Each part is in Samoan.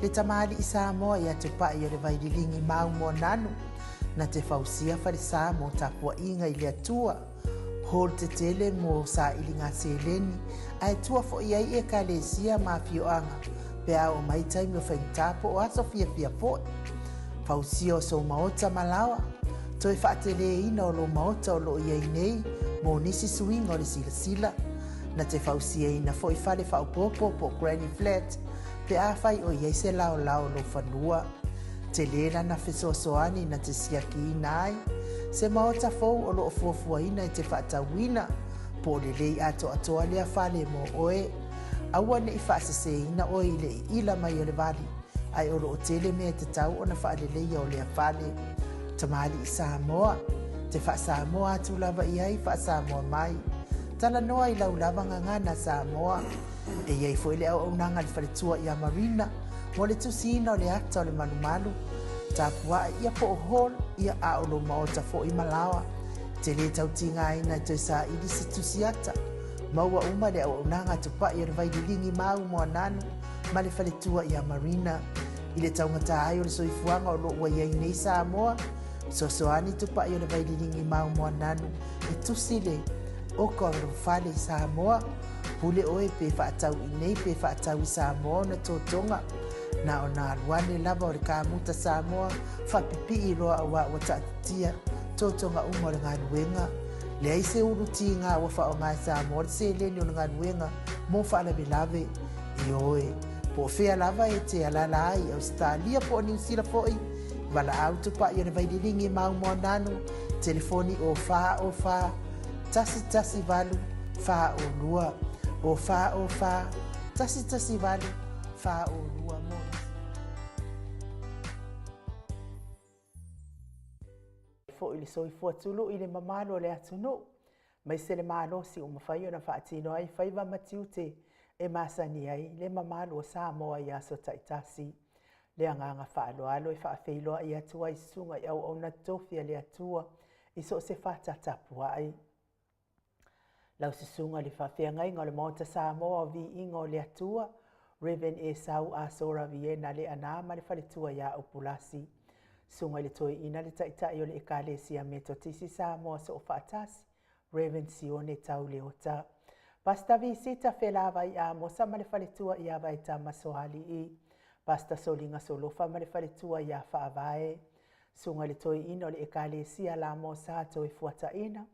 Le tamalii Samoa ia Tupai o le Vaililigi Maaumoananu, na te fausia falesa mo tapuaiga i le Atua. Hall tetele mo sailiga seleni, ae tua foi ai ekalesia ma afioaga pe a oo mai taimi o faigata po o aso fiafia foi. Fausia o sou maota ma laoa, toe faateleina o lou maota o lo o i ai nei mo nisi suiga o le silasila. Na te fausiaina foi fale faaopoopo po o granny flat pe afai o i ai se laolao o lou fanua. Tele lana fesoasoani na te siakiina ai se maota fou o lo o fuafuaina e te faatauina, po o lelei atoatoa lea fale mo oe. Aua ne i faaseseina oe i le iila mai o le vali, ae o lo o tele mea e tatau ona faaleleia o lea fale. Tamalii Samoa, te faa-Samoa atu lava i ai, faa-Samoa mai. Talanoa i lau lava gagana Samoa. E i ai foi le auaunaga a le faletua ia Marina mo le tusiina o le ata o le malumalu, tapua'i ia po o hall ia a o lou maota foi ma laoa. E te lē tau tigaina e toe saili se tusi ata. Maua uma le auaunaga a Tupai o le Vaililigi ma Aumoananu ma le faletua ia Marina. I le taugata ai o le soifuaga o lo o ua i ai nei Samoa, fesoasoani Tupai o le Vaililigi ma Aumoananu e tusi le oka o lou fale i Samoa. Pule oe pe faatau i nei pe faatau i Samoa ona totoga. Na ona alu ane lava o le kamuta Samoa faapipii loa auā ua taatitia totoga uma o le galuega. Leai se ulu tiga ua faaaoga e Samoa le seleni o le galuega mo faalavelave. Ioe, po o fea lava e te alaala ai i Ausetalia po o Niu Sila foi, valaau Tupai o le Vaililigi ma Aumoananu, telefoni o 4 o 4 118 4 o 2, o 4 o 4 118 4 o 2 mo foi le soifua tului i le mamalu o le atunuu, aemaise le malosi ua mafai ona faatino ai faiva ma tiute e masani ai le mamalu o Samoa i aso taitasi. Le agaga faaaloalo e faafeiloai atu ai susuga i auauna totofi a le Atua i so o se fata tapuai. Lau susuga i le faafeagaiga o le Maota Samoa o Viiga o le Atua, Rev. Esau Asora Viena Leaana ma le faletua ia Upulasi. Susuga i le Toeaina le Taitai o le Ekalesia Metotisi Samoa Soofaatasi, Rev. Sione Tauleota. Pastor Visita Felavai Amosa ma le faletua ia Vaetama Soalii. Pastor Soliga Solofa ma le faletua ia Faavae. Susuga i le Toeaina o le Ekalesia Lamosa Toefuataina,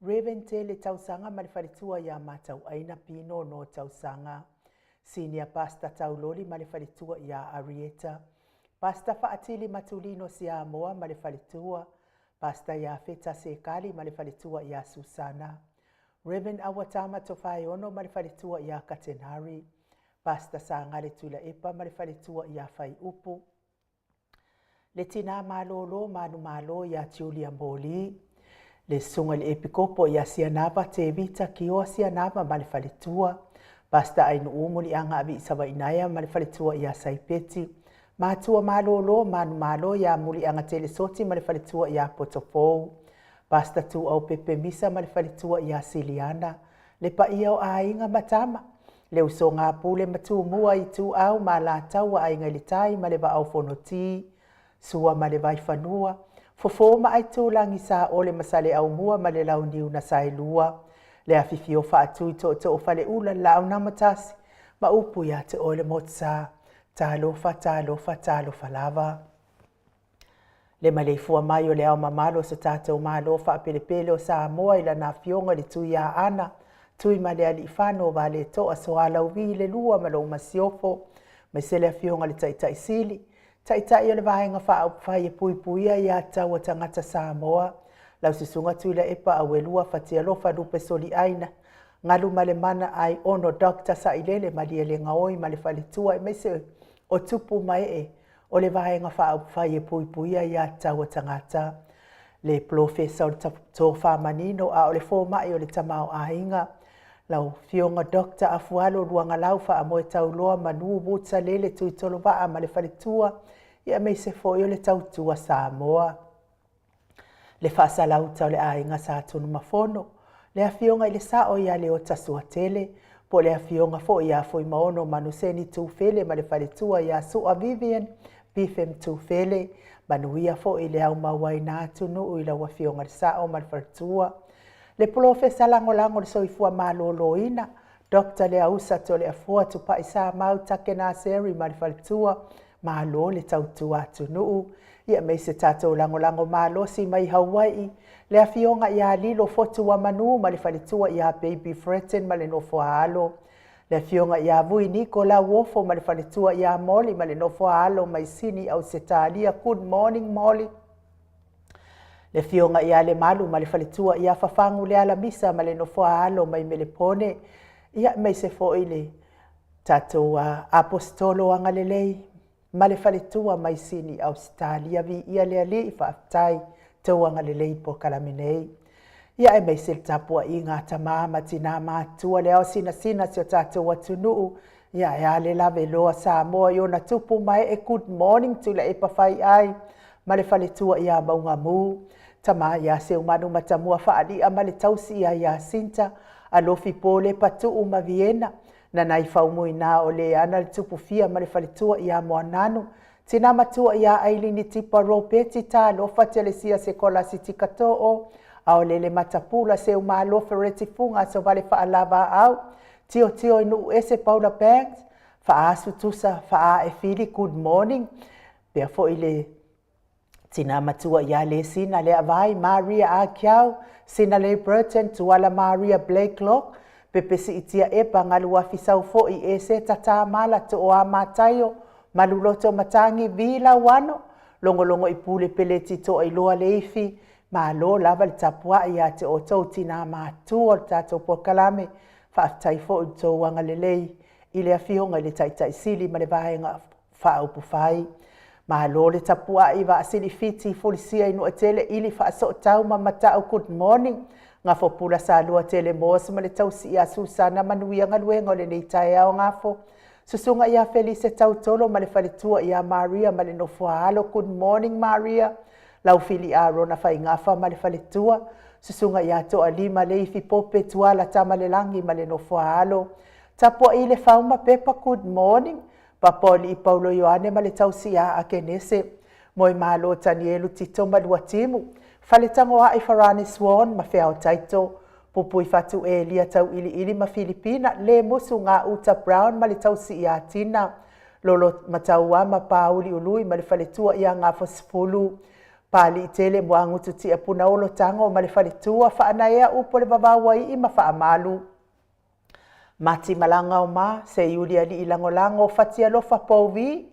Rev. Tele Tausaga ma le faletua ia Matauaina Pino No Tausaga. Senior Pastor Tauloli ma le faletua ia Arieta. Pastor Faatili Matulino Siamoa ma le faletua. Pastor Iafeta Sekali ma le faletua ia Susana. Rev. Awatama Tofaeono ma le faletua ia Katenari. Pastor Sagale Tuilaepa ma le faletua ia Faiupu. Le tinā malōlō manumalo iā Julia Moli. Le susuga i le Epikopo ia Sianava Tevita Kioa Sianava ma le faletua. Pastor Ainuu Muliaga Aviisavainaea ma le faletua ia Saipeti. Matua malōlō manumalo iā Muliaga Telesoti ma le faletua ia Potofou. Pastor Tuaupepe Misa ma le faletua ia Siliana. Le paia o aiga ma tama, le usoga a Pule ma Tumua, Ituau ma Alataua, Aiga i le Tai ma le Vaa o Fonoti, Sua ma le Vaifanua, Fofo ma Aitulagi, Saole ma Saleaaumua ma le Launiu na Saelua, le afifio faatui tootoo Faleula, le Laaunamatasi ma upu ia te oe le Motusa. Talofa, talofa, talofa lava. Le maleifua mai o le Ao Mamalu o so tatou Malo faapelepele o Samoa i lana Afioga i le Tuiaana, Tuimalealiifano Vaaletoa Sualauvi le Lua ma lou Masiofo, aemaise le Afioga i le Taitai Sili, Taitai o le Vaega Faaupufai e Puipuia Ia Tatau a Tagata Samoa, lau Susuga Tuilaepa Auelua Fatialofa Lupe Soliaina, Galumalemana Aiono Doctor Sailele Malielegaoi ma le Faletua aemaise o tupu ma ee o le Vaega Faaupufai e Puipuia Ia Tatau a Tagata, le Polofesa o le Tofa Manino a o le Fomai o le Tamaoaiga, lau Afioga Doctor Afualo Luagalau Faamoetauloa Manu Woods-Alele Tuitolovaa ma le Faletua, aemaise foi o le Tautua Samoa. Le faasalauta o le aiga Sa Tunumafono, le Afioga i le Sao ia Leota Suatele, Po o le afioga foi ia Fuimaono Manuseni Tufele ma le faletua ia Sua Vivian Bifem Tufele. Manuia foi le aumauaiina atunuu i lau afioga i le Sao ma le faletua. Le Polofesa Lagolago o le Soifua Maloloina, Dr. Leausa Toleafoa Tupai Samau Takenaseri ma le faletua, malo le tautua atunuu. Ia aemaise tatou lagolago malosi mai Hawaii, le afioga ia Lilo Fotuamanu ma le faletua ia Baby Fretton ma le nofo a alo, le afioga ia Vui Niko Lauofo ma le faletua ia Molly ma le nofo a alo mai Sini Ausetalia. Good morning Molly. Le afioga ia Lemalu ma le faletua ia Fafagu le Alamisa ma le nofo a alo mai Melepone. Ia aemaise foi le tatou Aposetolo Agalelei ma le faletua mai Sini Ausetalia. Viia le Alii, faafetai tou agalelei i polokalame nei. Ia aemaise le tapuaiga a tama ma tina matutua, le ao sinasina si o tatou atunuu, ia ae a le laveloa Samoa i ona tupu ma ee. Good morning Tuilaepa Faiai ma le faletua ia Maugamu, tama ia Seumanu Matamua Faalia ma le tausi ia Iasinta, Alofi Pole Patuu ma Viena, Nanai Faumuina o le ana le Tupufia ma le faletua ia Moananu, tina matua ia Ailini Tipa Ropeti Talofa Telesia Sekolasi Tikato'o, Aolele Matapula Seumalo Fereti Fuga Sovale Faalavaau, Tiotio i Nuu Ese Paula Banks, Faasu Tusa Faae Fili. Good morning. Pea foi le tina matua ia Lesina le Avai Maria Akiau, Sinalei Burton Tuala Maria Blakelock, Pepe Siitia Epa Galuafi Sau foi Ese Tata Mala Tooa Mataio Maluloto Matagi Vi Lauano Logologo i Pule Peleti Toailoa Leifi. Malo lava le tapuai ia te outou tina matua o le tatou polokalame. Faafetai foi i le tou agalelei i le afioga i le Taitai Sili ma le Vaega Faaupufai. Malo le tapuai Vaasilifiti Fulisia i Nuatele ili Faasootau ma Matau. Good morning. Gafopula Salua Tele Mos ma le tausi ia Susana. Manuia galuega o lenei taeao. Gafo Susuga ia Felise Tautolo ma le faletua ia Maria ma le nofo a alo. Good morning Maria. Laufili Arona Faigafa ma le faletua, Susuga ia Toalima Leifi Pope Tuala Tamalelagi ma le nofo a alo. Tapuai le Fauma Pepa. Good morning. Papaolii Paulo Ioane ma le tausi ia Akenese, Moemalo Tanielu Tito ma Luatimu, Faletagoai Farani Swan ma Feao Taito, Pupui Fatu Elia Tauiliili ma Filipina, Le Musu Gauta Brown ma le tausi ia Tina, Lolo Matauama Pauli Ului ma le faletua ia Gafosefulu, Paliitele Muagutu Tiapuna Tago ma le faletua, Faanaea Upu o le Vavauaii ma Faamalu, Mati Malaga o Ma, Seiuli Alii Lagolago, Fatialofa Pouvi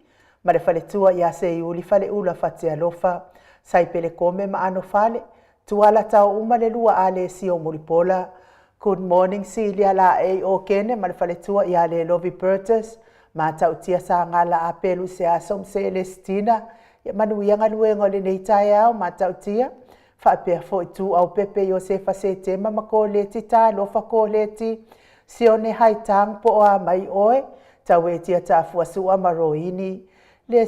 ma le faletua ia Seiuli Faleula Fatialofa, Saipele Kome ma Anofale, Tuala Tao uma le lua Alesio Mulipola. Good morning Silia Laei o Kene ma le faletua ia Lelovi Bertus, Matautia Sagala Apelu Seaso ma Celestina. Ia manuia galuega o lenei taeao Matautia. Faapea foi Tuau Pepe Iosefa Setema ma Koleti Talofa Koleti, Sione Haitang po o a mai oe, Tauetia Tafuasua ma Roini, le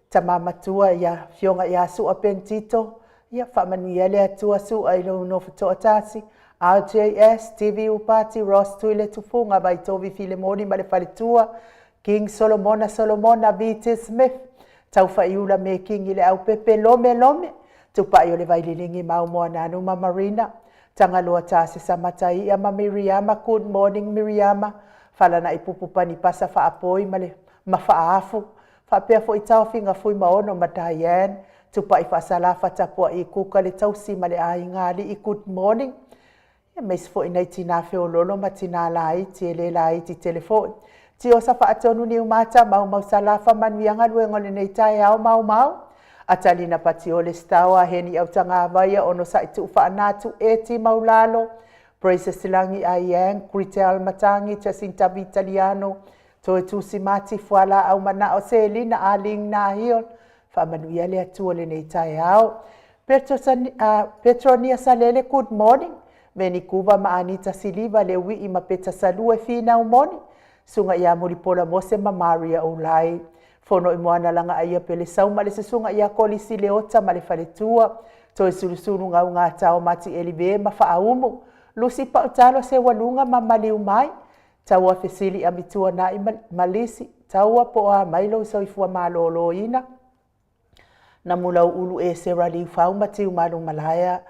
tama matua ia Fioga ia Sua Pentito. Ia faamanuia le Atua Sua i lou nofo toatasi. RJS TV Upati Ross Tuile Tufuga Vaitovi Filemoni ma le faletua, King Solomona Solomona VT Smith Taufaiula me Kingi le Aupepe Lome Lome Tupai o le Vaililigi Maumoananu ma Marina Tagaloa Tase Samataia ma Miriama. Good morning Miriama. Falana'i Pupu Panipasa Faapoi ma le ma Faaafu. Faapea foi Taofiga Fuimaono ma Diane Tupai Faasalafa Tapua'i Kuka le tausi ma le aiga alii. Good morning. Aemaise foi nai tinā feololo ma tinā laiti e lē laiti tele foi. Tiosa Faatonu Niumata Maumau Salafa. Manuia galuega o lenei taeao maumau. Atalina Patiole Staoa Heni Autagavaia Ono Sa'i Tuu Faanatu Eti Maulalo Praises Lagi Aiang Gritel Matagi Jacinta Vitaliano Toe Tusi Mati Fualaau Manao Selina Aling Nahiol. Faamanuia le Atua lenei taeao. Petronia Salele, good morning. Meni Kuva ma Anita Siliva le Uii ma Peta Salua e finau moni, Susuga ia Mulipola Mose ma Maria Oulai. Fono i Moana Laga Aia Pele Sau ma le susuga ia Kolisi Leota ma le faletua, Toe Sulusulu Gaugatao Mati Elive ma Faaumu, Lusi Pautalo Seualuga ma Maliu mai. Taua Fesili Amituanai ma Lisi, Taua po o a mai lou soifua maloloina? Namulauulu Esera Liufau ma Tiumalu Malaea,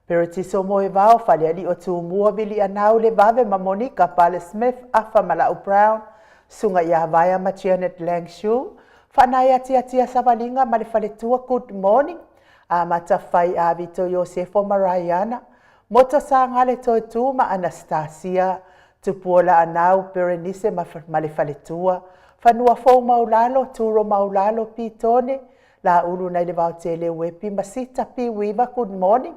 Peretiso Moevao, Falealii o Tumua, Vilianau Levave ma Monika Pale Smith, Afa ma Lau Brown, Susuga ia Vaea ma Janet Langshu, Faanae Atiatia Savaliga ma le Faletua, Good morning. Amata Fai Avito Iosefo ma Raiana, Moto Sagale Toetu ma Anastasia, Tupuola Anau, Perenise ma le Faletua, Fanua Fou Maulalo, Turo Maulalo, Pitone, Laulu nai le Vaotele Uepi ma Sita P. Weaver, good morning.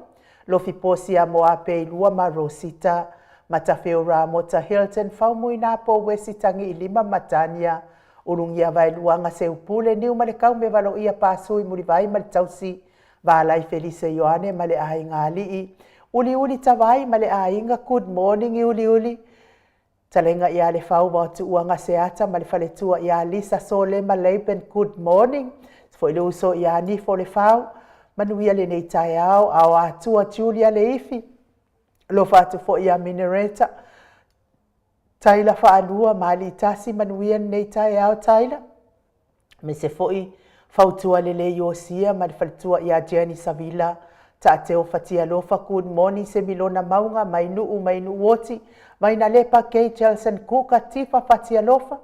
Lofi Posia Moapeilua ma Rosita, Matafeo Ramota Hilton, Faumuinapo Wesi Tagiilima ma Tania, Ulugia Vaeluaga Seupule, Niumalekau Mevaloia Pasui Mulivai ma le Tausi, Valai Felise Ioane ma le Aiga Alii, Uliuli Tavai ma le Aiga, good morning Uliuli. Talega ia Lefau Vaotuua Gaseata ma le Faletua ia Lisa Solema Laban, good morning. Foi le uso ia Nifo Lefau, manuia lenei taeao, Ao Atua Julia Leifi, alofa atu foi ia Minereta, Taila Faalua ma Aliitasi, manuia lenei taeao Taila. Aemaise foi Fautua Lelei Iosia ma le Faletua ia Jenny Savila, Taateo Fatialofa, good morning Semilona Mauga, Mainuu Mainuu Oti, Vainalepa Kay Jelson Kuka, Tifa Fatialofa,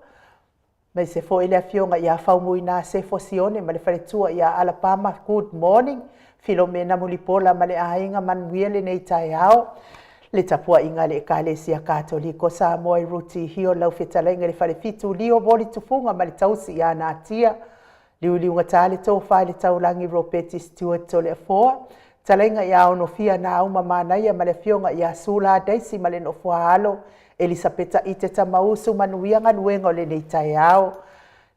aemaise foi le afioga ia Faumuina Sefo Sione ma le Faletua ia Alapama, good morning. Filomena Mulipola ma le aiga, manuia lenei taeao. Le tapuaiga a le Ekalesia Katoliko Samoa i Ruti Hio lau fetalaiga i le Falefitu Lio Voli Tufuga ma le tausi ia Natia Liuliugata le tofa i le taulagi Ropeti Stewart Toleafoa talaiga ia Onofia Nauma Manaia ma le afioga ia Sula Daisy ma le nofoaalo Elisapeta Ite Tamausu manuia galuega o lenei taeao.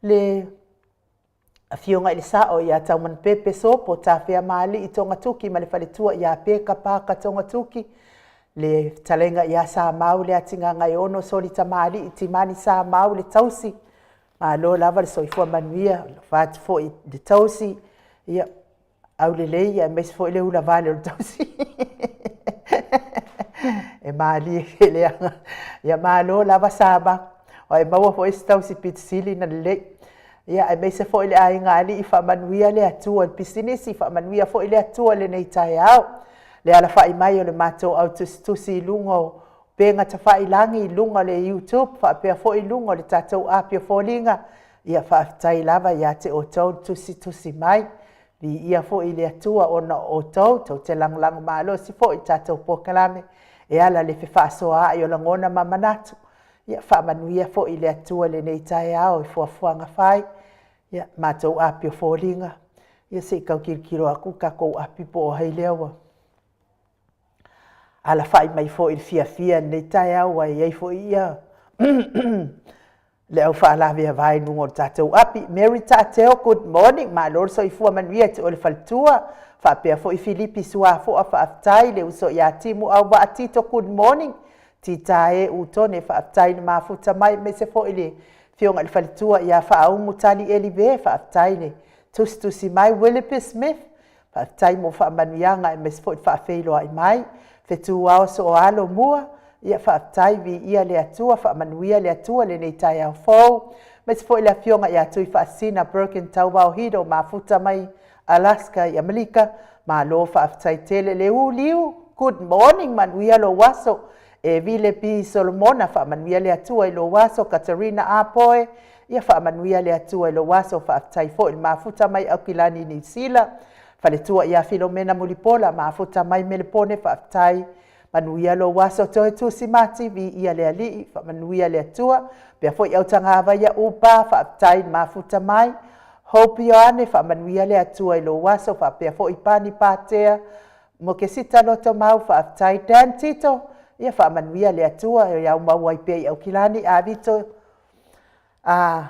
Le Afioga i le Sao ia Taumanupepe Sopo Tafea Maalii Togatuki ma le faletua ia Peka Paka Togatuki, le fetalaiga ia Samau le Atigagaeono Solitamalii Timani Samau le tausi, malo lava le soifua manuia, alofa atu foi i le tausi, ia aulelei aemaise foi le ulavale o le tausi. E malie leaga. Ia malo lava Sama. Ua e maua foi se tausi pito sili ona lelei. Ia aemaise foi le aiga alii faamanuia le Atua i le pisinisi, faamanuia foi le Atua i lenei taeao. Le alafai mai o le matou au tusitusi i luga o upega tafailagi i luga o le YouTube faapea foi i luga o le tatou api o foliga. Ia faafetai lava ia te outou le tusitusi mai. Viia foi le Atua ona o outou, tou te lagolago malosi foi i le tatou polokalame e ala i le fefaasoaai o lagona ma manatu. Ia faamanuia foi le Atua i lenei taeao i fuafuaga fai, ia matou api o foliga. Ia se i tau tilotilo atu le tatou api po o ai lea ua alafai mai foi i le fiafia i lenei taeao, aua e i ai foi ia le au faalaveavae i luga o le tatou api. Mary Taateo, good morning, malo le soifua manuia i te oe le faletua. Faapea foi Filipi Suafoa, faafetai le uso ia Timu Auvaa Tito, good morning. Titae Utone, faafetai le mafuta mai, aemaise foi le afioga i le faletua ia Faaumu Tali Elive, faafetai le tusitusi mai. Willoughby Smith, Faafetai mo faamanuiaga aemaise foi le faafeiloai mai. Fetuao Sooalo Mua, ia faafetai, viia le Atua, faamanuia le Atua i lenei taeao fou. Aemaise foi le afioga ia Tuifaasisina Bergen Tauvaohido, mafuta mai Alaska i Amerika, malo faafetai tele. Leu Liu, good morning, manuia lou aso. Evile P. Solomona, faamanuia le Atua i lou aso. Katarina Apoe, ia faamanuia le Atua i lou aso. Faafetai foi i le mafuta mai Aukilani Niu Sila. Faletua ia Filomena Mulipola, mafuta mai Melepone, faafetai. Manuia lou aso. Toe Tusi Mati, viia le Alii, faamanuia le Atua. Pea foi Autagavaia Upa, faafetai i le mafuta mai. Hope Ioane, faamanuia le Atua i lou aso. Faapea foi Pani Patea, Mokesita Lotomau, faafetai. Dan Tito, ia faamanuia le Atua e aumau ai pea i Aukilani. Avito a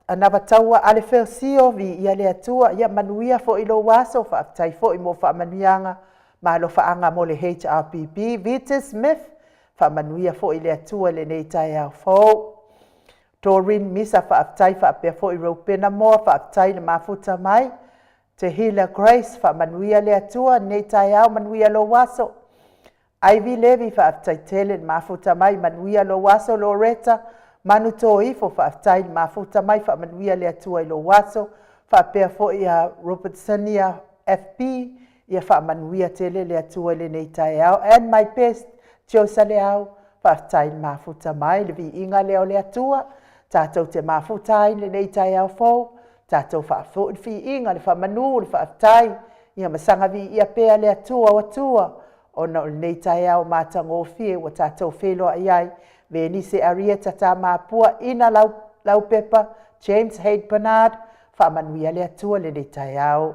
Anavataua Alefeosio, viia le Atua, ia manuia foi lou aso, faafetai foi mo faamanuiaga ma alofaaga mo le HRPP. Vita Smith, faamanuia foi le Atua i lenei taeao fou. Doreen Misa, faafetai, faapea foi Reupena Moa, faafetai le mafuta mai. Tehila Grace, faamanuia le Atua i lenei taeao, manuia lou aso. Ivy Levy, faafetai tele le mafuta mai, manuia lou aso. Loretta Manutoifo, faafetai le mafuta mai, faamanuia le Atua i lou aso. Faapea foi ia Robertson ia FB, ia faamanuia tele le Atua i lenei taeao. And my best, Josa Leao, faafetai le mafuta mai, le viiga lea o le Atua. Tatou te mafuta ai i lenei taeao fou, tatou faafoi le viiga, le faamanu, le faafetai, ia ma saga viia pea le Atua o Atua, ona o lenei taeao matagofie ua tatou feiloai ai. Venise Arieta Tamapua, Ina Laupepa, James Haight Bernard, faamanuia le Atua i lenei taeao.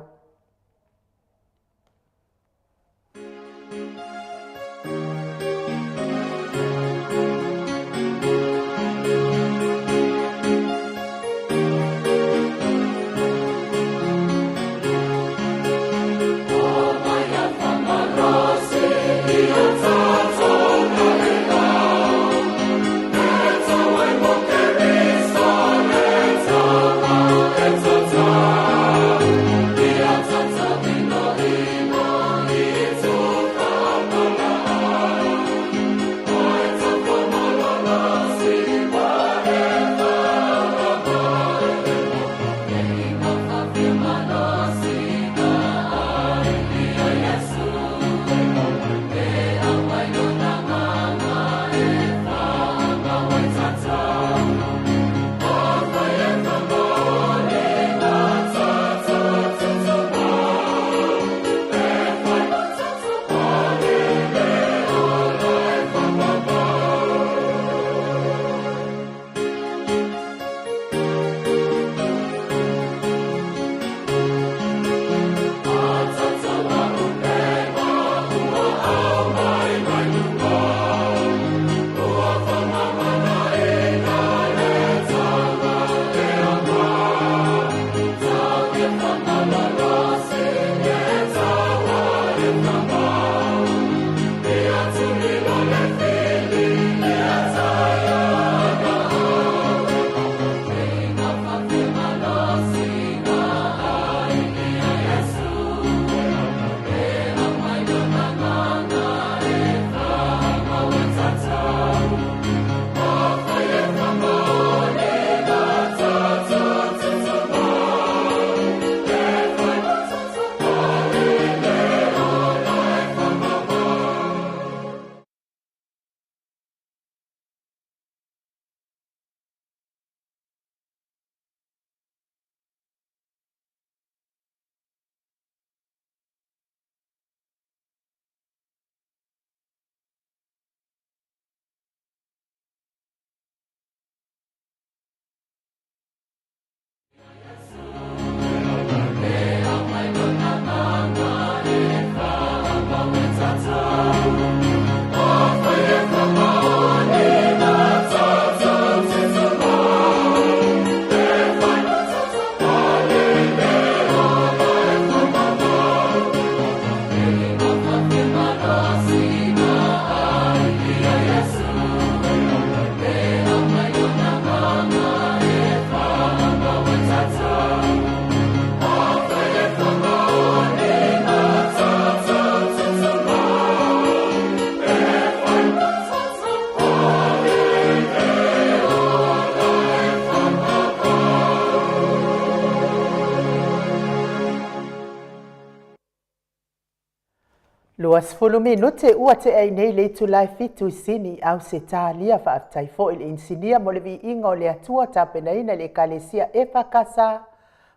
20 minute ua tea ai nei le itula e 7 i Sini, Ausetalia. Faafetai foi i le inisinia mo le viiga o le Atua tapenaina e le Ekalesia EFKS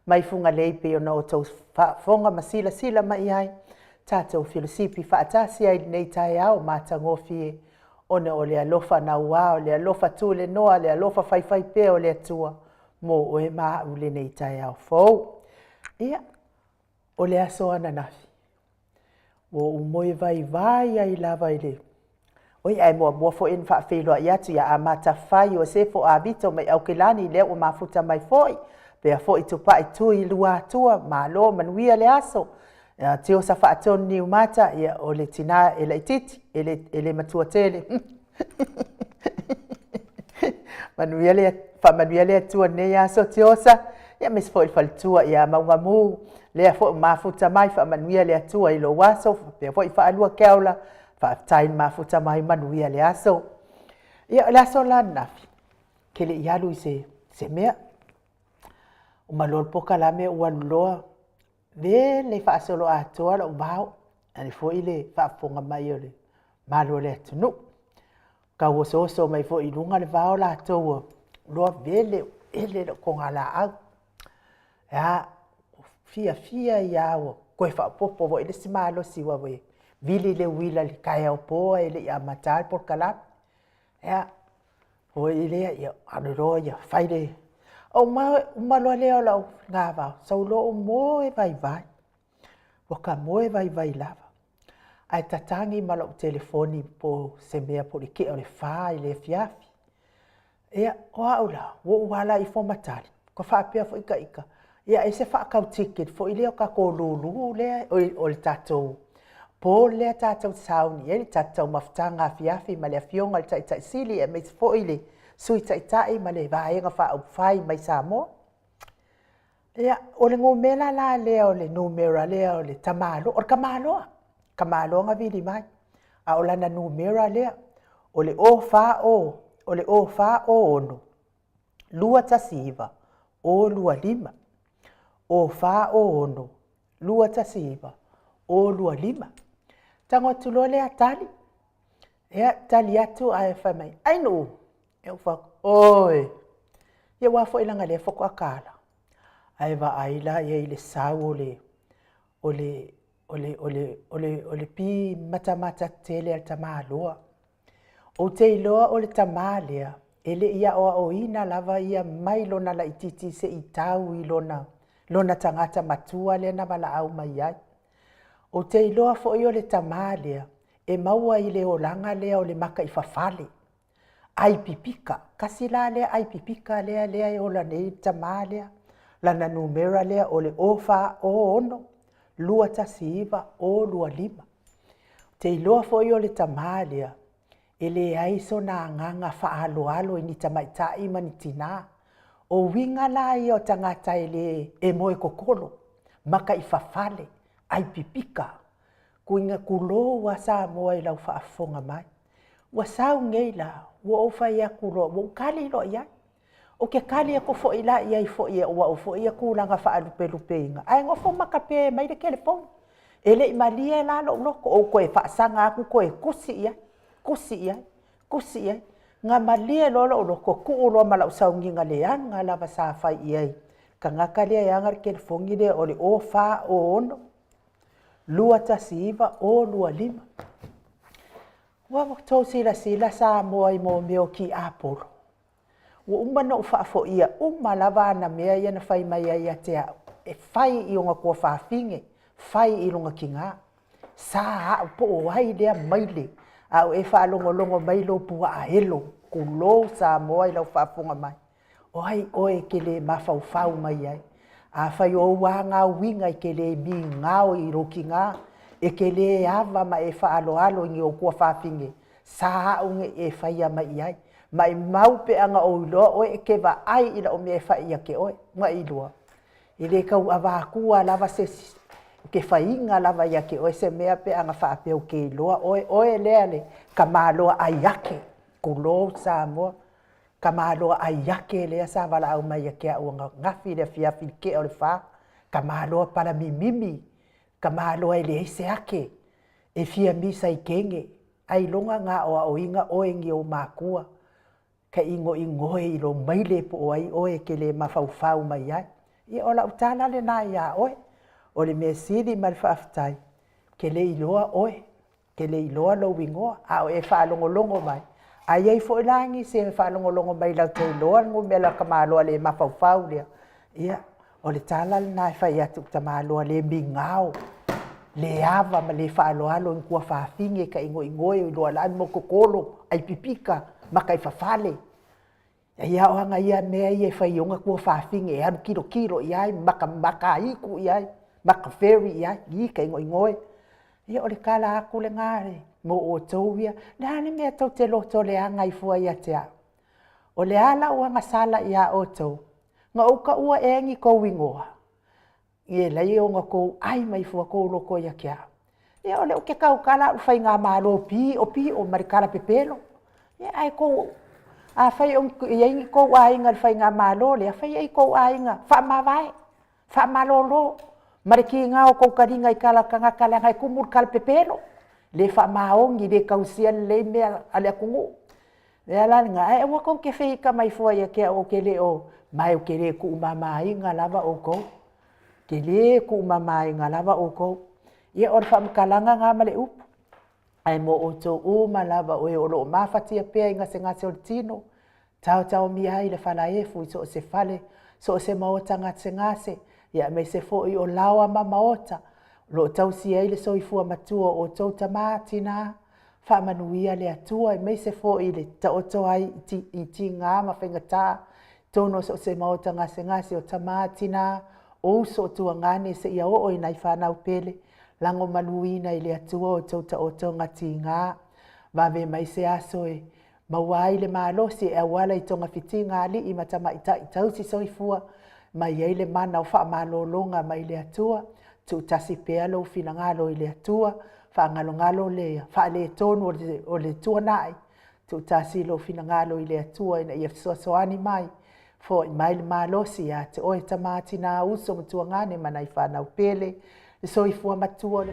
mai Fugalei, pei ona outou faafofoga ma silasila mai ai. Tatou filosipi faatasi ai i lenei taeao matagofie, ona o le alofa naua, o le alofa tulenoa, le alofa faifaipea o le Atua mo oe ma au i lenei taeao fou. Ia, o le aso ananafi, ua ou moe vaivai ai lava i le oi, ae muamua foi ona faafeiloai atu ia Amata Fai Iosefo Avito mai Aukelani, lea ua mafuta mai foi, pea foi Tupai Tui Luatua, malo manuia le aso. Tiosa Faatonu Niumata, ia o le tina e laititi, e le matua tele. Manuia le, faamanuia le Atua nei aso Tiosa, ia aemaise foi le faletua ia Maugamu, lea foi ua mafuta mai, faamanuia le Atua i lou aso, faapea foi Faalua Keaula. Faafetai le mafuta mai manuia le aso. Ia o le aso la ananafi, ke le i alu i se, se mea. Uma loa le pokalame ua alu loa vele faasoloatoa lou vao, ae foi le faafofoga mai o le mamalu o le atunuu. Tau osooso mai foi i luga le vao latou ua iloa vele, vele lou togalaau. Ia, fiafia ia ua toe faaopoopo foi le isi malosi aua e vili le uila i le taeao po ae le i amata le polokalame. Ia, foi lea, ia alu loa ia fai le... Uma loa lea o lau vao, sau loa ou moe vaivai. Ua ta moe vaivai lava, ae tatagi ma lou telefoni po o se mea po o le tea o le 4 i le afiafi. Ia, o au la, ua ou ala ifo ma tali, ua faapea foi ta ita, ia ai se faatau ticket foi lea o tatou lulu lea, o le tatou ball lea tatou te sauni i ai le tatou taumafataga afiafi ma le Afioga i le Taitai Sili aemaise foi le Sui Taitai ma le Vaega Faaupufai mai Samoa. Ia, o le numera la lea o le numera lea o le tamaloa, o le tamaloa, tamaloa na vili mai, a o lana numera lea, o le 040, o le 046 219 025. 046 219 025. Tago atu loa lea tali, ia tali atu ae fai mai, Ainuu, ou fai atu, oi, ia aua foi leaga o lea faatoa tala, ae vaai la i ai i le sau o le o le o le o le o le o le pi matamata tele a le tamaloa. Ou te iloa o le tama lea, e le i aoaoina lava ia mai lona laitiiti se i tau i lona lona tagata matua lea na valaau mai ai. Ou te iloa foi o le tama lea, e maua i le olaga lea o le mata i fafale, ai pipika. Tasi la lea ai pipika lea lea e ola nei le tama lea. Lana numera lea o le 046 219 025. Ou te iloa foi o le tama lea, e leai sona agaga faaaloalo i ni tamaitai ma ni tinā. O uiga la ia o tagata e le e moe totolo, mata i fafale, ai pipika, tuiga tulou lava Samoa i lau faafofoga mai. Ua sau nei la, ua ou fai atu loa, ua ou tali loa i ai. Ou te tali atu foi la i ai foi o au foi ia tulaga faalupelupeina, ae nofo matape mai le telefoni. E le i malie la lou loto, ou toe faasaga atu toe tusi i ai, tusi i ai, tusi i ai. Na malie loa lou loto, tuu loa ma lau sauniga leaga lava sa fai i ai. Tagata lea e ana le telefoni lea o le 046 219 025. Ua outou silasila Samoa i mea o tiapolo. Ua uma ona ou faafoia uma lava ana mea ia na fai mai ai ia te au, e fai i ona tuafafine, fai i lona tina. Sa au po o ai lea maile, a o e faalogologo mai lou puaa elo, tulou Samoa i lau faafofoga mai. O ai oe e te le mafaufau mai ai? Afai o ou a na uiga e te le migao i lou tina, e te le ava ma e faaaloalo i ni ou tuafafine, sa au ne i e faia mai i ai. Maimau pe ana ou iloa oe e te vaai i lau mea e fai ia te oe. Mailua, e le tau avatua lava se isi, ou te faiina lava ia te oe se mea pe ana faapea ou te iloa oe, oe lea le tamaloa ai ake, tulou Samoa, tamaloa ai ake lea sa valaau mai ia te au ananafi i le afiafi i le tea o le 4, tamaloa palamimimi, tamaloa e leai se ake, e fia misa i kene, ailoga na aoaoina oe e ni ou matua, ka igoigoe i lou maile po o ai oe e te le mafaufau mai ai. Ia o lau tala lena ia oe, o le mea sili ma le faafetai, ou te le iloa oe, ou te le iloa lou igoa, a o e faalogologo mai, a i ai foi la nisi e faalogologo mai latou te iloa le numera o le tamaloa le mafaufau lea, ia, o le tala lena e fai atu i le tamaloa le migao, le ava ma le faaaloalo i ni tuafafine, ka igoigoe iloa la le moe totolo, ai pipika, maka i fafale. Ai a o aga ia mea ia e fai i ona tuafafine e alu tilotilo i ai, maka makaitu i ai, maka feri i ai, i ka igoigoe. Ia o le tala atu lena mo outou ia. O le a le mea tou te lotoleaga ai fua ia te au? O le a lau agasala ia outou? Na ou taua ea ni tou igoa? E leai ona outou ai mai fua tou loto ia te au. Ia o lea ou te tautala au i le faigamalo piopio ma le tala pepelo. Ia ae tou, afai o i ai ni tou aiga i le faigamalo lea, fai i tou aiga faamavae, faamalolo ma le tiga o tou taliga i tala a tagata leaga e tumu i le tala pepelo, le faamaoni, le tausia lelei mea a le atunuu. O le ala lena, ae aua tou te feita mai fua ia te au ou te le o… ma ou te le tuumamaina lava outou, ou te le tuumamaina lava outou. Ia o le faamatalaga lena ma le upu, ae mo outou uma lava o e o lo o mafatia pea i gasegase o le tino, taotaomia ai i le falaefu i so o se fale, so o se maota gasegase, aemaise foi o laoa ma maota o lo o tausia ai le soifua matua o outou tama, tina, faamanuia le Atua aemaise foi le taoto ai i tiga ma faigata i totonu o so o se maota gasegase o tama, tina, o uso, o tuagane seia oo i nai fanau pele, lagomaluina e le Atua outou taotoga tiga. Vave mai se aso e maua ai le malosi e auala i togafitiga a alii ma tamaitai tausisoifua, aumai ai le mana o faamalologa mai le Atua. Tuutasi pea lou finagalo i le Atua, faagalogalo le faaletonu o le tuanai, tuutasi lou finagalo i le Atua ina ia fesoasoani mai, foi mai le malosi ia te oe tama, tina, uso ma tuagane ma nai fanau pele, le soifua matua.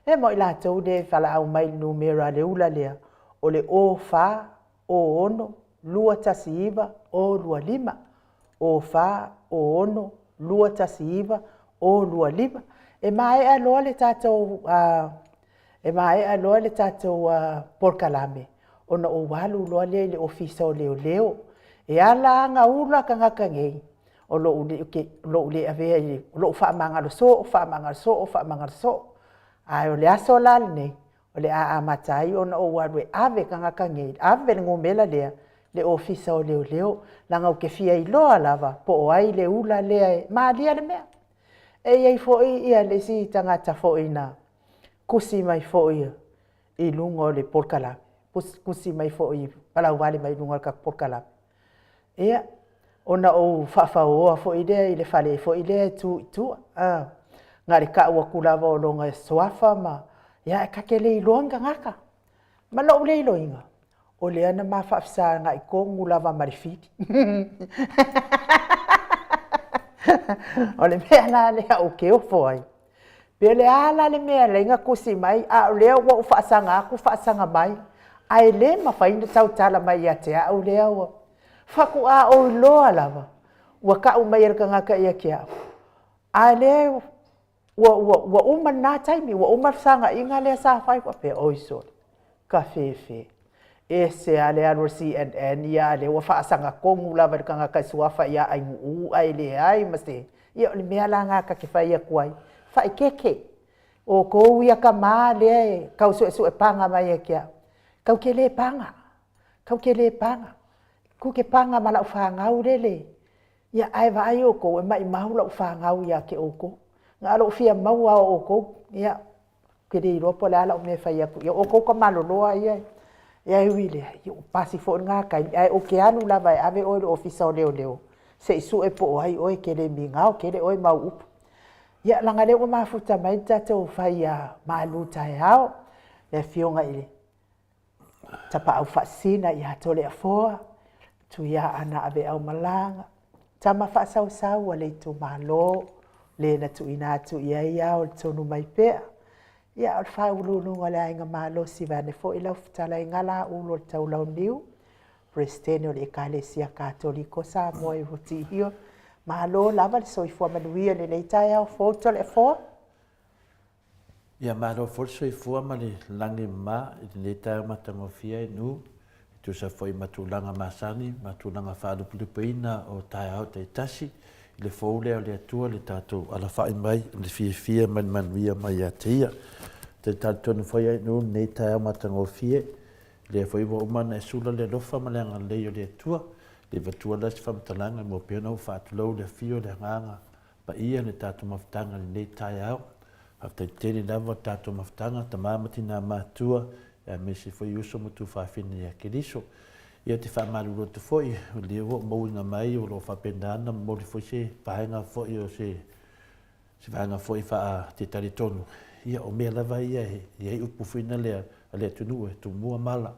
E mo i latou lea e valaau mai i le numera a le ula lea, o le 04 06 219 025, 04 06 219 025. E maea loa le tatou e maea loa le tatou polokalame, ona ou alu loa lea i le Ofisa o Leoleo. E ala la ona ula tagata nei, o lou le avea i lou faamagalo soo, faamagalo soo, faamagalo soo. Ae o le aso la lenei, o le a amata ai ona ou alu e ave tagata nei, ave le numera lea i le Ofisa o Leoleo, leaga ou te fia iloa lava po o ai le ula lea e… malia le mea. E i ai foi le isi tagata foi na tusi mai foi i luga o le polokalame, tusi mai foi, valaauvale mai i luga o le tatou polokalame. Ia, ona ou faafaoa foi lea i le fale foi lea e tu i tua. Na o le tau atu lava o lona suafa ma… ae ta te le iloa ni tagata. Ma lou le iloaina, o lea na ma faafesagai tonu lava ma le fili. O le mea la lea ou te ofo ai, pe o le a la le mea e ala ai ona tusi mai, a o lea ua ou faasaga atu faasaga mai, ae le mafai ona tautala mai ia te au lea ua faatoa ou iloa lava ua tau mai e le tagata ia te au, a o lea ua uma lena taimi, ua uma le fesaga lea sa fai. Faapea, oi sole, tafefe, ese lava le alu a le CNN ia, a o lea ua faasagatonu lava i le tagata e suafa ia Ainuu ae leai ma se… Ia o le mea la lena ta te fai atu ai, faaeteete. O outou ia tama lea e tau suesue paga mai ia te au, tatou te le paga, tatou te le paga. Tou te paga ma lau fanau lele, ae vaai outou e maumau lau fanau ia te outou. Na o lou fia maua lava o outou, ia, ou te le iloa po o le a lau mea e fai atu i ai. O outou o tama loloa ia, ae ui i lea, ia ua pasi foi lena taimi, ae ou te alu lava e ave oe i le Ofisa o Leoleo se i sue po o ai oe, e te le migao tele oe ma au upu. Ia, leaga o lea ua mafuta mai le tatou fai ia malutaeao, le Afioga i le Tapaau Faasisina ia Toleafoa Tuiaana Aveaumalaga, tama faasausau a le itumalo, le na tuuina atu i ai ao o le Tonumaipea, ia o le faauluuluga o le Aiga Malosi, vaeane foi lau fetalaiga Laulu o le Taulauniu, Peresetene o le Ekalesia Katoliko Samoa i Rutihi. Malo lava le soifua manuia i lenei taeao fou Toleafoa. Ia malo foi le soifua ma le lagi e mama i lenei taeao matagofie e Nu, e tusa foi ma tulaga masani ma tulaga faalupelupeina o taeao taitasi, i le fou lea o le Atua le tatou alafai mai i le fiafia ma le manuia mai ia te Ia. Ou te talitonu foi e Nu i lenei taeao matagofie, lea foi ua uma ona e sula le alofa ma le agalelei o le Atua, le avatua lea o se faamatalaga mo pea ona ou faatulou i le afio o le Agaga Paia le tatou mafutaga i lenei taeao. Faafetai tele lava le tatou mafutaga, tama ma tina matutua, aemaise foi uso ma tuafafine ia Keriso. Ia ou te faamalulu atu foi, o lea ua ou mauina mai o lo o faapena ona momoli foi se vaega foi o se se vaega foi faa te talitonu. Ia o mea lava ia e i ai upu foi na lea a le atunuu e tumua mala.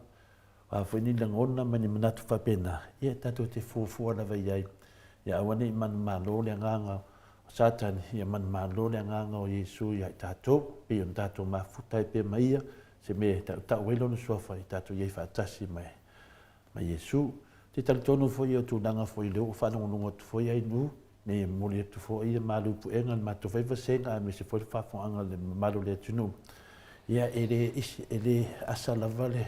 O a foi ni lagona ma ni manatu faapena, ia tatou te fuafua lava i ai, ia aua ne i manumalo le agaga o Satani, ia manumalo le agaga o Iesu ia i tatou, pei ona tatou mafuta ai pea ma ia, se mea e tautau ai lona suafa i tatou i ai faatasi ma, ma Iesu. Ou te talitonu foi o tulaga foi lea ua faalogologo atu foi ai nu, nei e momoli atu foi ia malu puega i le matou foi vasega aemaise foi le faafofogaaga a le mamalu o le atunuu. Ia e le isi, e le asa lava le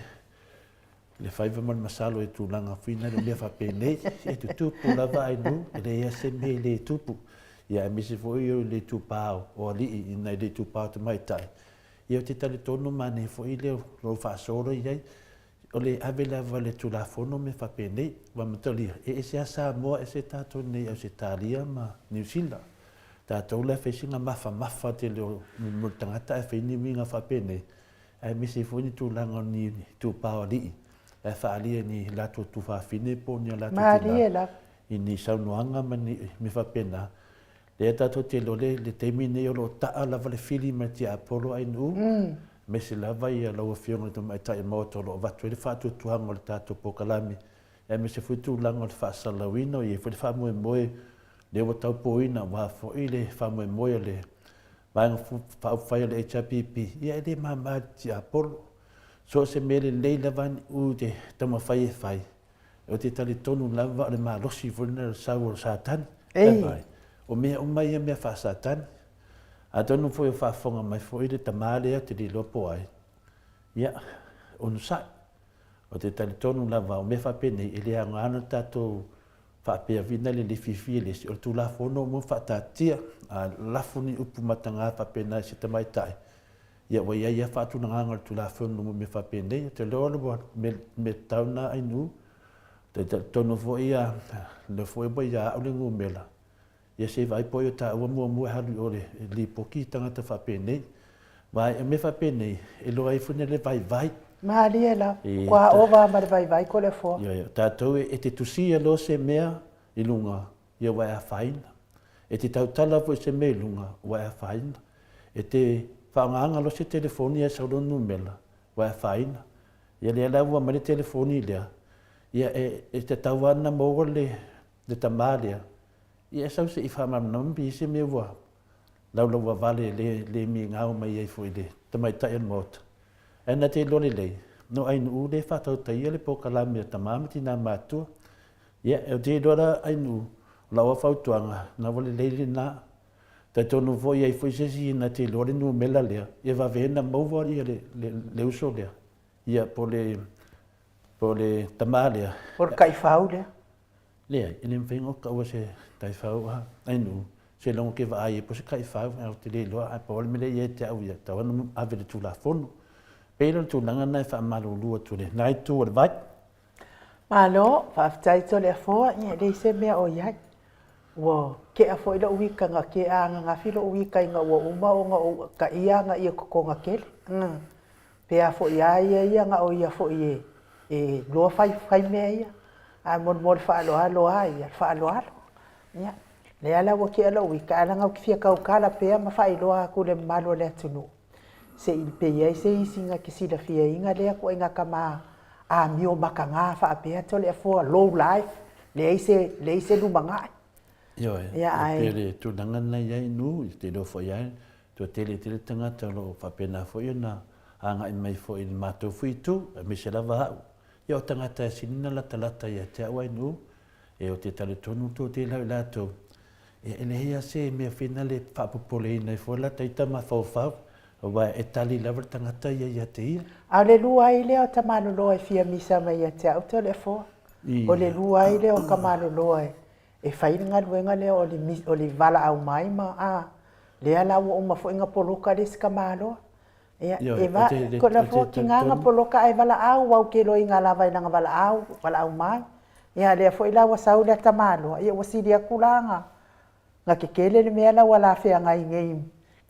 le faiva ma le masalo i tulaga foi na le mea faapenei, e tutupu lava ai nu, e leai lava se mea e le tupu. Ia aemaise foi o le itupa o alii nai le itupa o tamaitai. Ia ou te talitonu manaia foi le lou faasoa i ai, o le ave lava o le Tulafono mea faapenei. Ua amatalia, e ese lava Samoa, ese tatou nei Ausetalia ma Niu Sila. Tatou la e fai sina mafamafa tele o le tagata ae fai ni uiga faapenei, aemaise foi ni tulaga o ni itupa o alii ae faaalia i ni latou tuafafine po o ni a latou tina i ni saunoaga ma ni mea faapena. Lea tatou te iloa le taimi lenei o lo o taa lava le fili ma le tiapolo ainu, aemaise lava lau Afioga i le Tamaitai Maota o lo o avatu ai le faatuatuaga o le tatou polokalame, aemaise foi tulaga o le faasalalauina, o i ai foi le faamoemoe lea ua taupoina aua foi le faamoemoe o le Vaega Faaupufai a le HRPP, ia e le mama i le tiapolo. So o se mea lelei lava i te taumafai e fai, Ou te talitonu lava o le malosi foi lena o le sau o Satani. Ei. O mea uma ia mea faa-Satani. Atonu foi o faafofoga mai foi le tama lea ou te le iloa po o ai. Ia, onosai. Ou te talitonu lava o mea faapenei e le aoga ona tatou faapea vina le le fiafia le isi. O le Tulafono ua faataatia, a lafo ni upu mataga faapena i se tamaitai, Ia ua i ai lava faatulagaga o le Tulafono mo mea faapenei. Ou te iloa ua mea tatau lena Ainuu. Ou te talitonu foi o lea foi ua ia au le numera, ia se i vaai po o ai o taua muamua e alu i o e lipoti tagata faapenei. Aua o mea faapenei, e iloa ai foi le vaivai. Malie lava, ua ova lava ma le vaivai Toleafoa. Ioe, o tatou e te tusia loa se mea i luga, ia ua e afaina. E te tautala foi i se mea i luga, ua e afaina. E te faaaogaina loa se telefoni ae sau lona numera, ua e afaina. Ia lea la ua aumai le telefoni lea, ia e tatau lava ona maua le tama lea. Ia e sau se i faamalamalama pe i ai se mea ua laulauavale le le migao mai ai foi i le tamaitai o le Maota. Ae na te iloa lelei, no Ainuu lea e faatautaia le polokalame a tama ma tina matutua. Ia, ou te iloa la Ainuu, o lau lava fautuaga, na ua lelei lena. Talitonu foi e i ai foi se isi na te iloa le numera lea, ia vave ai ona maua ia le, le, le uso lea, ia po o le, po o le tama lea. Po o le taifau lea. Leai, e le mafai ona ou taua se taifau a Ainuu, seiloga ou te vaai ai po o se taifau, ae ou te le iloa, ae pau lava le mea lea e ia te au ia, e tatau lava ona ave i le Tulafono. E pei la o le tulaga lena e faamalulu atu i lena itu o le vai. Malo, faafetai Toleafoa, ia e leai se mea o i ai. Ua tea foi lou ita na tea ananafi lou ita ina ua uma ona ou taia ana totoga tele. Pe a foi a ia ia na o ia foi e e iloa fai fai mea ia. Ae mo le faaaloalo a ia, faaaloalo. Ia, lea la ua tea lou ita ae leaga ou te fia tautala pea ma faailoa atu i le mamalu o le atunuu se i pe i ai se isi na te silafiaina lea ituaiga tama amio mataga faapea Toleafoa low life, leai se leai se lumanai. Ioe, Ia, e ae pei o le tulaga lena e i ai nu, ou te iloa foi lava, toatele tele tagata o lo o faapena foi ona agai mai foi i le matou foi itu, aemaise lava au. Ia o tagata e sili ona latalata ia te au ae nu, e ou te talitonu toatele au i latou, ia e leai lava se mea foi lena e faapopoleina ai fua la ta ita mafaufau, aua e tali lava le tagata ia ia te ia. A o le lua ai lea o tamaloloa e fia misa mai ia te au Toleafoa. O le lua ai lea o tamaloloa e e fai le galuega lea o le o le valaau mai ma a lea la ua uma foi ona poloka le isi tamaloa. Ia Ioe, e ou va te le ko ou te Toleafoa tiga na talitonu. poloka ae valaau aua ou te iloaina lava i lana valaau valaau mai. Ia lea foi la ua sau lea tamaloa ia ua sili atu la ona na tetele le mea la ua la feagai nei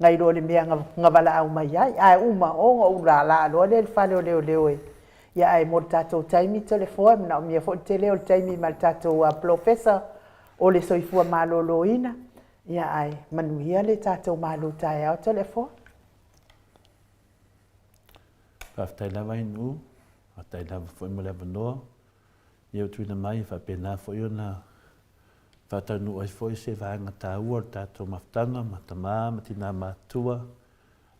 nai lo le mea na valaau mai ai. Ae uma ona ou lala loa lea i le fale o leoleo e ia ae mo le tatou taimi Toleafoa e manaomia foi le tele o le taimi ma le tatou Polofesa o le Soifua Maloloina. Ia ae manuia le tatou malu taeao Toleafoa. Faafetai lava Ainuu, faafetai lava foi mo le avanoa ia ua tuuina mai e faapena foi ona faataunuu ai foi se vaega taua o le tatou mafutaga ma tama ma tina matutua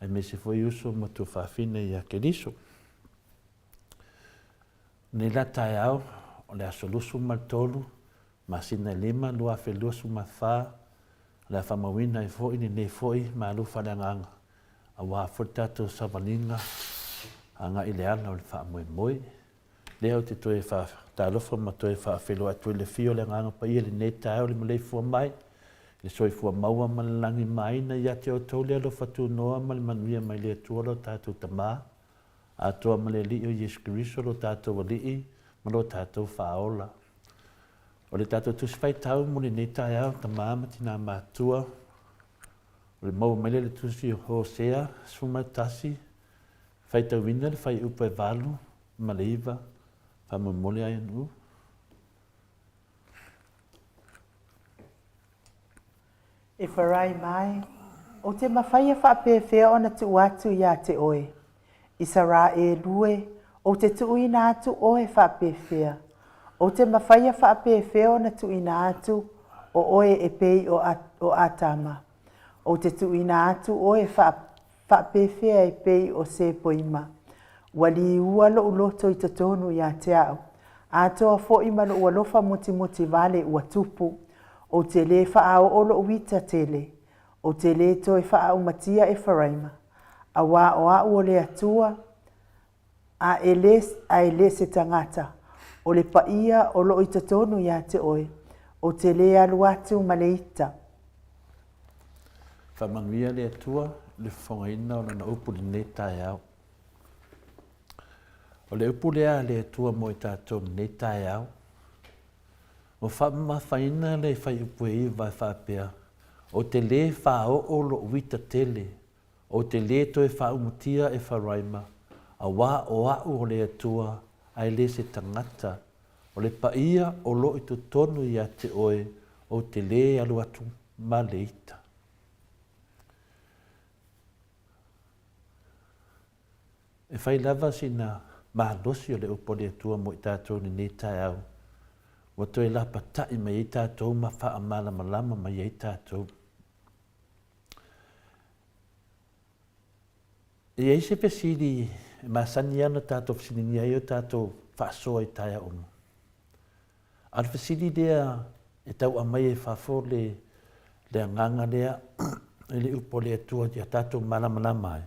aemaise foi uso ma tuafafine ia Keriso. Nei la taeao o le aso 23 masina e 5 2024 o le a faamauina ai foi lenei foi malu faaleagaga aua foi le tatou savaliga agai i le ala o le faamoemoe. Lea ou te toe faatalofa ma toe faafeiloai atu ai i le afio o le Agaga Paia i lenei taeao i le maleifua mai, i le soifua maua ma le lagi maina ia te outou le alofa tunoa ma le manuia mai le Atua lo tatou Tama, atoa ma le Alii o Iesu Keriso lo tatou Alii ma lo tatou Faaola. O le tatou Tusi Faitau mo lenei taeao, tama ma tina matutua, o le maua mai lea i le Tusi o Hosea 11, faitauina le fuaiupu e 8 ma le 9, faamolemole ai Anu'u. Eferaima e, ou te mafaia faapefea ona tuu atu iā te oe? Isaraelu e, ou te tuuina atu oe faapefea? Ou te mafaia faapefea ona tuuina atu o oe e pei o o Atama? Ou te tuuina atu oe faapefea e pei o Sepoima? Ua liua lo'u loto i totonu iā te au, atoa foi ma lo'u alofa mutimoti vale ua tupu. Ou te lē faaoo lo'u ita tele, ou te lē toe faaaumatia Eferaima, auā o a'u o le Atua, a e lē ae lē se tagata, o le paia o loo i totonu iā te oe, ou te lē alu atu ma le ita. Faamanuia le Atua i le fofogaina o Lana upu i lenei taeao. O le upu lea a le Atua mo i tatou i lenei taeao, ua faamamafaina le fuaiupu e 9 e faapea, Ou te lē faaoo lo'u ita tele, ou te lē toe faaumutia Efaraima, auā o a'u o le Atua ae lē se tagata, o le paia o lo o i totonu ia te oe, ou te lē alu atu ma le ita. E fai lava sina malosi o le upu a le Atua mo i tatou i lenei taeao. ua toe lapataʻi mai ai tatou ma faamalamalama mai ai tatou. E i ai se fesili e masani lava ona tatou fesiligia ai o tatou faasoa i taeao uma. A o le fesili lea e tau aumai e fafo le, le agaga lea i le upu a le Atua ia tatou malamalama ai.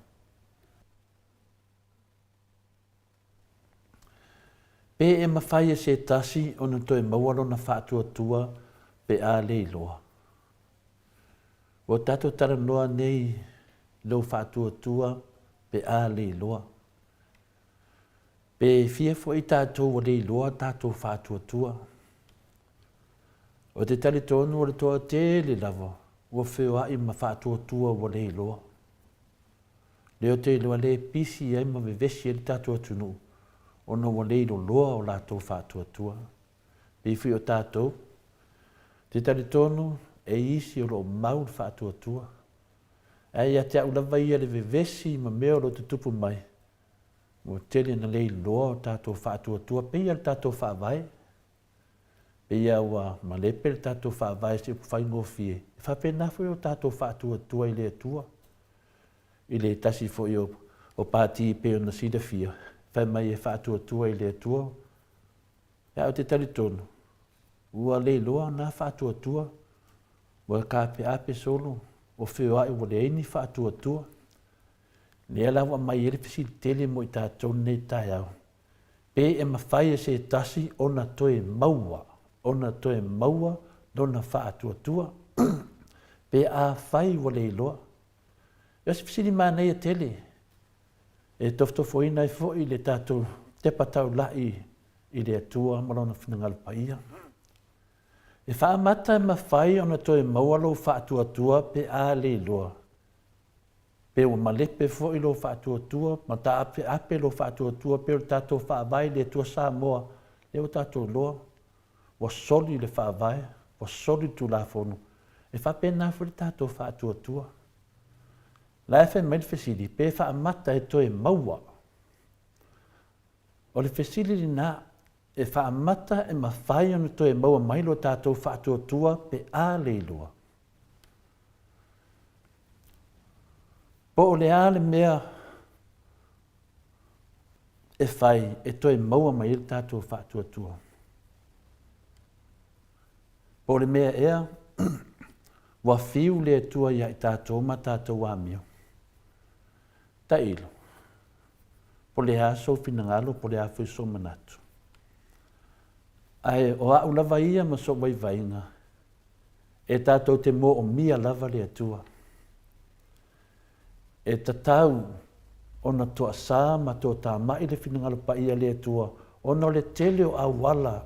Pe e mafai e se tasi ona toe maua lona faatuatua pe a le iloa. Ua tatou talanoa nei i lou faatuatua pe a le iloa. Pe fia foi tatou ua le iloa tatou faatuatua. Ou te talitonu o le toatele lava ua feoai ma faatuatua ua le iloa. Lea ou te iloa lea e pisi ai ma vevesi ai le tatou atunuu ona ua le iloloa o latou faatuatua. Pei foi o tatou, ou te talitonu e i isi o lo o mau le faatuatua. Ae ia te au lava ia le vevesi ma mea o lo o tutupu mai, ua tele ina le iloa o tatou faatuatua pei lava o le tatou Faavae. Pei lava ua malepe le tatou Faavae i se upu faigofie, e faapena foi o tatou faatuatua i le Atua. I le tasi foi o, o pati e pei ona silafia, fai mai e faatuatua i le Atua. Ae ou te talitonu, ua le iloa na faatuatua, ua taapeape solo, ua feoai ua leai ni faatuatua. Lea la ua aumai ai le fesili tele mo i tatou lenei taeao, pe e mafai e se tasi ona toe maua, ona toe maua lona faatuatua, pe afai ua le iloa. O se fesili manaia tele e tofotofoina ai foi le tatou tepa taulai i le Atua ma Lona finagalo paia. E faamata e mafai ona toe maua lou faatuatua pe a le iloa. Pe ua malepe foi lou faatuatua ma taapeape lou faatuatua pei o le tatou Faavae i le Atua Samoa, lea ua tatou iloa ua soli le Faavae, ua soli le Tulafono. E faapena foi le tatou faatuatua. La e fai mai le fesili, pe faamata e toe maua. O le fesili lena, e faamata e mafai ona toe maua mai lo tatou faatuatua pe a le iloa. Po o le a le mea e fai e toe maua mai ai le tatou faatuatua. Po o le mea ea ua fiu le Atua ia i tatou ma tatou amio. Tailo, po o le a sou finagalo, po o le a foi sou manatu. Ae o au lava ia ma sou vaivaiga, e tatou te moomia lava le Atua. E tatau ona toasā ma toatamai le finagalo paia le Atua ona o le tele o auala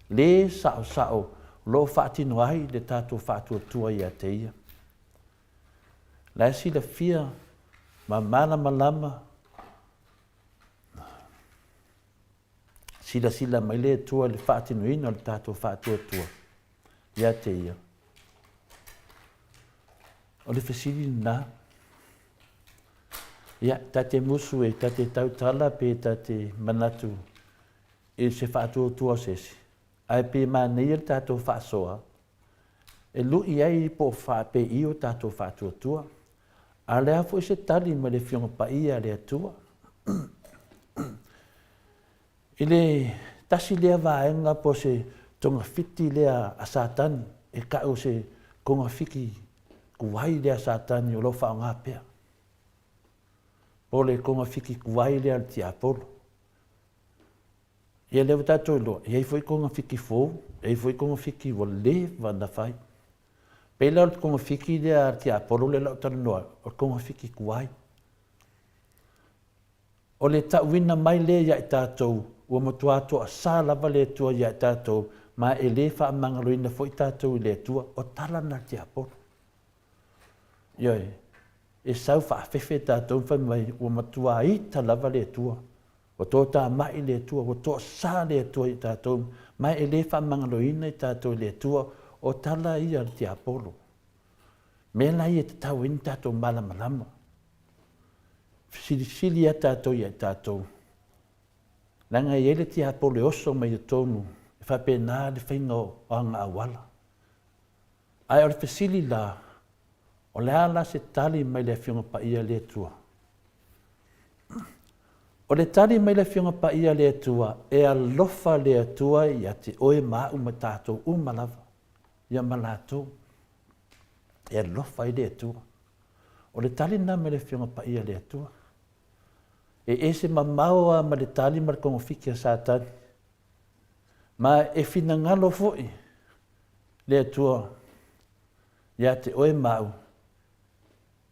le saosao o lo o faatino ai le tatou faatuatua ia te Ia. La e silafia ma malamalama silasila mai le Atua i le faatinoina o le tatou faatuatua ia te Ia. O le fesili lena. Ia, ta te musu e, ta te tautala pe ta te manatu i se faatuatua o se isi, ae pe manaia le tatou faasoa e lu'i ai po o faapei o tatou faatuatua. A o le a foi se tali mai le Afioga Paia a le Atua? I le tasi lea vaega po o se togafiti lea a Satani e tau o se togafiti tuai lea a Satani o lo o faaaoga pea. Po o le togafiti tuai lea a le tiapolo. Ia lea ua tatou iloa, e i ai foi togafiti fou, e i ai foi togafiti ua leva ona fai. Pei la o le togafiti lea a le tiapolo lea o le a ou talanoa atu, o le togafiti tuai. O le tauina mai lea ia i tatou, ua matua toasa lava le Atua ia i tatou, ma e le faamagaloina foi tatou i le Atua. O tala na a le tiapolo. Ioe, e sau faafefe tatou ma fai mai, ua matua ita lava le Atua, ua toatamai le Atua, ua toasa le Atua i tatou, ma e le faamagaloina i tatou i le Atua. O tala ia a le tiapolo. Mea la ia e tatau ai ona tatou malamalama. Fesilisili lava tatou ia i tatou, leaga e i ai le tiapolo e oso mai totonu e faapena le faiga o aga auala. Ae o le fesili la, o le a la se tali mai le Afioga Paia a le Atua? O le tali mai le Afioga Paia a le Atua, e alofa le Atua ia te oe ma au ma tatou uma lava, ia ma latou. E alofa ai le Atua. O le tali lena mai le Afioga Paia a le Atua. E ese mamao lava ma le tali ma le togafiti a Satani. Ma e finagalo foi le Atua ia te oe ma au,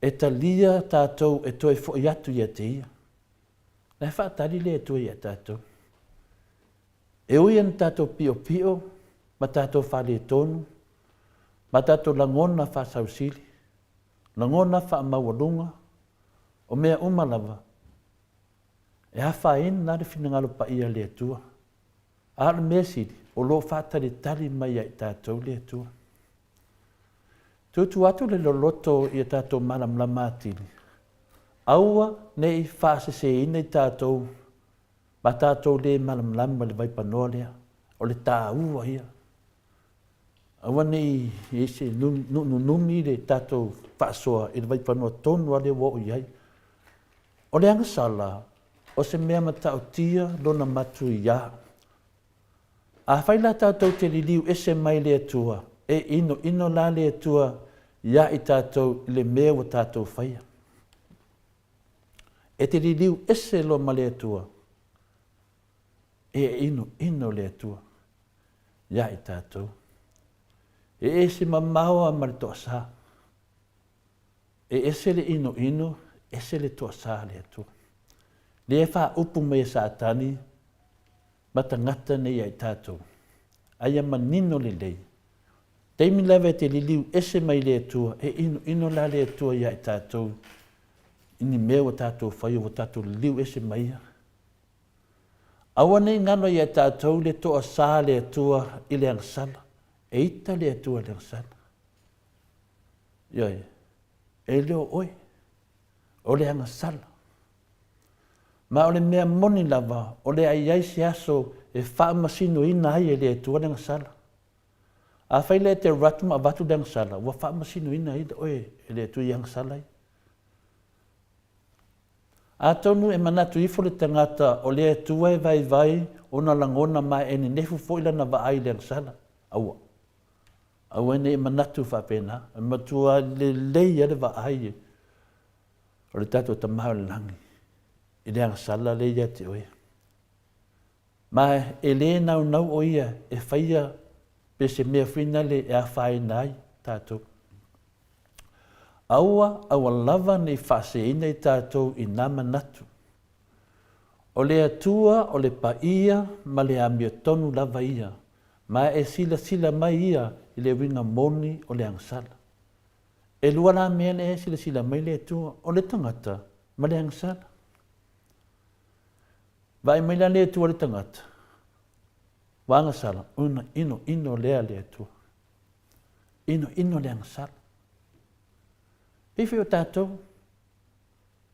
e talia tatou e toe foi atu ia te Ia. La e faatali le Atua ia tatou. E ui ina tatou piopio ma tatou faaletonu ma tatou lagona faasausili, lagona faamaualuga, o mea uma lava, e afaina le finagalo paia o le Atua. A o le mea sili, o lo o faatalitali mai ia i tatou le Atua. Tuutuu atu le loloto ia tatou malamalama atili, aua ne i faaseseina i tatou ma tatou le malamalama i le vaipanoa lea, o le taua ia. Aua ne i i ai se nunumi le tatou faasoa i le vaipanoa tonu lava lea ua oo i ai. O le agasala, o se mea matautia lona matuia. Afai la tatou te liliu ese mai le Atua, e inoino la le Atua iā i tatou i le mea ua tatou faia. E te liliu ese loa ma le Atua, e inoino le Atua iā i tatou. E ese mamao lava ma le toasa. E ese le inoino, ese le toasa a le Atua. Lea e faaupu mai e Satani ma tagata nei ia i tatou, a ia manino lelei, taimi lava e te liliu ese mai le Atua, e inoino la le Atua ia i tatou i ni mea ua tatou faia, ua tatou liliu ese mai ia. Aua ne i galo ia i tatou le toasa a le Atua i le agasala. E ita le Atua i le agasala. Ioe, e le o oe, o le agasala. Ma o le mea moni lava, o le a i ai se aso e faamasinoina ai e le Atua le agasala. Afai la e te alu atu ma avatu le agasala, ua faamasinoina ai oe e le Atua i agasala ia. Atonu e manatu ifo le tagata o le Atua e vaivai ona lagona ma e nenefu foi lana vaai i le agasala. Aua. Aua ne i manatu faapena. E matua lelei lava le vaai o le tatou Tama o le Lagi i le agasala lea ia te oe. Ma e le naunau o ia e faia pe se mea foi nale e afaina ai tatou. Aua, aua lava ne i faaseseina i tatou i na manatu. O le Atua o le paia ma le amiotonu lava ia, ma e silasila mai ia i le uiga moni o le agasala. E lua la mea lea e silasila mai le Atua, o le tagata ma le agasala. Vaai mai la le Atua i le tagata, ua agasala, ona inoino lea le Atua. Inoino le agasala. Pei foi o tatou,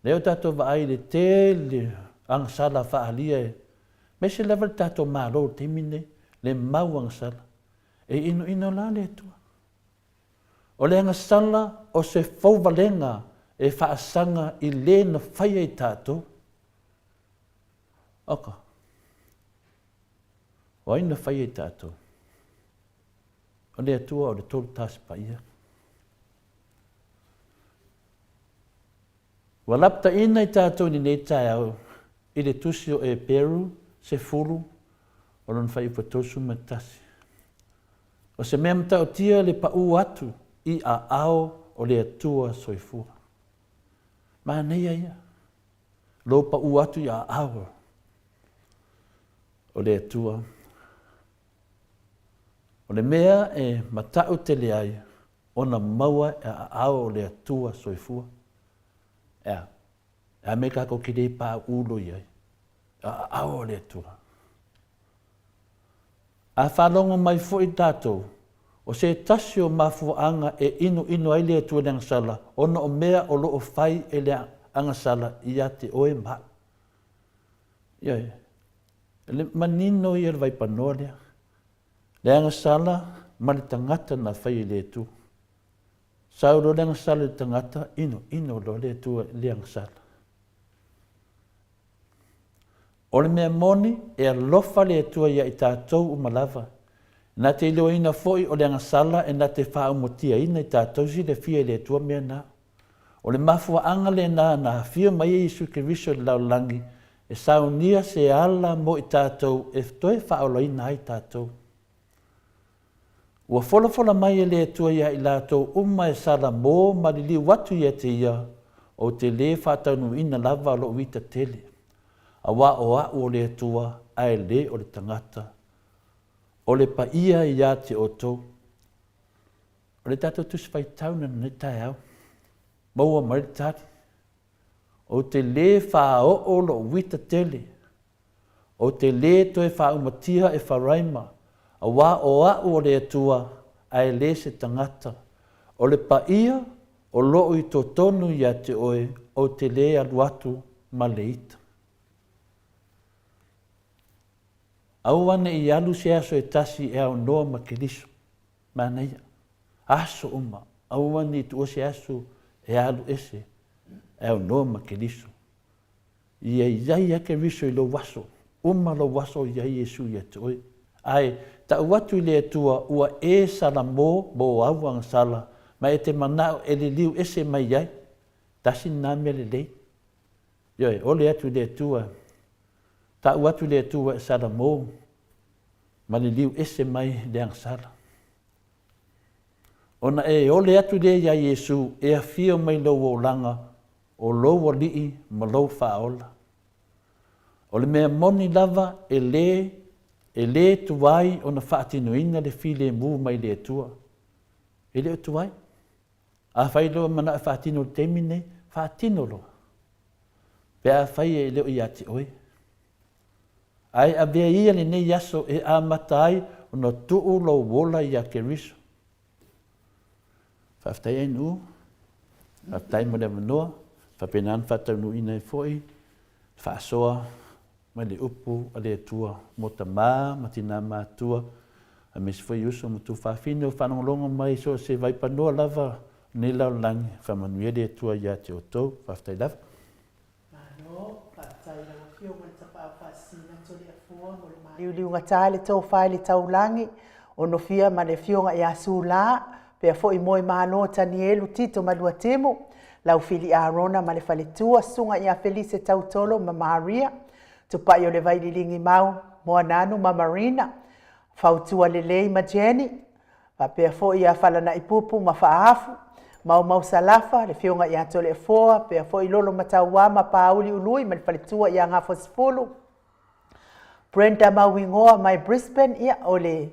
lea o tatou vaai i le tele agasala faaalia e, aemaise lava le tatou Malo i le taimi lenei, le mau agasala. E inoino la le Atua. O le agasala o se fouvalega e faasaga i le na faia i tatou. Oka. O ai na faia i tatou? O le Atua o le Tolu Tasi Paia. Ua lapataina i tatou i lenei taeao i le tusi o Eperu 10 o lona fuaiupu e 31. O se mea matautia le paʻu atu i aao o le Atua soifua. Manaia ia, lou paʻu atu i aao o le Atua. O le mea e mataʻu tele ai, ona maua e aao o le Atua soifua. Ea, e a mea kākou ke lē paʻu loa i ai? Aao o le Atua. A faalogo mai foi tatou, o se tasi o mafuaaga e inoino ai le Atua i le agasala, ona o mea o lo o fai e le agasala ia te oe ma au. Ioe, le manino ia o le vaipanoa lea. Le agasala ma le tagata na faia e le Atua. Sau loa le agasala i le tagata, ino, ino loa le Atua i le agasala. O le mea moni, e alofa le Atua ia i tatou uma lava. E na te iloaina foi o le agasala e na te faaumatiaina i tatou silafia e le Atua mea na. O le mafuaaga lena na afio mai ai Iesu Keriso i le lalolagi e saunia se ala mo i tatou e toe faaolaina ai tatou. Ua folafola mai e le Atua ia i latou uma e salamo ma liliu atu ia te Ia, ou te lē faataunuuina lava lou ita tele, auā o a'u o le Atua ae lē o le tagata. O le paia ia te outou. O le tatou Tusi Faitau na lenei taeao, maua mai le tali, Ou te lē faaoo lou ita tele, ou te lē toe faaumatia Efaraima, auā o a'u o le Atua, ae lē se tagata. O le paia o loo i totonu ia te oe, ou te lē alu atu ma le ita. Aua ne i alu se aso e tasi e aunoa ma Keriso. Manaia. Aso uma, aua ne i tuua se aso e alu ese e aunoa ma Keriso. Ia i ai a Keriso i lou aso, uma lou aso i ai Iesu ia te oe. Ae, tau atu i le Atua ua e salamo mo au agasala ma e te manao e liliu ese mai ai. Tasi lena mea lelei. Ioe, ole atu i le Atua, tau atu i le Atua e salamo ma liliu ese mai le agasala. Ona e ole atu lea iā Iesu e afio mai lou olaga o lou Alii ma lou Faaola. O le mea moni lava e lē e lē tuai ona faatinoina le filemu mai le Atua. E le o tuai. Afai loa manao e faatino i le taimi lenei, faatino loa. Pe afai e le o ia te oe. Ae avea ia lenei aso e amata ai ona tuu lou ola iā Keriso. Faafetai Ainuu, faafetai mo le avanoa, faapena ona faataunuuina ai foi le faasoa mai le upu a le Atua mo tama ma tina matutua, aemaise foi uso ma tuafafine o faalogologo mai i so o se vaipanoa lava o lenei lalolagi. Faamanuia le Atua ia te outou. Faafetai lava. Malo, faafetai i lau Afioga i le Tapaau Faasisina Toleafoa mo le Liuliugata le tofa i le taulagi, o Nofia ma le Afioga ia Sula, pea foi Moemalo Tanielu Tito Maluatimu, Laufili Arona ma le faletua, Susuga ia Felise Tautolo ma Maria, Tupai o le Vaililigi Mau, Moananu ma Marina, Fautua Lelei ma Jenny, faapea foi ia Falanaipupu ma Faaafu, Maumau Salafa, le Afioga ia Toleafoa, pea foi Lolo Matauā ma Pāuli Ului ma le faletua ia Gafoasefulu, Brenda Mauigoa mai Brisbane, ia o le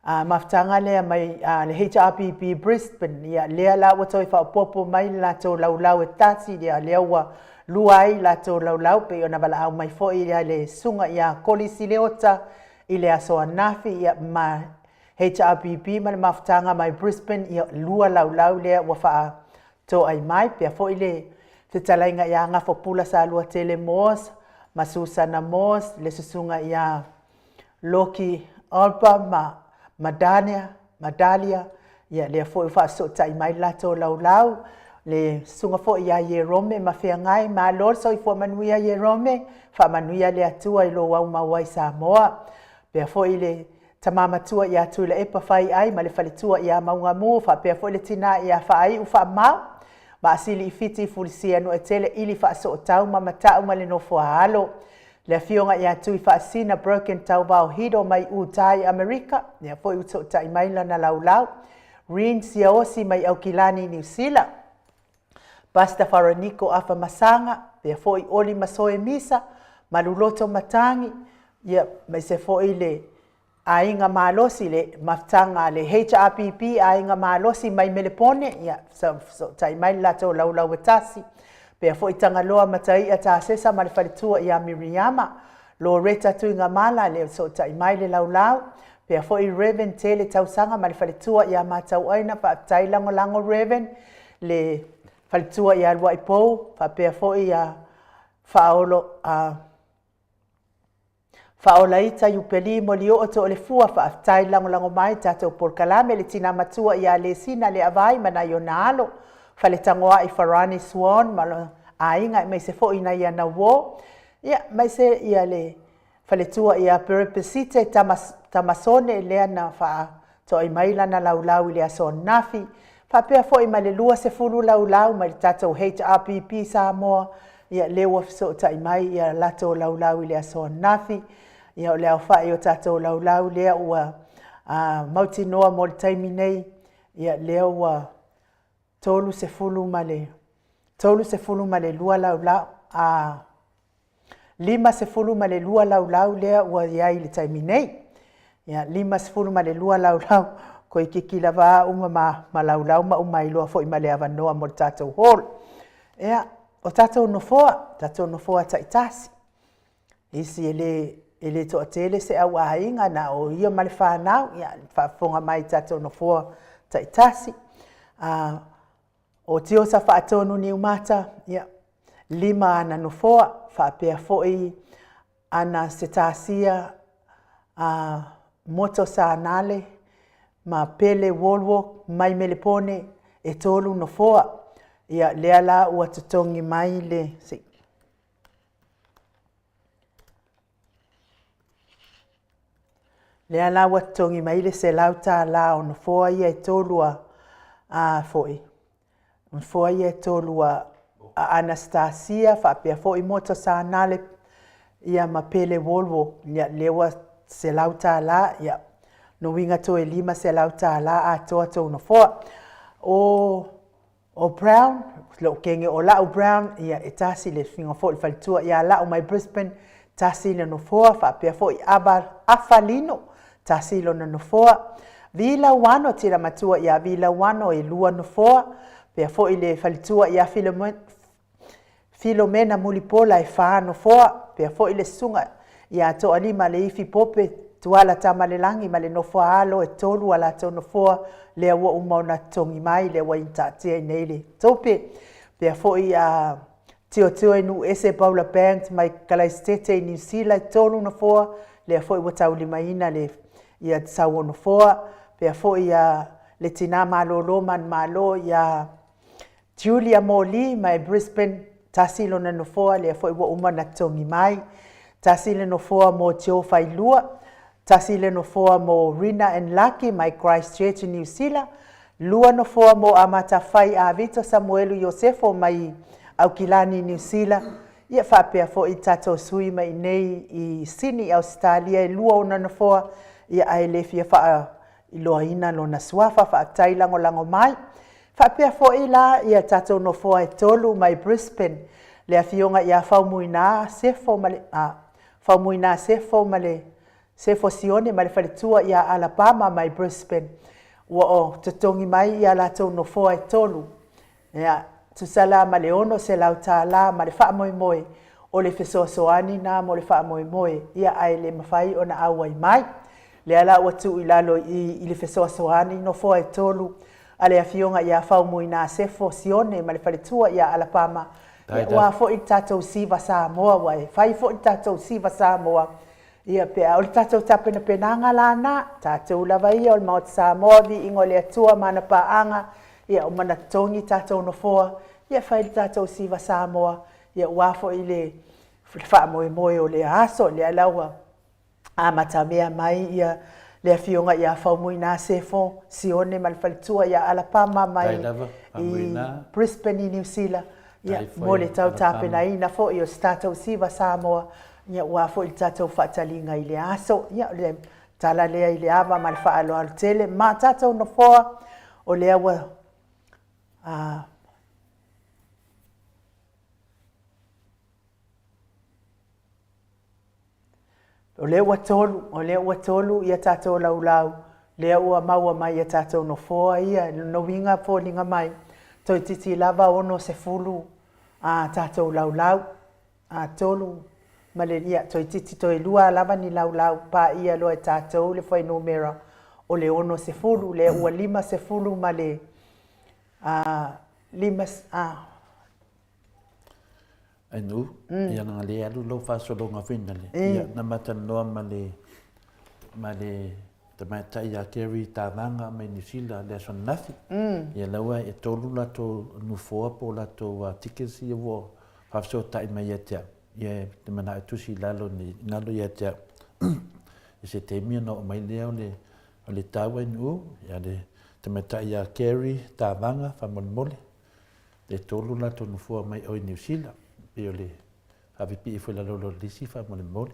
mafutaga lea mai le HRPP Brisbane, ia lea la ua toe faaopoopo mai le latou laulau e tasi, ia lea ua lua ai latou laulau, pei ona valaau mai foi ia le susuga ia Kolisi Leota i le aso ananafi, ia ma HRPP ma le mafutaga mai Brisbane, ia lua laulau lea ua faatoai mai, pea foi le fetalaiga ia Gafopula Saluatele Moores ma Susana Moores, le susuga ia Loki Alba ma Madania, Madalia, ia lea foi ua faasootai mai le latou laulau, le susuga foi ia Ierome ma Feagai, malo le soifua manuia Ierome, faamanuia le Atua i lou aumau ai Samoa. Pea foi le tama matua ia Tuilaepa Faiai ma le faletua ia Maugamu, faapea foi le tina ia Faaiu Faamau, Maasili i Fiti Fulisia Nuetele Ili Faasootau ma Matau ma le Nofoaalo, le afioga ia Tui Faasina Broken Tauvao Hido mai Utah i Amerika, lea foi ua sootai mai lana laulau, Rin Siaosi mai Aukilani Niu Sila, Pastor Faraniko Afa Masaga, pea foi Oli Masoe Misa, Maluloto Matagi, ia maise foi le Aiga Malosi, le mafutaga a le HRPP Aiga Malosi mai Melepone, ia sootai mai le latou laulau e tasi, pea foi Tagaloa Mataia Tasesa ma le faletua ia Miriama, Loretta Tuigamala, le sootai mai le laulau, pea foi Reverend Tele Tausaga ma le faletua ia Matauaina, faafetai lagolago Reverend, le faletua ia Luaipou, faapea foi ia Faaolo a Faaolaita Iupeli Molioo Toolefua, faafetai le lagolago mai i tatou polokalame, le tina matua ia Lesina Leavai ma nai ona alo, Faletagoai Farani Swan ma lona aiga aemaise foi nai ana uo, ia, aemaise ia le faletua ia Perepesite Tamasone lea na faatoai mai lana laulau i le aso ananafi, faapea foi ma le 20 laulau mai le tatou HRPP Samoa, ia lea ua fesootai mai ia latou laulau i le aso ananafi. Ia o le aofai o tatou laulau lea ua mautinoa mo le taimi nei, ia lea ua 32 laulau, 52 laulau lea ua i ai i le taimi nei. Ia, 52 laulau, toeitiiti lava au ma laulau ma uma ai loa foi ma le avanoa mo le tatou hall. Ia, o tatou nofoa, tatou nofoa taitasi, isi e le toatele se au aiga, na o ia ma le fanau, ia faafofoga mai i tatou nofoa taitasi. O Tiosa Faatonu Niumata, ia, 5 ana nofoa, faapea foi Anasetasia Moto Sanale ma Pele Wallwork mai Melepone, e 3 nofoa. Ia, lea la ua totogi mai le Lea la ua totogi mai le $100 o nofoa ia e 3 a foi, nofoa ia e 3 a Anastasia faapea foi Moto Sanale ia ma Pele Wallwork. Ia lea ua $100, ia lona uiga toe $500 atoa tou nofoa. O O Brown, lou kege o lau Brown, ia e tasi le suiga foi le faletua ia lau mai Brisbane, tasi le nofoa, faapea foi Ava, Afa Lino, tasi lona nofoa. Vi Lauano, tila matua ia Vi Lauano e 2 nofoa, faapea foi le faletua ia Filomena Mulipola e 4 nofoa, faapea foi le susuga ia Toalima Leifi Pope Tuala Tamalelagi ma le nofo a alo e 3 a latou nofoa, lea ua uma ona totogi mai, lea ua taatia i inei le tupe. Faapea foi a Tiotio Nuuese Paula Banks mai Kalaisitete i Niu Sila e 3 nofoa, lea foi ua taulimaina le ia sau o nofoa. Faapea foi a le tina malolo manumalo ia Julia Moli mai Brisbane, tasi lona nofoa, lea foi ua uma ona totogi mai. Tasi le nofoa mo Joe Failua, tasi le nofoa mo Rina and Lucky mai Christchurch i Niu Sila, 2 nofoa mo Amatafai Avito Samuelu Iosefo mai Aukilani i Niu Sila, ia faapea foi tatou sui mai inei i Sini i Ausetalia e 2 ona nofoa, ia ae le fia faailoaina lona suafa, faafetai lagolago mai. Faapea foi la ia tatou nofoa e 3 mai Brisbane, le afioga ia Faumuina Sefo ma le, Faumuina Sefo ma le Sefo Sione ma le faletua ia Alabama mai Brisbane, ua o totogi mai ia latou nofoa e 3. Ia, tusa la ma le $600 ma le faamoemoe o le fesoasoani na mo le faamoemoe, ia ae le mafai ona auai mai. Lea la ua tuu i lalo i i le fesoasoani nofoa e 3 a le afioga ia Faumuina Sefo Sione ma le faletua ia Alapama, ia ua foi le tatou Siva Samoa, ua e fai foi le tatou Siva Samoa, ia pe a o le tatou tapenapenaga la na, tatou lava ia o le Maota Samoa, viiga o le Atua ma ana paaga, ia uma ona totogi tatou nofoa, ia fai le tatou Siva Samoa, ia ua foi le faamoemoe o lea aso, lea la ua amatamea mai ia le afioga ia Faumuina Sefo Sione ma le faletua ia Alapama mai i Brisbane i Niu Sila, ia, mo le tau tapenaina foi o se tatou Siva Samoa, ia ua foi le tatou faataliga i le aso. Ia, o le tala lea i le ava ma le faaaloalo tele ma tatou nofoa, o lea ua O lea ua 3, o lea ua 3 ia tatou laulau, lea ua maua mai ia tatou nofoa ia, lona uiga foliga mai, toeitiiti lava 60 a tatou laulau, a 3 ma le, ia, toeitiiti toe 2 lava ni laulau, paia loa e tatou le fuainumera o le 60, lea ua 50 ma le, a, 5, a. Ainu, ia leaga lea e alu lau faasologa foi nale, ia na ma talanoa ma le ma le tamaitai ia Kerry Tavaga mai Niu Sila i le aso ananafi. Ia la ua e tolu latou nofoa po o latou tickets ia ua faafesootai mai ia te au. Ia ou te manao e tusi i lalo ne i galo ia te au. I se taimi ona oo mai lea o le o le tau Ainu, ia le tamaitai ia Kerry Tavaga faamolemole. E tolu latou nofoa mai o i Niu Sila, pei o le faapipii foi i lalo o le lisi faamolemole.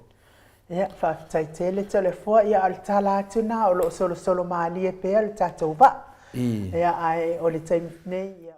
Ia, faafetai tele Toleafoa, ia a o le tala atu lena o lo o solosolo malie pea le tatou vaa. Ia, ae o le taimi nei, ia.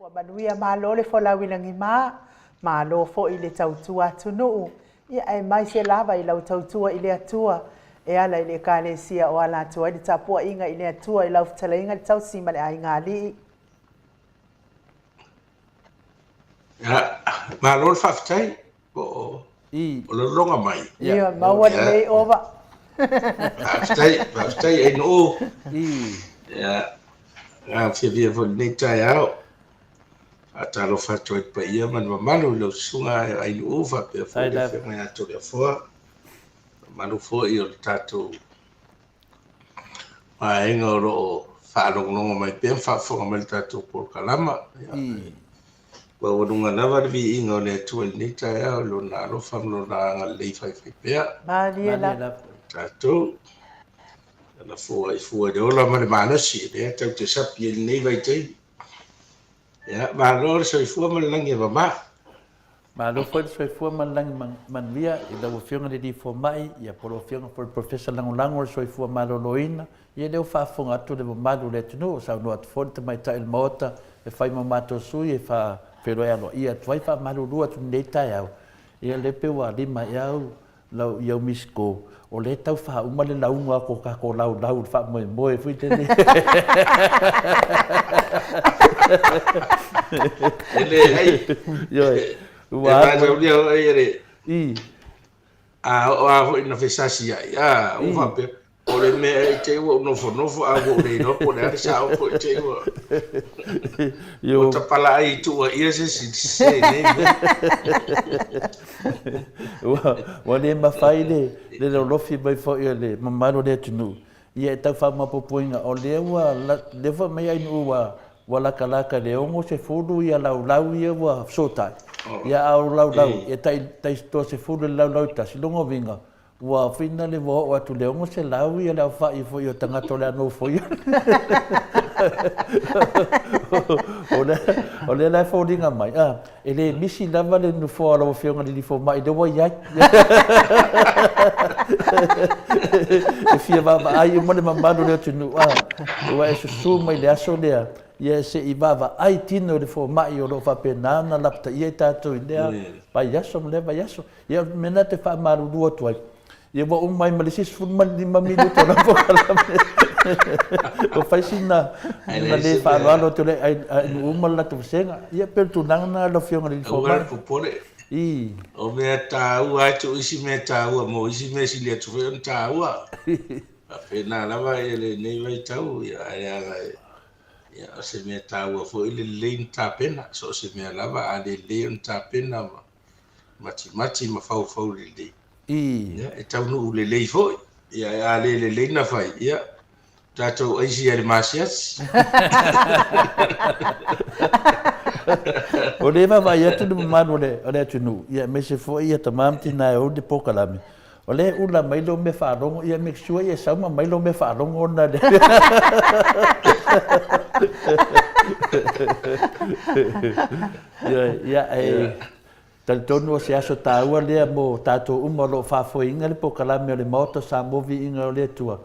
Ua manuia malo le folau i lagima, malo foi le tautua atunuu, ia aemaise lava i lau tautua i le Atua e ala i le Ekalesia o ala atu ai le tapuaiga i le Atua i lau fetalaiga le tausi ma le aiga alii. Ia, malo le faafetai po o le lologa mai. Ia, maua lelei ova. Faafetai, faafetai Ainuu. Ia, fiafia foi i lenei taeao. Faatalofa atu ai i le paia ma le mamalu i lau susuga Ainuu faapea foi le Afioga ia Toleafoa. Mamalu foi o le tatou vaega o lo o faalogologo mai pea ma faafofoga mai i le tatou polokalama. Maualuga lava le viiga o le Atua i lenei taeao i Lona alofa ma Lona agalelei faifaipea. Malie lava. Tatou, Lana foai fua i le ola ma le malosi, lea tatou te sapi ai i lenei vaitaimi. Ia, malo le soifua ma le lagi e mama. Malo foi le soifua ma le lagi manuia i lau Afioga i le Alii Fomai, ia po o lau Afioga foi i le Professor Lagolago o le Soifua Maloloina. Ia lea ua faafofoga atu le mamalu o le atunuu, saunoa atu foi le Tamaitai o le Maota e fai ma matou sui e faafeiloai aloaia atu ai, faamalulu atu i lenei taeao. Ia lea pei ua lima ea au lau i au missed call, o lea e tau faauma le lauga a ko tatou laulau i le faamoemoe foi lele. E leai. Ioe. Ua e mataulia foi e le... I. A oo lava foi ina fesasiai, a, ua faapea, o le mea ea i te i ua ou nofonofo a ua ou le iloa po o le a le sao po i te i ua ua tapalaai i tuuaia se isi sese i nei mea. Ua le mafai le lolofi mai foi o le mamalu o le atunuu. Ia e tau faamaopoopoina, o lea ua, lea foi aumai ainuu ua, ua latalata i le 60 ia laulau ia ua fesootai, ia a o laulau, e tai, tai 30 i le laulau e tasi, lona uiga, ua finale ua oo atu i le 600 ia le aofai foi o tagata o le a nofoia. O lea, o lea la e foliga mai, a, e le misi lava le nofoa o lau Afioga i le Alii Fomai lea ua i ai. E fia vaavaai uma le mamalu o le atunuu, a, ua e susu mai le aso lea, ia se i vaavaai tino i le fomai o lo o faapena ona lapataia i tatou i lea vaiaso ma lea vaiaso. Ia, o le mea lena ou te faamalulu atu ai, ia ua uma ai ma le isi 15 minute o lau polokalame. Ua fai sina na le faaaloalo atu le ai uma le latou vasega. Ia pei o le tulaga lena lau Afioga i le Fomai. Aua le popole. I. O mea taua lava tuu isi mea taua mo isi mea sili atu foi ona taua. Faapena lava ia lenei vaitau, ia ae leaga ia o se mea taua foi le lelei ona tapena. So o se mea lava a lelei ona tapena ma matimati ma faufau lelei, ia, e taunuu lelei foi. Ia, a le lelei na fai, ia, tatou aisi ai le masiasi. O lea e vaavaai atu le mamalu o le atunuu, ia, aemaise foi ia tama ma tina e ou le polokalame, o lea e ula mai lou mea faalogo, ia make sure ia sau ma aumai lou mea faalogo ona Ioe, ia, e talitonu o se aso taua lea mo tatou uma o lo o faafoeina le polokalame o le Maota o Samoa Viiga o le Atua.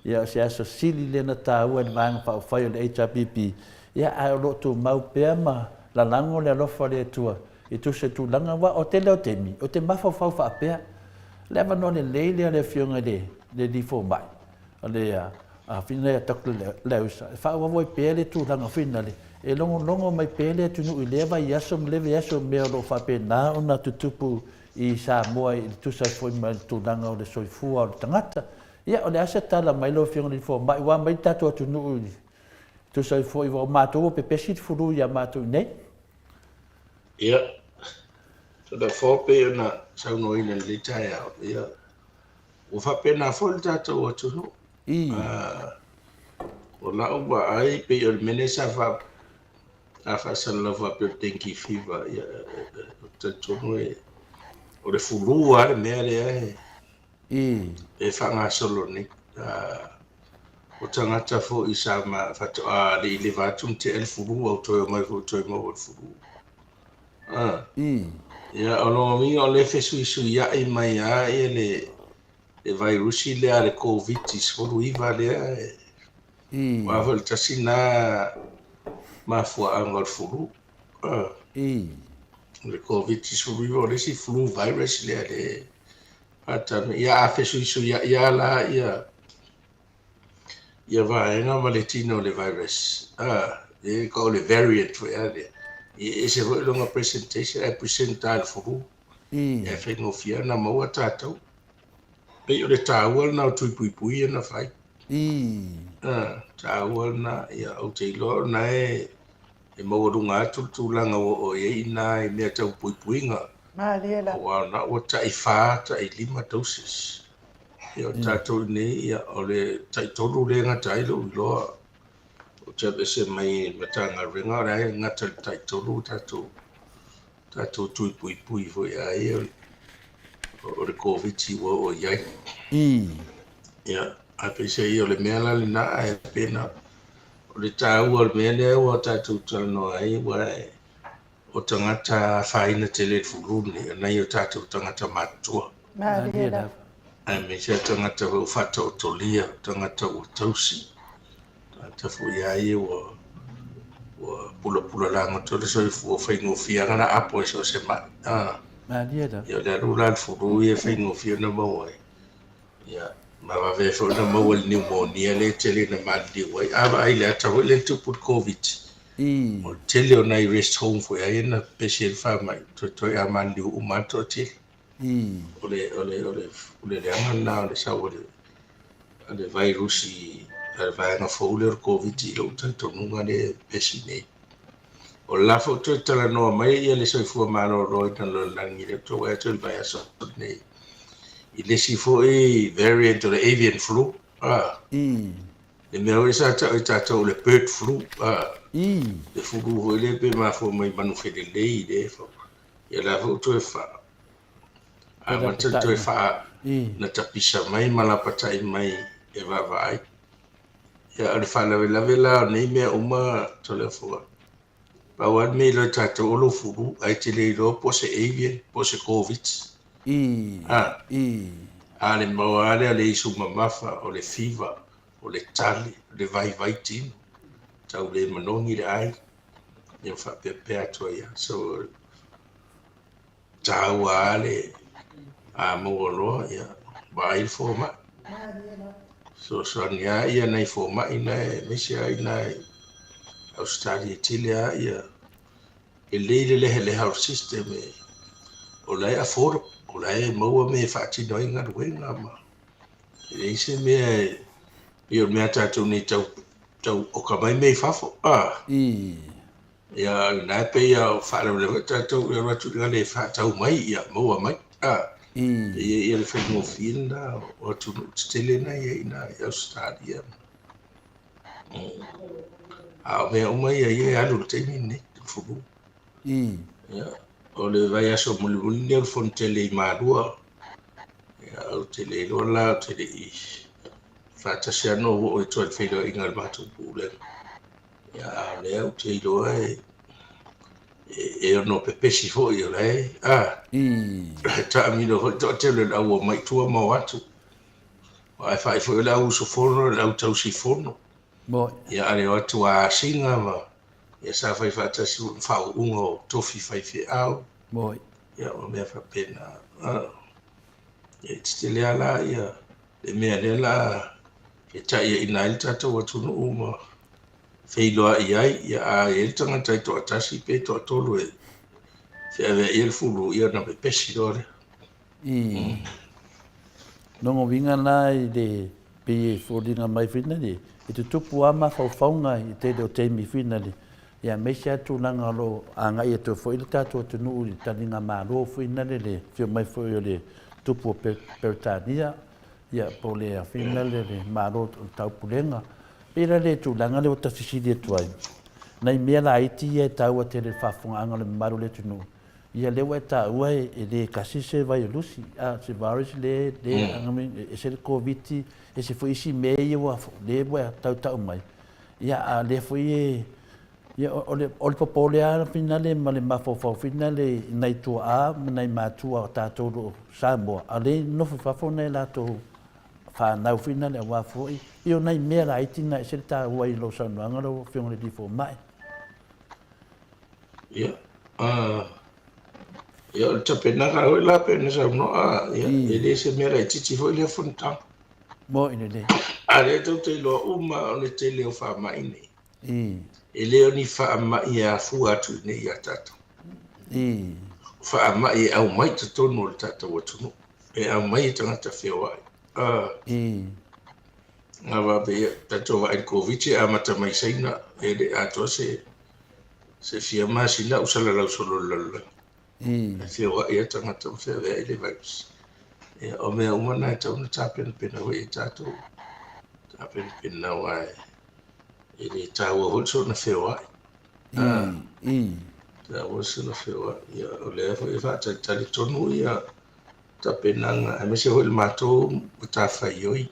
Ia, o se aso sili lea ona taua i le Vaega Faaupufai o le HRPP, ia, ae o lo o tumau pea ma lalago le alofa o le Atua e tusa i tulaga, aua o le tele o taimi, ou te mafaufau faapea, le avanoa lelei lea o le Afioga i le Alii Fomai, o le afina ia Doctor Leausa, e faaauau ai pea le tulaga foi lale, e logologo mai pea le atunuu i lea vaiaso ma lea vaiaso i mea o lo o faapena ona tutupu i Samoa i tusa ai foi ma le tulaga o le soifua o le tagata. Ia, o le a se tala mai lau Afioga i le Fomai, ua aumai le tatou atunuu i tusa ai foi, ua o matou ua pepesi le fulu ia matou i inei. Ia, Tolefo, pei ona saunoaina i lenei taeao, ia, Ua faapena foi le tatou atunuu. I. O lau vaai pei o le mea lea sa faa sa faasalalau faapea o le dengue fever, ia, ou te talitonu e o le fulu lava le mea lea e I. e faagasolo nei. O tagata foi sa ma faatoa le i leva atu ona tea le fulu a ua toe omai foi ua toe maua i le fulu. I. Ia, o lona uiga o lea e fesuisuia'i mai lava ia le, le vairusi lea a le Koviti-19 lea e, I. aua foi o le tasi lena mafuaaga o le fulu. I. O le Koviti-19 o le isi flu virus lea le faatanu. Ia, a fesuisuia'i lava la ia ia vaega ma le tino o le virus, a, e ka o le variant foi a lea, e ese foi lona presentation, ae present lava i le flu, e faigofie ona maua tatou. Pei o le taua lena o tui puipui ia na fai. A, taua lena, ia, ou te iloa o lena e, e maualuga atu le tulaga ua oo i ai i ina i mea tau puipuiga. Malie lava. Aua o lena ua tai fa, tai lima doses. Ia o tatou i inei, ia, o le taitolu lea e gata ai lou iloa. Ou te alu ese mai le Matagaluega, o la e gata i le taitolu tatou, tatou tui puipui foi a ia o le Koviti ua oo i ai. Ia, ae peiseai o le mea la lena, ae pena o le taua o le mea lea ua tatou talanoa ai, ua e O tagata afaina tele i le fulu lenei, o nai o tatou tagata matutua. Malie lava. Aemaise a tagata foi ua faataotolia, tagata ua tausi, tagata foi a ia ua ua pulapula lagoto le soifua, faigofie lava ona apo e so o se mai. Ah. Malie lava. Ia o le alu la i le fulu ia e faigofie ona maua ai. Ia, ma vave ai foi ona maua i le niumonia lea e tele ina maliliu ai. A vaai i le ata foi lea na tupu i le Koviti, O le tele o nai rest home foi ai na pepesi ai le faamai, toetoe a maliliu uma lava le toatele. O le, o le, o le, o le leaga lena o le sau o le, o le vairusi a le vaega fou lea o le Koviti i lou talitonuga lea e pepesi nei. O le la foi toe talanoa mai ia le soifua maloloina o le lalolagi lea ou te vaai atu i le vaiaso nei i le isi foi variant o le avian flu. A. Le mea foi sa tau e tatou o le bird flu. A. Le fulu foi lea pe mafua mai manu felelei le fa. Ia la foi toe fa. Amata toe fa na tapisa mai ma lapatai mai e vaavaai. Ia o le faalavelave la o nei mea uma Toleafoa. Pau lava le mea e iloa e tatou o lou fulu, ae e te le iloa po o se avian po o se Covid. A o le maua lava lea o le isu mamafa, o le fever, o le tale, o le vaivai tino, tau le manogi le ai, ia ma faapea atu ai lava. So, taua lava le a maua loa, ia vaai le fomai. Fesoasoani lava ia nai fomai na aemaise lava i nai Ausetalia e tele lava ia lelei le lehaleha o le system e o la e affordable, o la e maua mea e faatino ai galuega ma e leai se mea e pei o le mea a tatou nei tau tau oka mai mea i fafo. Ia, lena e pei a faalavelave foi tatou i alu atu i le faatau mai, ia maua mai. A, ia, ia le faigofie lena o atunuu tetele na i ai i ina i Ausetalia. A o mea uma ia ia e alu i le taimi lenei, le fulu. Ia, o le vaiaso mulimuli lenei o le fonotele i Malua. Ia, ou te le iloa la, ou te le i faatasi lava na ou oo atu ai i le feiloaiga a le matou Pulega. Ia, a o lea ou te iloa e, e ono pepesi foi o la e, a, e taamilo foi le toatele o le au omai i tua ma o atu. Ae faai foi o le au usufono, o le au tausifono. Ia, a le o atu a asiga ma, ia sa fai faatasi foi ma faauuga o tofi faifeau. Ia, ma mea faapena. Ia, e tetele lava la ia le mea lea la e taiaina ai le tatou atunuu ma feiloai ai, ia a i ai le tagata e toatasi pe toatolu e feaveaia le fulu, ia ona pepesi loa lea. I lona uiga la i le pei e foliga mai foi lea, e tutupu lava mafaufauga i le tele o taimi foi lea, ia aemaise lava tulaga o lo o agai atu ai foi le tatou atunuu i le taliga malo foi lea, le afio mai foi o le tupu o Peretania, ia po o le foi lea le Malo o le Taupulega. Pei la le tulaga lea ua ta fesili atu ai, nai mea laiti ia e taua tele i le faafofogaaga a le mamalu o le atunuu, ia lea ua e taua e le tasi se vaiolusi, a se virus lea e ese le Koviti, ese foi isi mea ia ua lea ua tautau mai. Ia a o lea foi e ia o le o le popole lava finale ma le mafaufau finale i nai tuaa ma nai matua o tatou o lo o Samoa, a o lea e nofo i fafo nai latou fanau finale aua foi ia o nai mea laiti na e ese le taua i lau saunoaga lau Afioga i le Alii Fomai. Ia, ia o le tapenaga foi la pei ona saunoa, ia, e le se mea laitiiti foi lea fonotaga. Moni lelei. A lea tou te iloa uma o le tele o faamai nei. E le o ni faamai e afua atu i inei ia tatou. O faamai e aumai i totonu o le tatou atunuu. E aumai e tagata feoai. Nga faapea, tatou vaai i le Koviti e amata mai i Saina, e le atoa se se fia masina o salalau solo i le lalolagi. E feoai lava tagata ma feaveai le virus. Ia, o mea uma na e tatau ona tapenapena foi e tatou. Tapenapena aua e le taua foi le soona feoai. Taua le soona feoai. Ia, o lea foi e faatalitali tonu ia tapenaga, aemaise foi le matou matafaioi.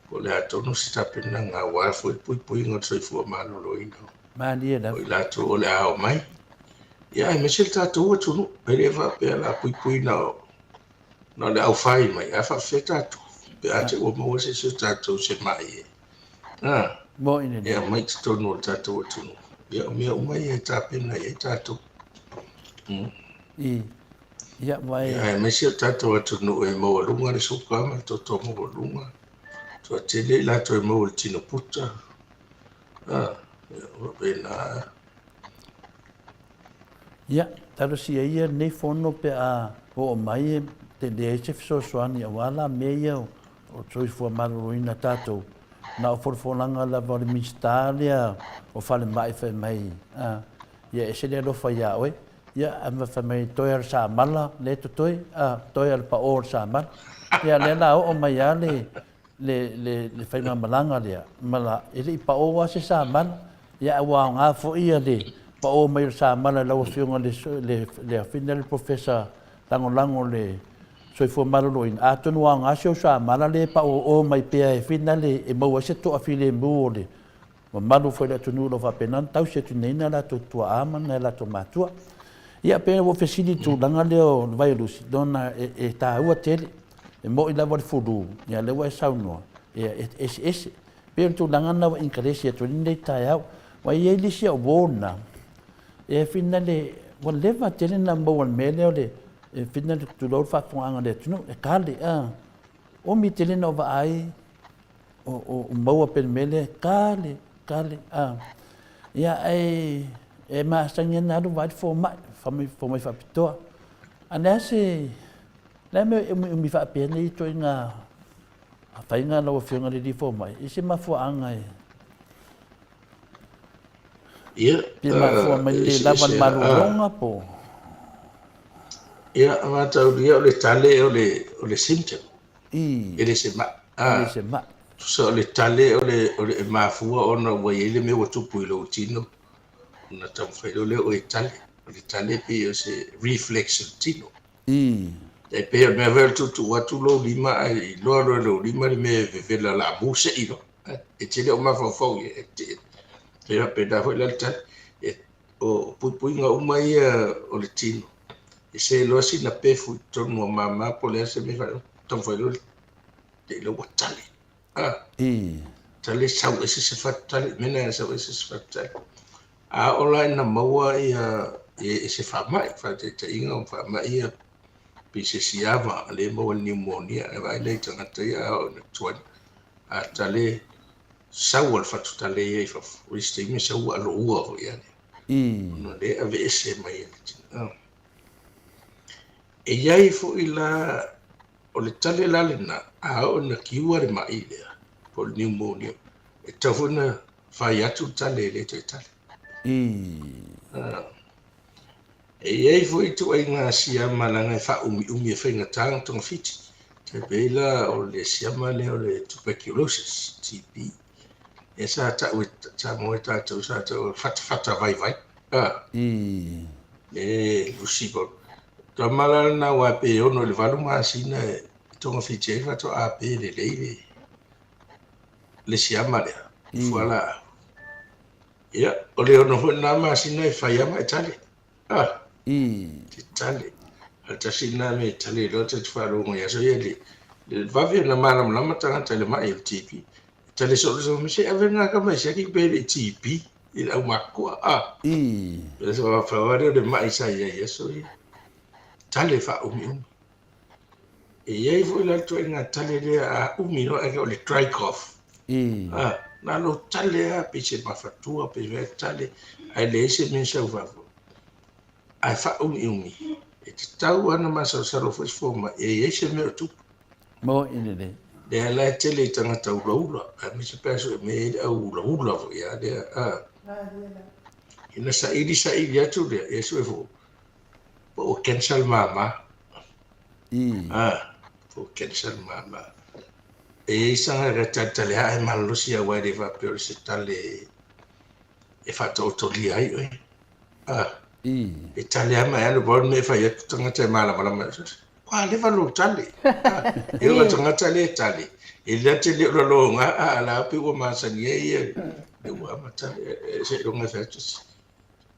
Po o le a tonu se tapenaga aua foi le puipuiga o le soifua maloloina. Malie lava. O i latou o le a o mai. Ia, aemaise le tatou atunuu. E le faapea o le a puipui na o, na o le aufai mai, ae faapefea tatou. Pe a te i ua maua se isi o tatou i se mai e, a, Moni lelei. e aumai i totonu o le tatou atunuu. Ia, o mea uma ia e tapena i ai tatou. I, ia, ma e... Ia, aemaise o le tatou atunuu e maualuga le suka ma le toto maualuga. Toatele i latou e maua i le tino puta. A, ia, faapena. Ia, talosia ia lenei fono pe a oo mai e tele ai se fesoasoani aua la mea ia o soifua maloloina tatou. Na o folafolaga lava o le Minisita lea o Falemai fai mai, a, ia ese le alofa ia oe. Ia, ae fai mai toe a le samala lea e totoe, a, toe a le pao o le samala. Ia, lea la oo mai lava le. le, le, le faigamalaga lea, mala, e le i paō lava se samala, ia ae ua aoga foi ia le paō mai o le samala i lau Afioga le, le, le afina le Professor Lagolago le Soifua Maloloina, atonu ua aoga si ou samala lea e paō mai pea e finale e maua ai se toafilemu o le mamalu foi o le atunuu o lo o faapena ona tausi atu nei nai latou tuaa ma nai latou matua. Ia, pei ua fesili i le tulaga lea o le vaiolusi, lona e, e taua tele, e moni lava le fulu, ia lea ua e saunoa, ia e eseese. Pei o le tulaga lena ua inkaresi atu ai lenei taeao. Ua i ai le isi au uo lena, e finale, ua leva tele na maua i le mea lea o le, e finale, tulou le faafofogaaga a le atunuu, e kale, a, umi tele na ou vaai o maua pea le mea lea, kale, kale, a. Ia, ae e masani ana alu vaai le fomai, fomai faapitoa. A le a se, le a mea e umiumi faapea nei ituaiga faiga lau Afioga i le alii fomai, i se mafuaaga e Ia, pe mafua mai le lava le malologa po. Ia, mataulia o le tale o le, o le symptom. I. E le se mai. E le se mai. Tusa o le tale o le, o le e mafua ona ua i ai le mea ua tupu i lou tino, ona taumafai loa lea o e tale. O le tale e pei o se reflex o le tino. I. E pei o le mea foi o le tuutuu atu lou lima ae iloa loa e lou lima le mea e vevela o le a mu sei loa. E te le o mafaufau i ai. E faapena foi la le tale. E, o puipuiga uma ia o le tino, e se loa sina pefu i totonu o mama po o le a se mea e taumafai loa te iloa ua tale. Ah, I. Tale sau ese se fatu tale, mena e sau ese se fatu tale. A oo la ina maua ia e se faamai, faataitaiga o faamai ia pei se siama lea e maua i le pneumonia, e vaai lea i tagata ia a oo ina tuai, a tale sau a le fatu tale ia i fafo, o isi taimi e sau ua aloua foi ia lea. Ona lea e aveese mai e le tino. E i ai foi la, o le tale la lena, a oo ina kiua le mai lea, po o le pneumonia, e tatau foi ona fai atu le tale e le toe tale. E i ai foi ituaiga siama leaga e faaumiumi e faigata ona togafiti. E pei la o le siama lea o le tuberculosis, TB. E sa tau e Samoa e tatou sa tau e fatafata vaivai. E lusi po. Tama la lena aua pe 6 i le 8 masina e togafiti ai faatoa pe lelei le le siama lea i fualaau. Ia, o le 6 foi lena masina e fai lava ma e tale. Ah, te tale. A tasi lena mea e tale loa ta te faalogo i aso ia le, le vave ona malamalama tagata i le mai o le TB. E tale soo le soo, se ave ngā ka mai siaki pe le TB i le aumakua. Ah, le so whawhare o le mai sa ia i aso ia. Tale whaaumiumi. E i ai foi la le ituaiga tale lea a umi loa ae o le dry cough. A, na lou tale lava pei se mafatua pei se tale ae leai se mea e sau fafo. Ae faaumiumi, e tatau lava ona masalosalo foi se fomai e i ai se mea o tupu. Moni lelei. Lea la e tele i tagata ulaula, aemaise pe a sue mea e i ai le au ulaula foi a lea, a. Ina saili saili atu lea, ia sue foi, Po ua cancer le mama. Ah, po ua cancer le mama. E i ai sanga ka talitali hae malolosi aua e le faapea o se tale e faataotolia ai oe. Ah, e tale lava mai alu pau le mea e fai atu tagata e malamalama. Ua leva lou tale. Ah, e oo i le tagata lea e tale, e le te le o laloga a la pe ua masani ai ia le ua amata seiloga e fai atu se.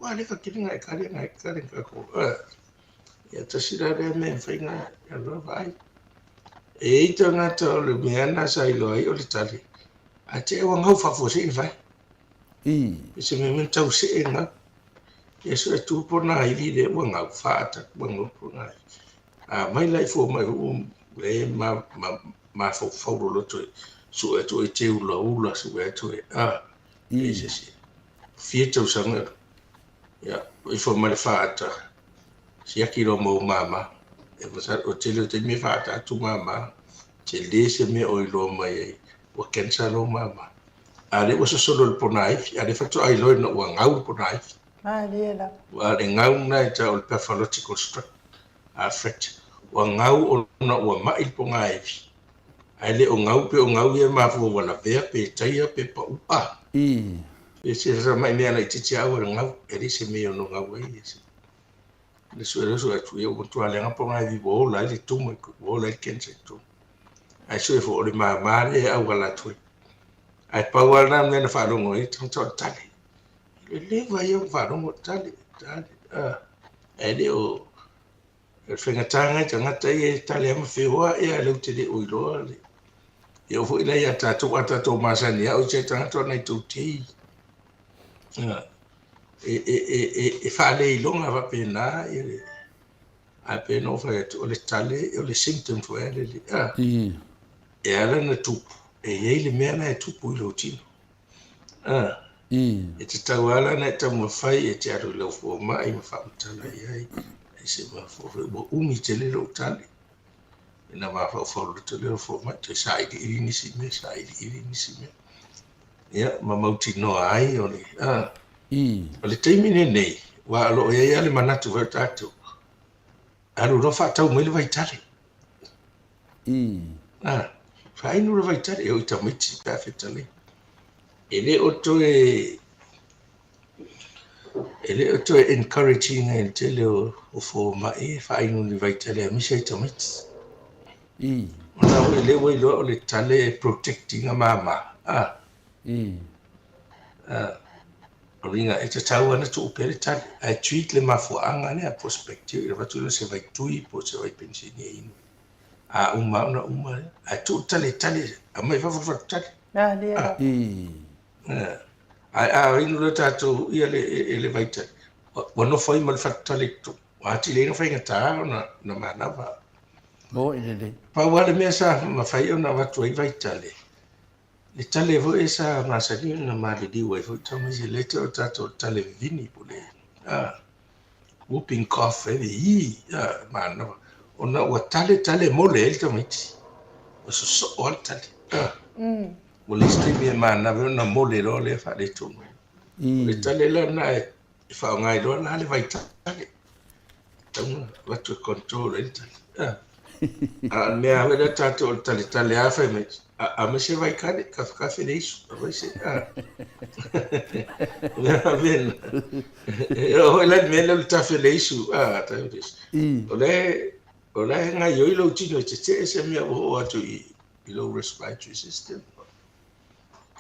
Ua leva tele ngai kare ngai kare ka ko. Ia tasi la lea mea e mafai na loa vaai. E i ai tagata o le mea na sa iloa ai o le tali, a te ua ngau fafo se i vai. I se mea mea tau see ngau. Ia sue tu pona iwi le ua ngau, whaata ua ngau pona iwi. A mai la i fua mai hu le ma, ma, ma fau fau loloto e sue atu e te ula ula sue atu e a. E se se. Fia tausaga, ia, ifo ma le faata, siaki loa ma ou mama. E masalo, o tele o taimi e faata atu mama, tele se mea o iloa mai ai, ua cancer lou mama. A lea ua sosolo i le ponaifi, a lea faatoa iloa ina ua gau le ponaifi. Malie lava. Ua le gau lena e tau o le pathological struct, fracture. Ua gau ona ua mai le ponaifi. Ae le o gau pe o gau ia e mafua ua lavea pe taia pe pau a. Pe se tamai mea laitiiti lava ua gau, e leai se mea e ono gau ai. Le sue lea sue atu, ia ua matua leaga pogaivi ua ola ai le tuma, ua ola ai le cancer i totonu. Ae sue foi o le mama lea e auala atu ai. Ae pau lava lena mea na faalogo ai le tagata o le tale. O le leva ia ona faalogo o le tale, tale, a. Ae le o le faigata lena i tagata ia e tale lava ma feoa, ia ae latou te le o iloa le... E oo foi la ia tatou, a tatou masani lava, o isi tagata o nai tou tei. E, e, e, e, e faaleiloga faapena ia le... Ae pei ona ou fai atu, o le tale, o le symptom foi a le, a, e ala ona tupu, e i ai le mea la e tupu i lou tino. A, e tatau lava la ona e taumafai e te alu i lau fomai ma faamatala i ai, ai se mafua foi, ua umi tele lou tale. Ina mafaufau loto lea o le fomai, toe sailiili nisi mea, sailiili nisi mea. Ia, ma mautinoa ai o le, a, o le taimi lenei, aua o lo o i ai lava le manatu foi o tatou, alu loa faatau mai le vaitale. A, faainu le vaitale, e oo i tamaiti pe a fetalai. E le o toe, e le o toe encourage ina e le tele o fomai e faainu ni vaitale aemaise ai tamaiti. Ona foi lea ua iloa o le tale e protect ina mama. A. A. O uiga e tatau lava ona tuu pea le tale, ae treat le mafuaaga lea po o se bacteria, avatu lea o se vaitui po o se vaipenisini e inu. A uma lava ona uma lea. Ae tuu le tale e tale, aumai i fafo le fatu tale. A. Ae a inu loa tatou ia le, le vaitale, ua nofo ai ma le fatu tale i totonu. Ua atili ai ona faigata ona manava. Moni lelei. Pau lava le mea sa mafai ona avatu ai vaitale, le tale foi sa masani ona maliliu ai foi tamaiti lea e tau o tatou tale vivini po o le whooping cough e ii manava ona ua tale tale mole ai le tamaiti. Ua sosoo lava le tale. Ua leai se taimi e manava ai ona mole loa lea faaletonu. O le tale la lena e faaaoga ai loa la le vaitale. Tatau ona avatu e control ai le tale. A o le mea foi lea tatou o le taletale lava fai mai, aumai se vaitale, kafekafe le isu, aumai se, a. O mea faapena. E oo foi la i le mea lea o le tafe le isu, a, tafe le isu. O la e, o la e gaoioi lou tino e tetee se mea ua oo atu i lou respiratory system.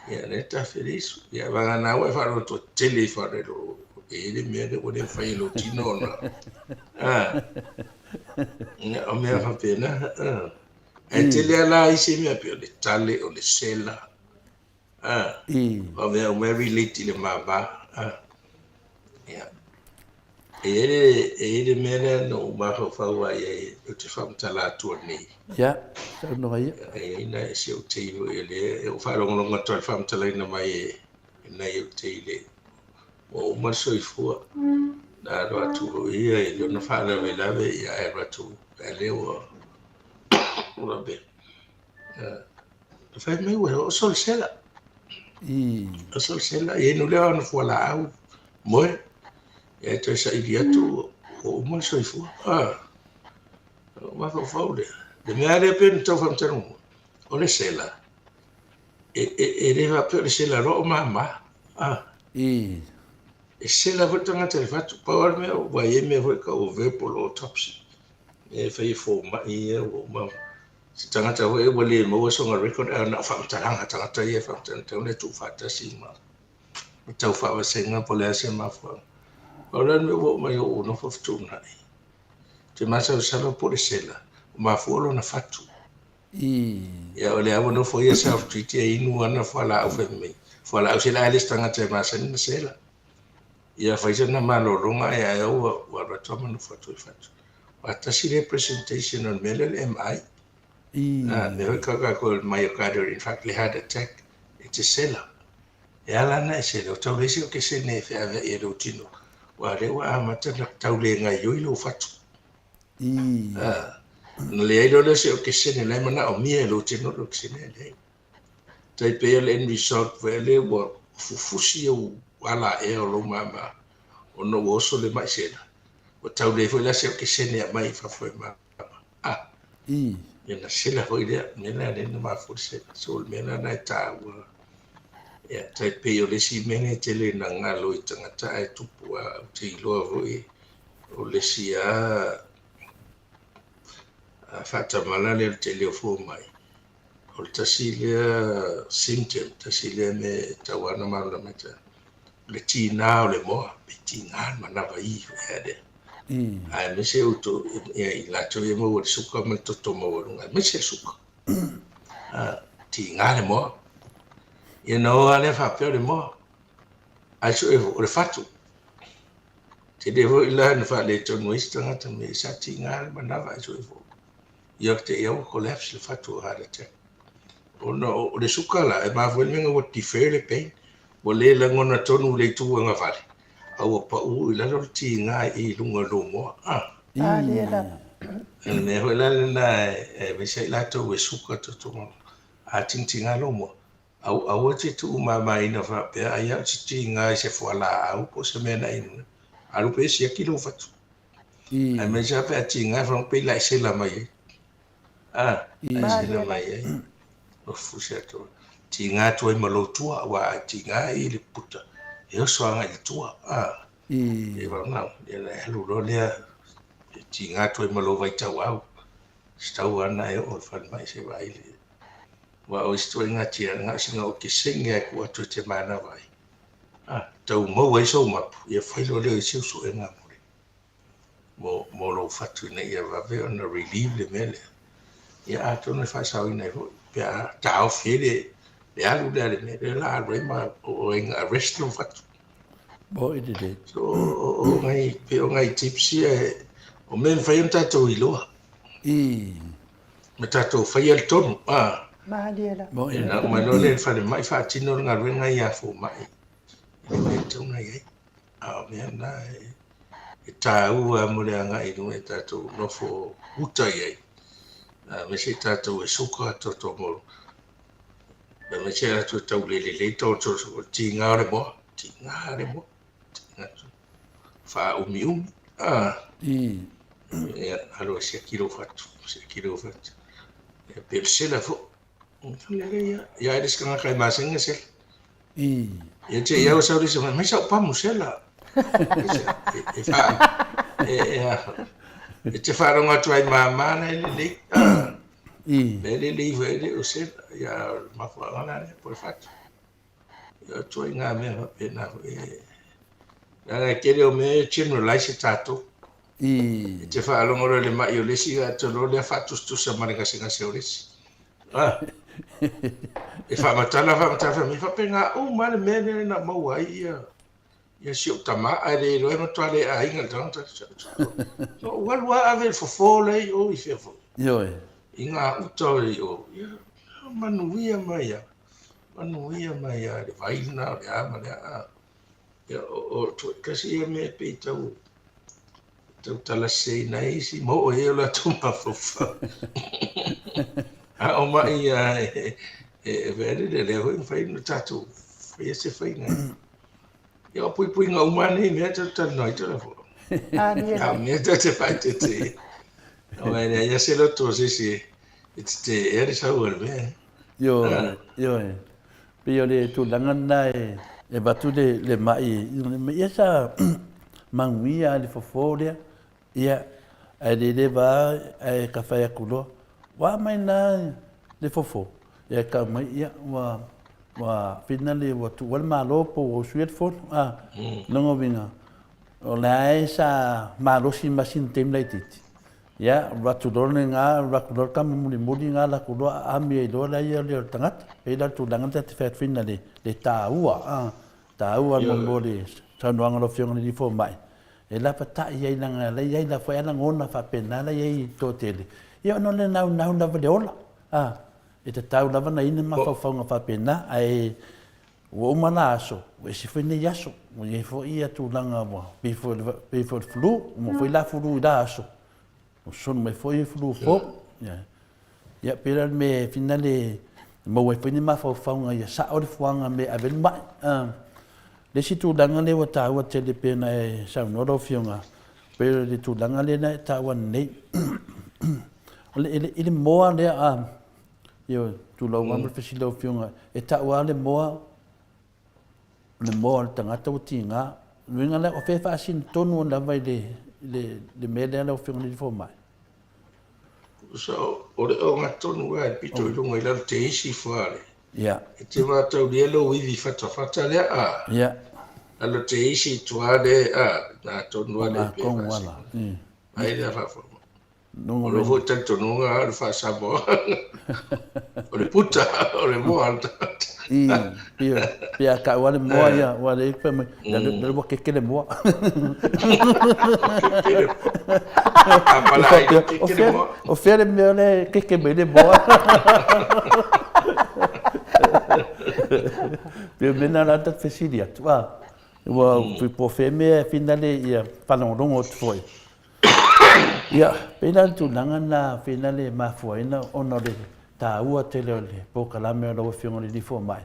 Ia, lea e tafe le isu. Ia, vagana ua e faaloto tele ifo ana i lou, e i ai le mea lea ua le mafai e lou tino ona, a, ia, o mea faapena, a. Ae tele lava la isi mea pei o le tale, o le sela, a, o mea uma e relate i le mama, a. Ia, e i ai le, e i ai le mea lea na ou mafaufau lava i ai ou te faamatala atua nei. Ia, saunoa ia. E i ai nai si ou tei foi o lea e ou faalogologo atu i le faamatalaina mai e nai ou tei le ua uma le soifua. Na alu atu foi ia i lona faalavelave ia ae alu atu ae lea ua ua be. Fai mai ua oso le sela. Oso le sela, ia inu lea ona fualaau, moe. Ia e toe saili atu ua uma le soifua. Ah, o mafaufau lea. Le mea lea pei ona tau faamatala muamua, o le sela, e, e, e le faapea o le sela loa o mama. Ah. E sela foi le tagata i le fatu. Pau lava le mea, ua i ai mea foi e tau o verbal autopsy. E fai e fomai ia ua uma. Se tagata foi ua le maua sona record ae na o faamatalaga a tagata ia e faamatalaga lea tuufaatasi ma ma tau faavasega po o le a se mafuaaga. Pau la le mea ua oo mai ou nofo fetuunai, ou te masalosalo po o le sela, ua mafua lona fatu. Ia o lea ua nofo ia self treat e inu ana fualaau fai mai. Fualaau sela ae le se tagata e masani ona sela. Ia fai sana malologa ae ae ua ua alu atu lava ma nofo atu i le fatu. Aua tasi lea presentation o le mea lea o le MI. A mea foi tau tatou o le myocardial infarct, le heart attack, e te sela. E ala ona e sela, ua tau leai se okesene e feaveai ai lou tino, aua o lea ua amata ona tau le gaoioi lou fatu. A, ona leai loa lea o se okesene, o la e manaomia e lou tino le okesene ae leai. Tai pei o le end result foi lea ua fufusi ou alaea o lou mama ona ua oso le mai sela. Ua tau leai foi la se okesene e aumai i fafo e mama. A. Ia na sela foi lea, mea lea lea na mafua le sela. So o le mea lena e taua. Ia tai pei o le isi mea lea e tele ina galo i tagata ae tupu a ou te iloa foi o le isi lava faatamala lea o le tele o fomai. O le tasi lea symptom, tasi lea mea e tatau lava ona malamalama ai tagata, o le tiga o le moa, pe tiga le manava i ea lea. Aemaise outou, ia i latou ia e maua i le suka ma le toto maualuga, aemaise le suka. Tiga le moa. Ia ona o lava lea faapea o le moa. Ae sue foi, o le fatu. Tele foi la na faaletonu ai isi tagata me sa tiga le manava ae sue foi. Ia te i ua collapse le fatu o heart attack. Ona o le suka la, e mafua ai le mea ua defer le pain. Ua le lagona tonu i le itu agavale, a ua pau i lalo le tiga i luga o lou moa. Ah. Ah, lea lava. O le mea foi la lena e aemaise ai latou e suka toto a tigatiga lou moa. Aua e te tuumamaina faapea ai au te tiga i se fualaau po o se mea na inu. Alu pea e siaki lou fatu. Aemaise lava pe a tiga e faalogo pei la e sela mai ai. A, e sela mai ai. O fusi atu. Tiga atu ai ma lou tua, aua a tiga i le puta, e oso agai i le tua. A, e faalogo, ia ona e alu loa lea, e tiga atu ai ma lou vaitauau. Se tau lava lena e oo i le falemai se i vaai le... Aua o isi ituaiga tiga, na o sina okesene lava e tuu atu e te manava ai. A, tau maua ai sou mapu, ia fai loa lea o isi au suega mo le mo, mo lou fatu ina ia vave ona relieve le mea lea. Ia atonu e faasaoina ai foi pe a taofi ai le, le alu lea a le mea lea la alu ai ma oo ai ina arrest lou fatu. Mo i lelei. So, o, o, ngai, pei o ngai tips ia, o mea e mafai ona tatou iloa. I. Ma tatou faia le tonu. Ah. Malie la. Mo i lelei. Uma loa lea i le falemai faatino le galuega ia a fomai. I le mea e tatau ona i ai. A o mea na e taua mo le agai i luga i tatou nofo uta i ai. Aemaise i tatou e suka toto mo aemaise latou e tau le lelei toto o le tiga o le moa, tiga le moa, tiga faaumiumi. Ah. Ia, alu e siaki lou fatu, siaki lou fatu. Ia, pe o le sela foi. Ia, ai le isi tagata e masani na sela. Ia te i au sau le isi, mai sau pamu sela. E fa, e, e, e te faalogo atu ai mama na e lelei. Me lelei foi le o sela. Ia, o le mafuaaga la lea, po o le fatu. Ia, o ituaiga mea faapena foi. Leaga e tele o mea e generalize e tatou. E te faalogo loa i le mai o le isi, ia te loa lea faatusatusa ma le gasegase o le isi. Ah. E faamatala, faamatala, fai mai, faapena uma lava le mea lea na maua ai ia ia si ou tama, ae le iloa e matua le aiga le tagata. Na ou alu lava ave le fofo lea i o i fea foi. Ioe. I ngā uta o i o. Ia, manuia mai a. Manuia mai a le vai lena o le a ma le a. Ia, o, o, tasi ia mea e pei tau, tau talaseseina ai isi ma oo i ai o latou mafaufau. A o mai ia e, e, e lea lea foi mafai ona tatou faia se faiga. Ia o puipuiga uma nei mea tatou talanoa ai tala fo. A mea tatou te faaeteete ai. O e leai se loto o se isi e teteea le sau o le mea. Ioe, ioe. Pei o le tulaga lena e avatu le mai, ia sa manuia le fofo lea, ia, ae le leva ae ka fai atu loa, ua aumai la le fofo, ia e tau mai, ia, ua, ua finally ua tuua le Malo po ua usuia le fono, a, lona uiga, o la e sa malosi ma sina taimi laitiiti, Ia, alu atu loa lena, alu atu loa le tama mulimuli lena, alu atu loa aami ai loa lea o le tagata. Pei la o le tulaga lea ta te fai atu ai le, le taua, a, taua mo, mo le saunoaga a lau Afioga i le Alii Fomai, e lapatai ai leaga la e i ai la foi a lagona faapena la e i ai i le toatele, ia ona o le naunau lava i le ola, a, e tatau lava ona i ai ni mafaufauga faapena, ae Ua uma la aso, ua ese foi nei aso, ua i ai foi ia tulaga ua pei foi o le, pei foi o le flu, uma foi la flu i la aso, ua sosolo mai foi flu fou. Ia, ia pei la o le mea e finale e maua ai foi ni mafaufauga ia sao le fuaga me ave le mai. Le isi tulaga lea ua taua tele pei ona e saunoa lau Afioga, pei o le tulaga lea na e taua nei, I le moa lea a, ioe, tulou lava ma le fesili lau Afioga, e tau lava le moa, o le moa o le tagata ua tiga. O le uiga lea, o fea e faasino tonu lava i le mea lea lau Afioga i le Fomai? Tusa o le ogatotonu lava e pito i luga i lalo te isi fale. E te mataulia lou ivi fatafata lea a. Lalo te isi i tua le a, na tonu lava le pe faasino. Ai lea faafofoga. O lou foi talitonuga o le faa-Samoa, o le puta, o le moa o le tagata. Ioe, pe a tau lava le moa ia, ua leai fai mai, lea ua keke le moa. Keke le moa. A pala ai, keke le moa. O fea le mea lea e keke mai le moa. Pei o mea na la ta fesili atu, a, ua po o fea mea e finale ia faalogologo atu foi. Ia, pei la le tulaga lena finale e mafua ai ona o le taua tele o le polokalame a lau Afioga i le Alii Fomai,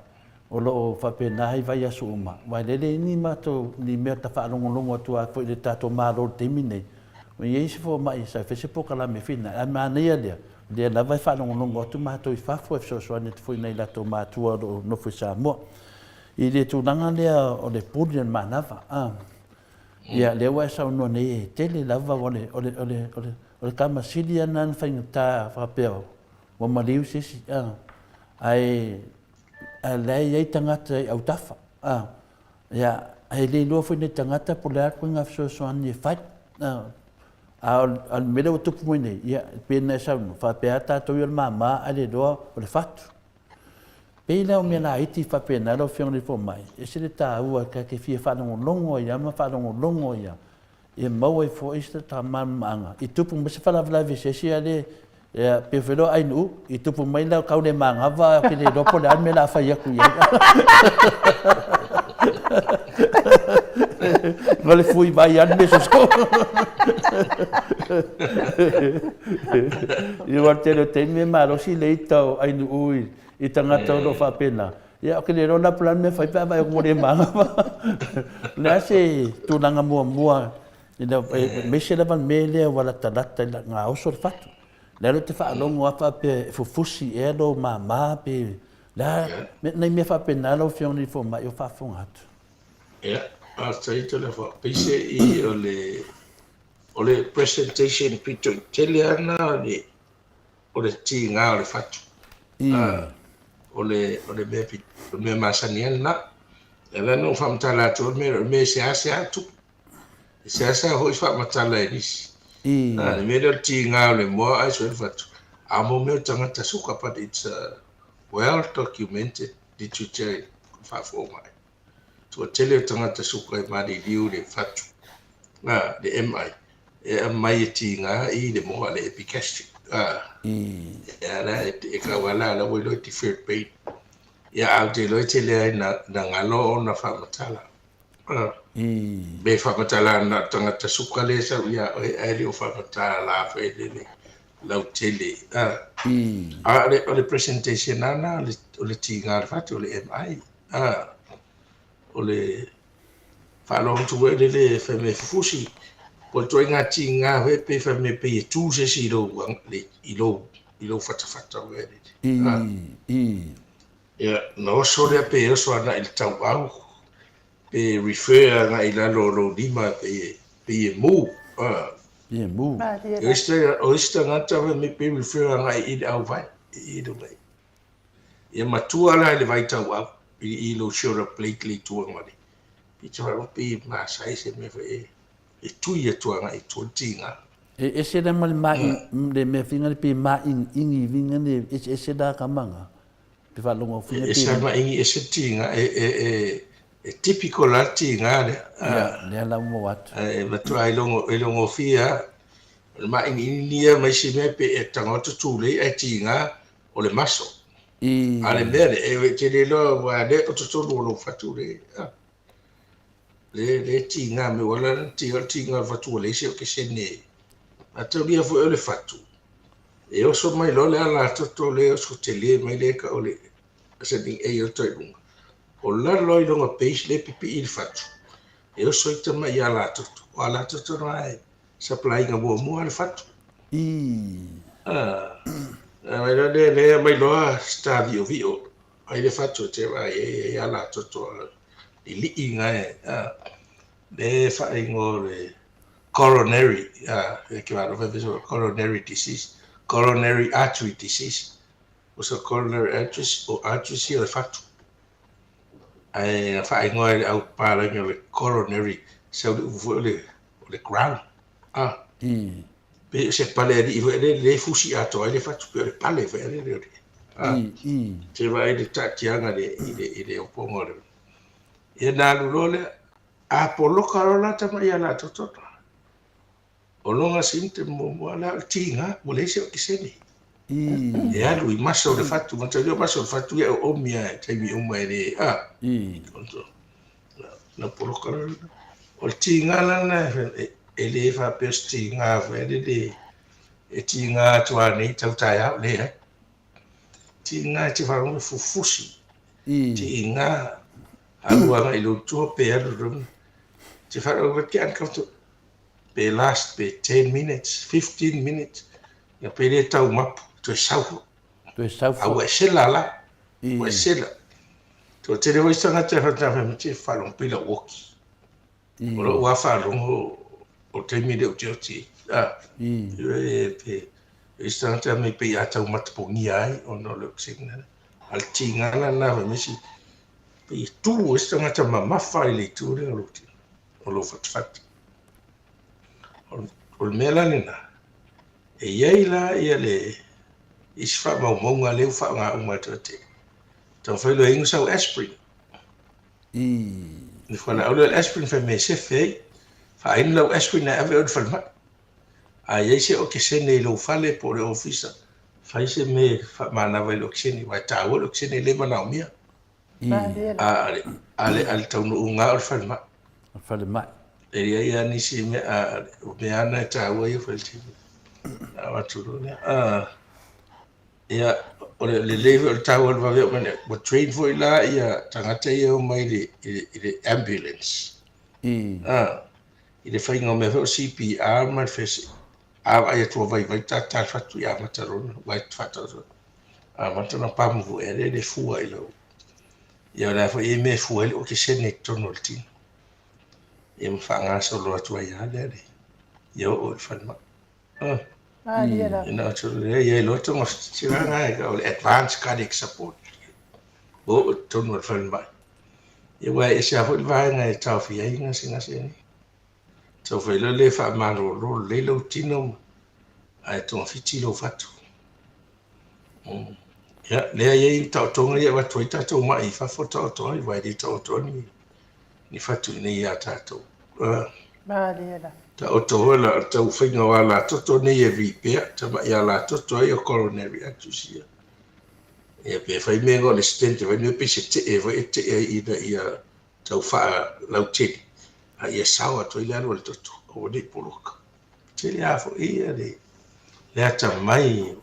o lo o faapena ai vaiaso uma, aua e lele ni matou, ni mea ta faalogologo atu ai foi i le tatou Malo i le taimi lenei, ua i ai se fomai sa fai se polokalame finale, ae manaia lea, o lea lava e faalogologo atu matou i fafo e fesoasoani atu foi i nai latou matua o lo o nofo i Samoa i le tulaga lea o le puli o le manava. Ia, lea ua e saunoa nei e tele lava o le, o le, o le, o le, o le tama sili lava lena na faigata faapea ua maliu se isi, a, ae, ae la e i ai tagata i autafa, a, ia, ae le iloa foi nei tagata po o le a le ituaiga fesoasoani e fai, a, a o le mea lea ua tupu mai nei, ia, pei ona e saunoa, faapea lava tatou ia o le mama ae le iloa o le fatu. Pei la o mea laiti faapena lau Afioga i le Fomai, e ese le taua ta te fia faalogologo ai lava ma faalogologo ai lava ia maua ai foi se faamalamalamaga i tupu mai se faalavelave i se isi a le ia pei foi lea o Ainuu i tupu mai lau tau le manava ou te le iloa po o le a le mea o le a fai atu i ai. Ma le fui mai lava le mea sosoo. Ia aua o le tele o taimi e malosi le ita o Ainuu i tagata o lo o faapena. Ia ou te le iloa la po o le a le mea e fai pe a vaai atu ua le manava. O le a se tulaga muamua aemaise lava le mea lea ua latalata i gaoso le fatu. O le a le te faalogo lava faapea e fufusi ea lou mama pe le a, nai mea faapena lau Afioga i le Fomai o faafofoga atu. Ia, faafetai Toleafoa. Peiseai o le O le presentation pito i tele lava lena o le, o le tiga o le fatu. O le, o le mea, o le mea masani lava lena. O lea na ou faamatala atu o le mea, o le mea e seasea tupu. E seasea foi faamatala e nisi. Le mea lea o le tiga o le moa ae sue le fatu. A mo mea o tagata suka, but it's a well documented literature i faafofoga mai. Toatele o tagata suka e maliliu le fatu, a, le MI, e aumai e tiga i le moa, le epigastric, a, e ala, e kau ala ala ua iloa e deferred pain. Ia, a ou te iloa e tele ai na, na galo ona faamatala. A, me faamatala ana o tagata suka le sau ia oe, ae le o faamatala foi le le lautele. A, a o le, o le presentation ana o le, o le tiga o le fatu, o le MI. A, o le faalogo atu foi lele fai mai e fufusi, po o le ituaiga tiga foi pe fai mai pei e tu se isi i lou, i lou, i lou fatafata foi lele. A, ia, ona oso lea pe oso agai i le tauau, pe refer agai i lalo o lou lima pei e, pei e mu. A, Pei e mu. O isi, o isi tagata fai mai pe refer agai i le auvae, i luga i. Ia matua la i le vaitauau i lou shoulder blade le itu ma le pito fa pe masai se mea foi e e tui atu agai i tua le tiga. E ese la ma le ma le mea finga le pe maʻigiʻigi vinga le eseese la ka maga pe faalogo finga pe. Ese maʻigiʻi ese tiga e e e e typical la tiga lea. Ia lea la ua maua atu. E matua e logo e logofia o le maʻigiʻigi ia ma isi mea pe e tago atu tulei ae tiga o le maso. A le mea lea, e te le iloa aua lea o totonu o lou fatu le, le, le tiga mai ua la tiga, o le tiga o le fatu ua leai se okesene. A taulia foi o le fatu, e oso mai loa le alatoto le oso tele mai le ka o le ascending aorta i luga. O lalo i luga base le pipii i le fatu, e oso ita mai i alatoto. O alatoto na e supply ina muamua le fatu. Mai loa lea, lea mai loa se tavi'ovi'o ai le fatu e te vaai ai e i ai alatoto lilii na e, lea e faaigoa o le coronary, e ke faalogo fai fai coronary disease, coronary artery disease. O se coronary arteries, o arteries ia o le fatu. Ae na faaigoa e le au papalagi o le coronary, sau le upu foi o le, o le crown. Ah. Pei o se pale alii foi lele lea e fusi atoa ai le fatu, pei o le pale foi lele o le. Ah. Te vaai le taatiaga le, i le, i le opoga o le. Ia na alu loa lea, a poloka loa la tama ia la totona. O lona symptom muamua la o le tiga, ua leai se okesene. E alu i masa o le fatu, mataulia o masa o le fatu ia e oomi lava i taimi uma e le, a. Na poloka loa lena. O le tiga la lena e le faapea o se tiga foi lele e tiga atu lava nei tau taeao, leai. Tiga e te faalogo e fufusi, tiga alu agai i lou tua pe alu i lona. Te faalogo e te uncomfortable pe last pe 10 minutes, 15 minutes, ia pe le tau mapu, toe sau foi. Toe sau foi. A ua e sela la, ua e sela. Toatele foi isi tagata e faapea mai, te faalogo pei lau oki. O lou lava faalogo o le taimi lea ou te oti ai. Ah, e, pe, isi tagata mai pei a tau matapogia ai ona o le oxygen lena. A le tiga la lena fai mai si, pei e tu ai se tagata mamafa i le itu lea o lou tino, o lou fatufatu. O le mea la lena, e i ai la ia le isi faamaumauga lea ua faaaoga uma e le toatele. Taumafai loa e inu sau aspirin. Le fualaau lea o le aspirin fai mai e sefe ai. Faainu lau aspirin ae ave oe i le falemai. A i ai se okesene i lou fale po o le ofisa, fai se mea e faamanava i le okesene, aua e taua le okesene e le manaomia. A a le a le taunuuga lava o le falemai. O le falemai. E i ai lava nisi mea, a o mea lava na e taua ia fai le A avatu loa lea. A, ia, o le lelei foi o le taua o le vave oo mai, ua train foi la ia tagata ia e omai i le, i le ambulance. A, i le faiga o mea foi o CPR ma le first aid. A vaai atu ua vaivai tata le fatu, ia amata loa ona, aua e faataoto. Amata ona pamu foi e le fua i lau. Ia o le a foi e i ai mea e fua ai le okesene i totonu o le tino. Ia ma faagasolo atu ai lava lea le, ia oo i le falemai. Ah. Ina o tolu lea, ia iloa togafitiga e o le advanced cardiac support. Oo i totonu o le falemai. Ia aua e ese lava foi le vaega e taofia ai gasegase nei. Taumafai loa lea e faamalolo lelei lou tino ae togafiti lou fatu. Ia, lea e i ai taotoga ia e avatu ai tatou mai i fafo taoto ai, aua e le taoto ai ni, ni fatu i inei ia tatou. Malie la. Taoto foi la tau faiga o alatoto nei e repair, tamai alatoto ai o coronary arteries ia. Ia pe fai mea o le stent, fai mea pei se tee foi e tee ai ina ia tau faalautele, a ia sao atu ai le alu a le toto, aua ne i poloka. Tele lava foi ia le, le atamai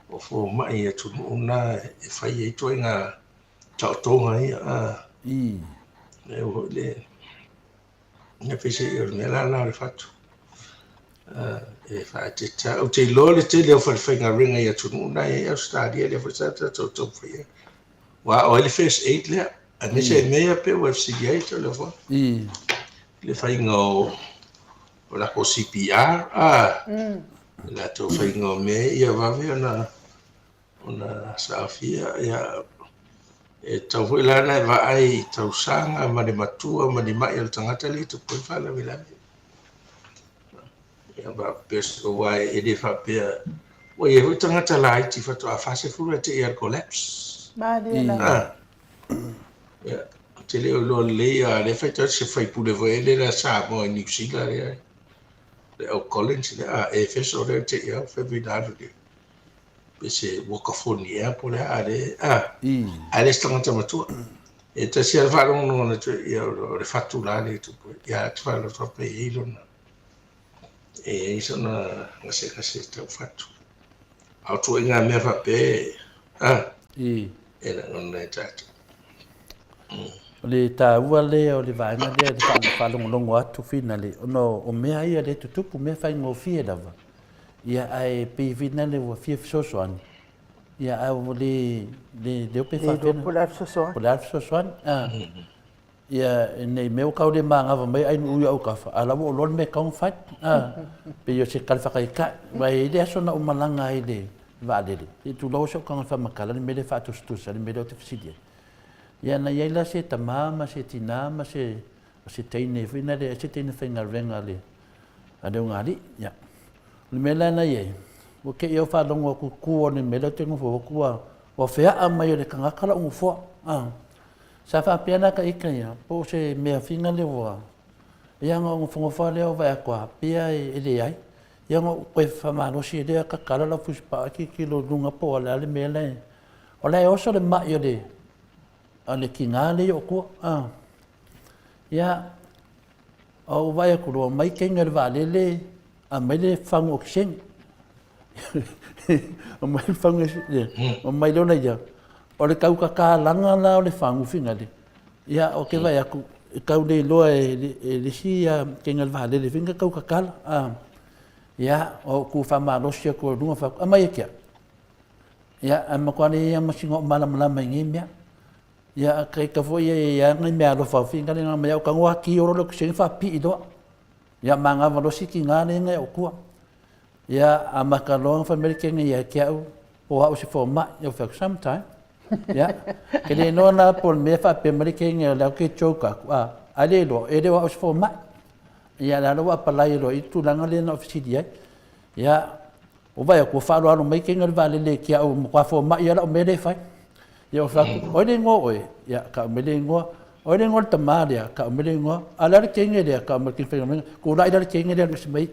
o fomai i atunuu na e fai ai ituaiga taotoga ia. Lea foi le, ia peiseai o le mea la lena o le fatu. E faaeteete lava. Ou te iloa le tele o falefaigaluega i atunuu na e i ai Ausetalia lea foi sa tatou taumafai ai. Aua o ai le first aid lea, aemaise i mea ia pei ua fesili ai Toleafoa. Le faiga o o latou CPR, a, le latou faiga o mea ia vave ona ona saofia, ia, e tatau foi la ona e vaai i tausaga ma le matua ma ni mai o le tagata lea e tupu ai le faalavelave. Ia, faapea, aua e le faapea, ua i ai foi tagata laiti faatoa 40 ae te i lava collapse. Malie lava. Ia, ou te le o iloa lelei, a o lea e faitau atu se faipule foi lea la Samoa i Niu Sila lea, le au Collins lea, a Efeso lea te i au, fai mai na alu lea. Pe se uakafoni ea po o le a, a le, a, a le se tagata matua. E tasi lava le faalogologo atu, ia, o le fatu la lea e tupu ai. Ia, te faalogo atu pe i ai lona, e i ai sona gasegase tau fatu. A o ituaiga mea faapea, a, e lagona e tatou. O le taua lea o le vaega lea i le faalogologo atu Fina, ona o mea ia lea e tutupu, mea faigofie lava. Ia, ae pei foi lea ua fia fesoasoani, ia, ae ua le, le iloa pe faapefea. Le iloa po o le a le fesoasoani. Po o le a le fesoasoani. Ia, ne i mea ua tau le manava mai ai nuu i autafa, a o la ua ou iloa le mea e tatau ona fai. Pei o se tala faataitai. Aua e i ai le aso na ou malaga ai i le vaalele, se i tulou si ou taga faamatala le mea lea e faatusatusa ai le mea lea ou te fesili ai. Ia na i ai la se tama ma se tina ma se, o se teine foi lea, se teine faigaluega a le, a le ugaalii. Ia. O le mea la na i ai, ua te i au faalogo atu i tua o le mea lea ou te nofo atu ua, ua feaa mai e le tagata lou nofoa. Sa faapea la ta ita ia, po o se mea fina lea ua, ia ona ou nofonofo lava lea ou vaai atu lava, pei e leai. Ia ona ou toe faamalosi lea tatala lau fusipaa tilotilo i luga po o le a le mea la e, o la e oso le mai o le, a le tina lea i ou tua. Ia, ou vaai atu loa, omai teine o le vaalele aumai le fagu okesene. Aumai le fagu omai loa ia, o le tau tatalaga la o le fagu finale, ia ou te vaai atu, e tau le iloa e le isi teine o le vaalele foi na tau tatala. Ia, ou tu faamalosi atu i luga fai atu, aumai ia te au. Ia, ae matua leai lava ma sina ou malamalama i nei mea. Ia, a ita foi ia e i ai lava nai meaalofa finale na aumai au tago ati loa le okesene faapipii loa. Ia manava loa si tina lea na i ou tua. Ia amata loa ona fai mai le teine ia te au, o au o se fomai. Ia ou fai atu, sometime. Ia, ke le iloa la po o le mea faapea mai le teine o lea ou te joke atu, a, ae le iloa, e le o au o se fomai. Ia, o lea ua apalai loa i le tulaga lea na ou fesili ai. Ia, Ua vaai atu ua faaaloalo mai teine o le vaalele ki au matua fomai a lau mea lea e fai. Ia ua fai atu, oi le igoa o oe? Ia tau mai le igoa. Oi le igoa o le tama lea? Tau mai le igoa. A o le a le teine lea? Tau mai le teine faigaluega. Tulai la le teine lea alu ese mai.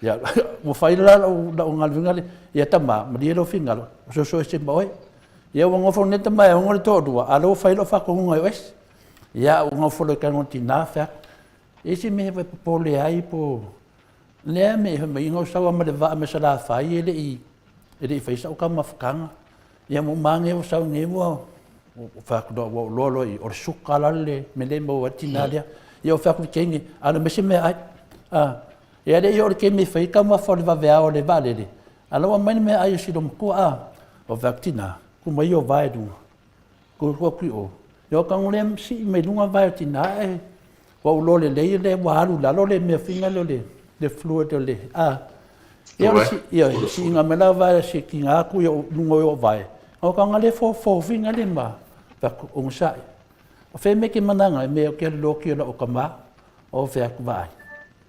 Ia ua fai la lau, lau galuega lea. Ia tama, malie lou finagalo, soso ese ma oe. Ia ua nofo nei tama e ogo le toalua, a o lea ua fai lau faatonuga e oe ese. Ia ua nofo loa i taga o le tina, fai atu, e i ai se mea e popole ai po Lea mea fai mai, ina ua sau lava ma le vaa mai Salafai e le i e le i faia sau taumafataga. Ia ua uma ane ua sau nei ua fai atu loa ua ou iloa loa i i, o le suka la le mea lea e maua ai le tina lea. Ia ou fai atu i le teine, alu mai se meaai. Ia le i oo i le taimi e fai ai taumafa o le vaveao o le vaalele, a o la ua aumai le meaai a si loomatua. Ou fai atu, tina, tuu mai ou vae i luga. Tuu atu i o. Ia o tago lea sii mai luga vae o tina ae ua ou iloa lelei lea ua alu i lalo le mea foi lea o le fluid o le a. Ia o le ia siiga mai la vae si tina atu i luga o ou vae. O taga lea fofo foi lea ma fai atu onosai. O fea mea e te managa ai mea ou te alu loa oti o lau tama o fai atu vaai.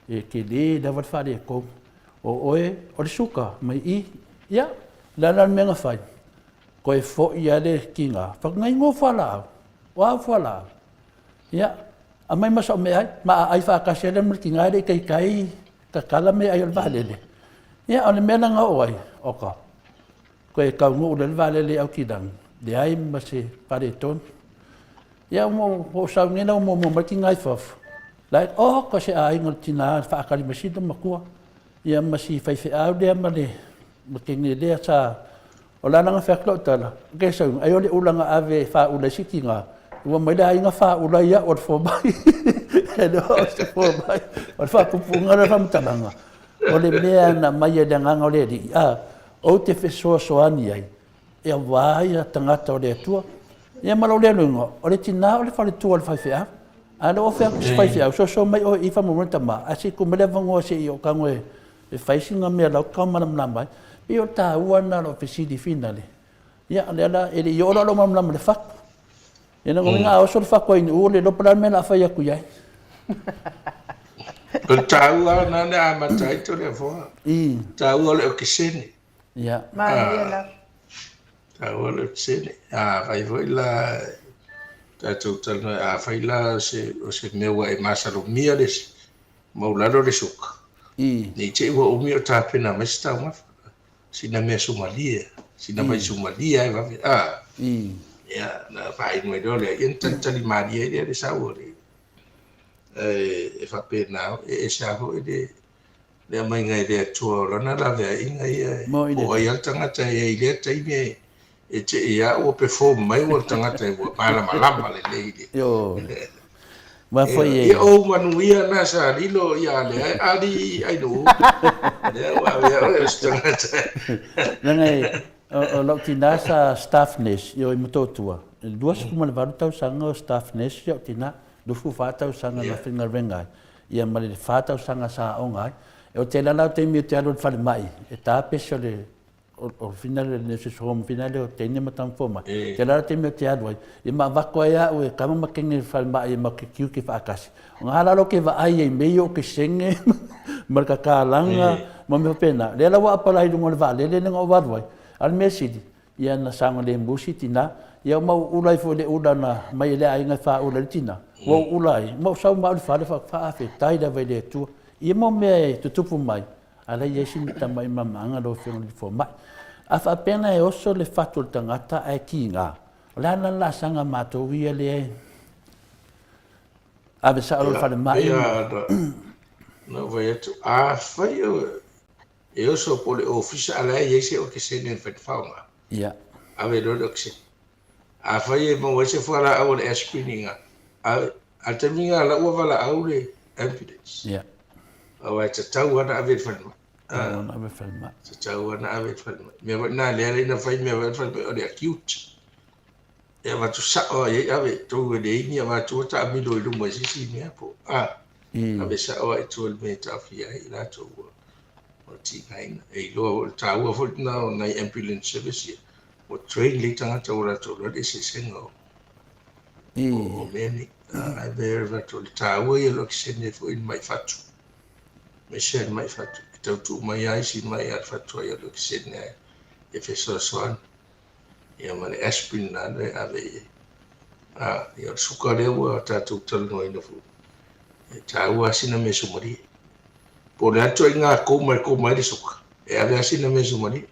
E tele lava le faaletonu. O oe o le suka mai i. Ia, o le a la le mea na fai? Toe foi lava le tina, fai atu, na igoa fualaau, o a au fualaau? Ia, aumai ma sau meaai, ma aai faatasi ai la ma le tina e le i taitai tatala meaai o le vaalele. Ia, o le mea la na oo ai, oka, toe taunuu loa le vaalele i Aukilani, leai ma se faaletonu. Ia, ua ou sau nei la ua muamua mai le tina i fafo, like, oka se aiga o le tina e faatali mai sina matua, ia ma si faifeau lea ma le teine lea sa. O le ala na fai atu lau tala, ke sau, ai o le ula na ave e faaula ai si tina, ua mai le aiga faaula ia o le fomai. E le o se fomai. O le faapupuga lea o le faamatalaga, o le mea na aumai e le Agaga o le Alii, a, ou te fesoasoani ai, e aua ia tagata o le Atua. Ia ma lou lea luga, o le tina o le faletua o le faifeau. A o lea ua fai atu si faifeau, soso mai oe i i faamolemole tama, ae se i tuu mai le avanoa se i ou tago e E fai sina mea la tau malamalama ai. Pei o le taua lena o lau fesili finale. Ia, o lea la, e le i oo la lou malamalama i le fatu. Ia lona uiga a oso le fatu ai i Nu'u, le iloa po o le a le mea o le a fai atu i ai. O le taua lena na amata ai Toleafoa. Taua o le okesene. Ia. Malie lava. Taua o le okesene. Afai foi la tatou talanoa, afai la o se mea ua e masalomia le Maulalo le suka. Ne i te i ua umi o tapena mai se taumafa. Sina mea sumalie, sina vai sumalie ai vave. A. Ia, na vaai mai loa lea, ia na talitali malie ai lea le sau o le e faapena, e ese lava foi le le aumaiga e le Atua o lana laveaiga ia, po o ai lava le tagata e i ai i lea taimi e E te i a ua perform mai ua le tagata ua malamalama lelei i le. Aua foi e. Ia ou manuia na sa lilo ia le ali ai no. Lea ua ave ia oe o se tagata. Leaga e, o lau tina sa staff nurse i o i Motootua. E 28 tausaga o staff nurse si au tina, 24 tausaga na faigaluega ai, ia ma le 4 tausaga sa aoga ai. E o tele lava taimi ou te alu i le falemai, e ta pese o le o fina le nurses home fina le o teine ma tama fomai. Te la te mea te alu ai. I ma avako ai au e kama ma kenge falemai e ma ke kiu ke whaakasi. O ngā lalo ke vaai ai mei o ke senge ma le kakalanga ma mea pena. Lea la ua apala i lunga o le vaalele lenga o walu ai. A le mea sili, ia na sanga le musi tina, ia mau ula ifo le ula na mai le aiga wha ula le tina. Ua ula ai, mau sau ma uli whale wha whaafetai lava i le Atua. Ia mau mea e tutupu mai, A la i ai sina tama i mamaaga lau Afioga i le Fomai. A faapea na e oso le fatu o le tagata ae kiga, o le a la le laasaga a matou ia lea e ave sao i le falemai? Ia, na ou fai atu, afai e oso po o le ofisa a la e i ai se okesene e mafai ona faaaoga, ave loa le okesene. Afai e maua ai se fualaau o le aspirin i ina, a le taimi lena la ua valaau le ambulance. Aua e tatau lava ona ave i le falemai. Tatau ona ave i le falemai. Tatau lava ona ave i le falemai. Mea foi lena lea na fai mea foi le falemai o le acute. E avatu sao lava i ai ave i totonu e leai ni avatua taamilo i luma i se isi mea po o ave sao lava i tua i le mea e taofia ai i latou ua tigaina. E iloa foi, o le taua foi lena o nai ambulance service ia, Ua train lelei tagata ua latou iloa le eseesega o o mea nei. Ae pei ona avatu o le taua ia o le okesene foi i le mai fatu, aemaise lava i le mai fatu. E tau tuu mai lava isi mai a le fatu ai o le okesene ae e fesoasoani. Ia ma le aspirin la lea e ave i ai. Ia o le suka lea ua tatou talanoaina foi, e taua lava sina mea sumalie. Po o le a le ituaiga koma e koma ai le suka, e ave lava sina mea sumalie.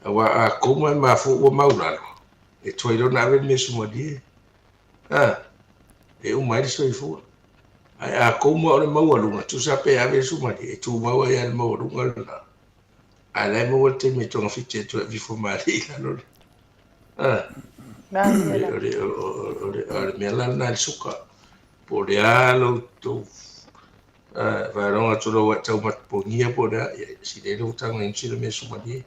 Aua a koma e mafua ua maulalo, e tuai loa ona ave le mea sumalie, a, e uma ai le soifua. Ae a koma o le maualuga, tusa pe ave le sumalie, e tumau ai lava le maualuga lena. A o la e maua le taimi e togafiti atu ai e aveifo malie i lalo le, a, o le, o le, o le mea la lena i le suka. Po o le a lou, lou Faalogo atu loa ua e tau matapogia po o le a, ia sili ai lou tago i sina mea sumalie.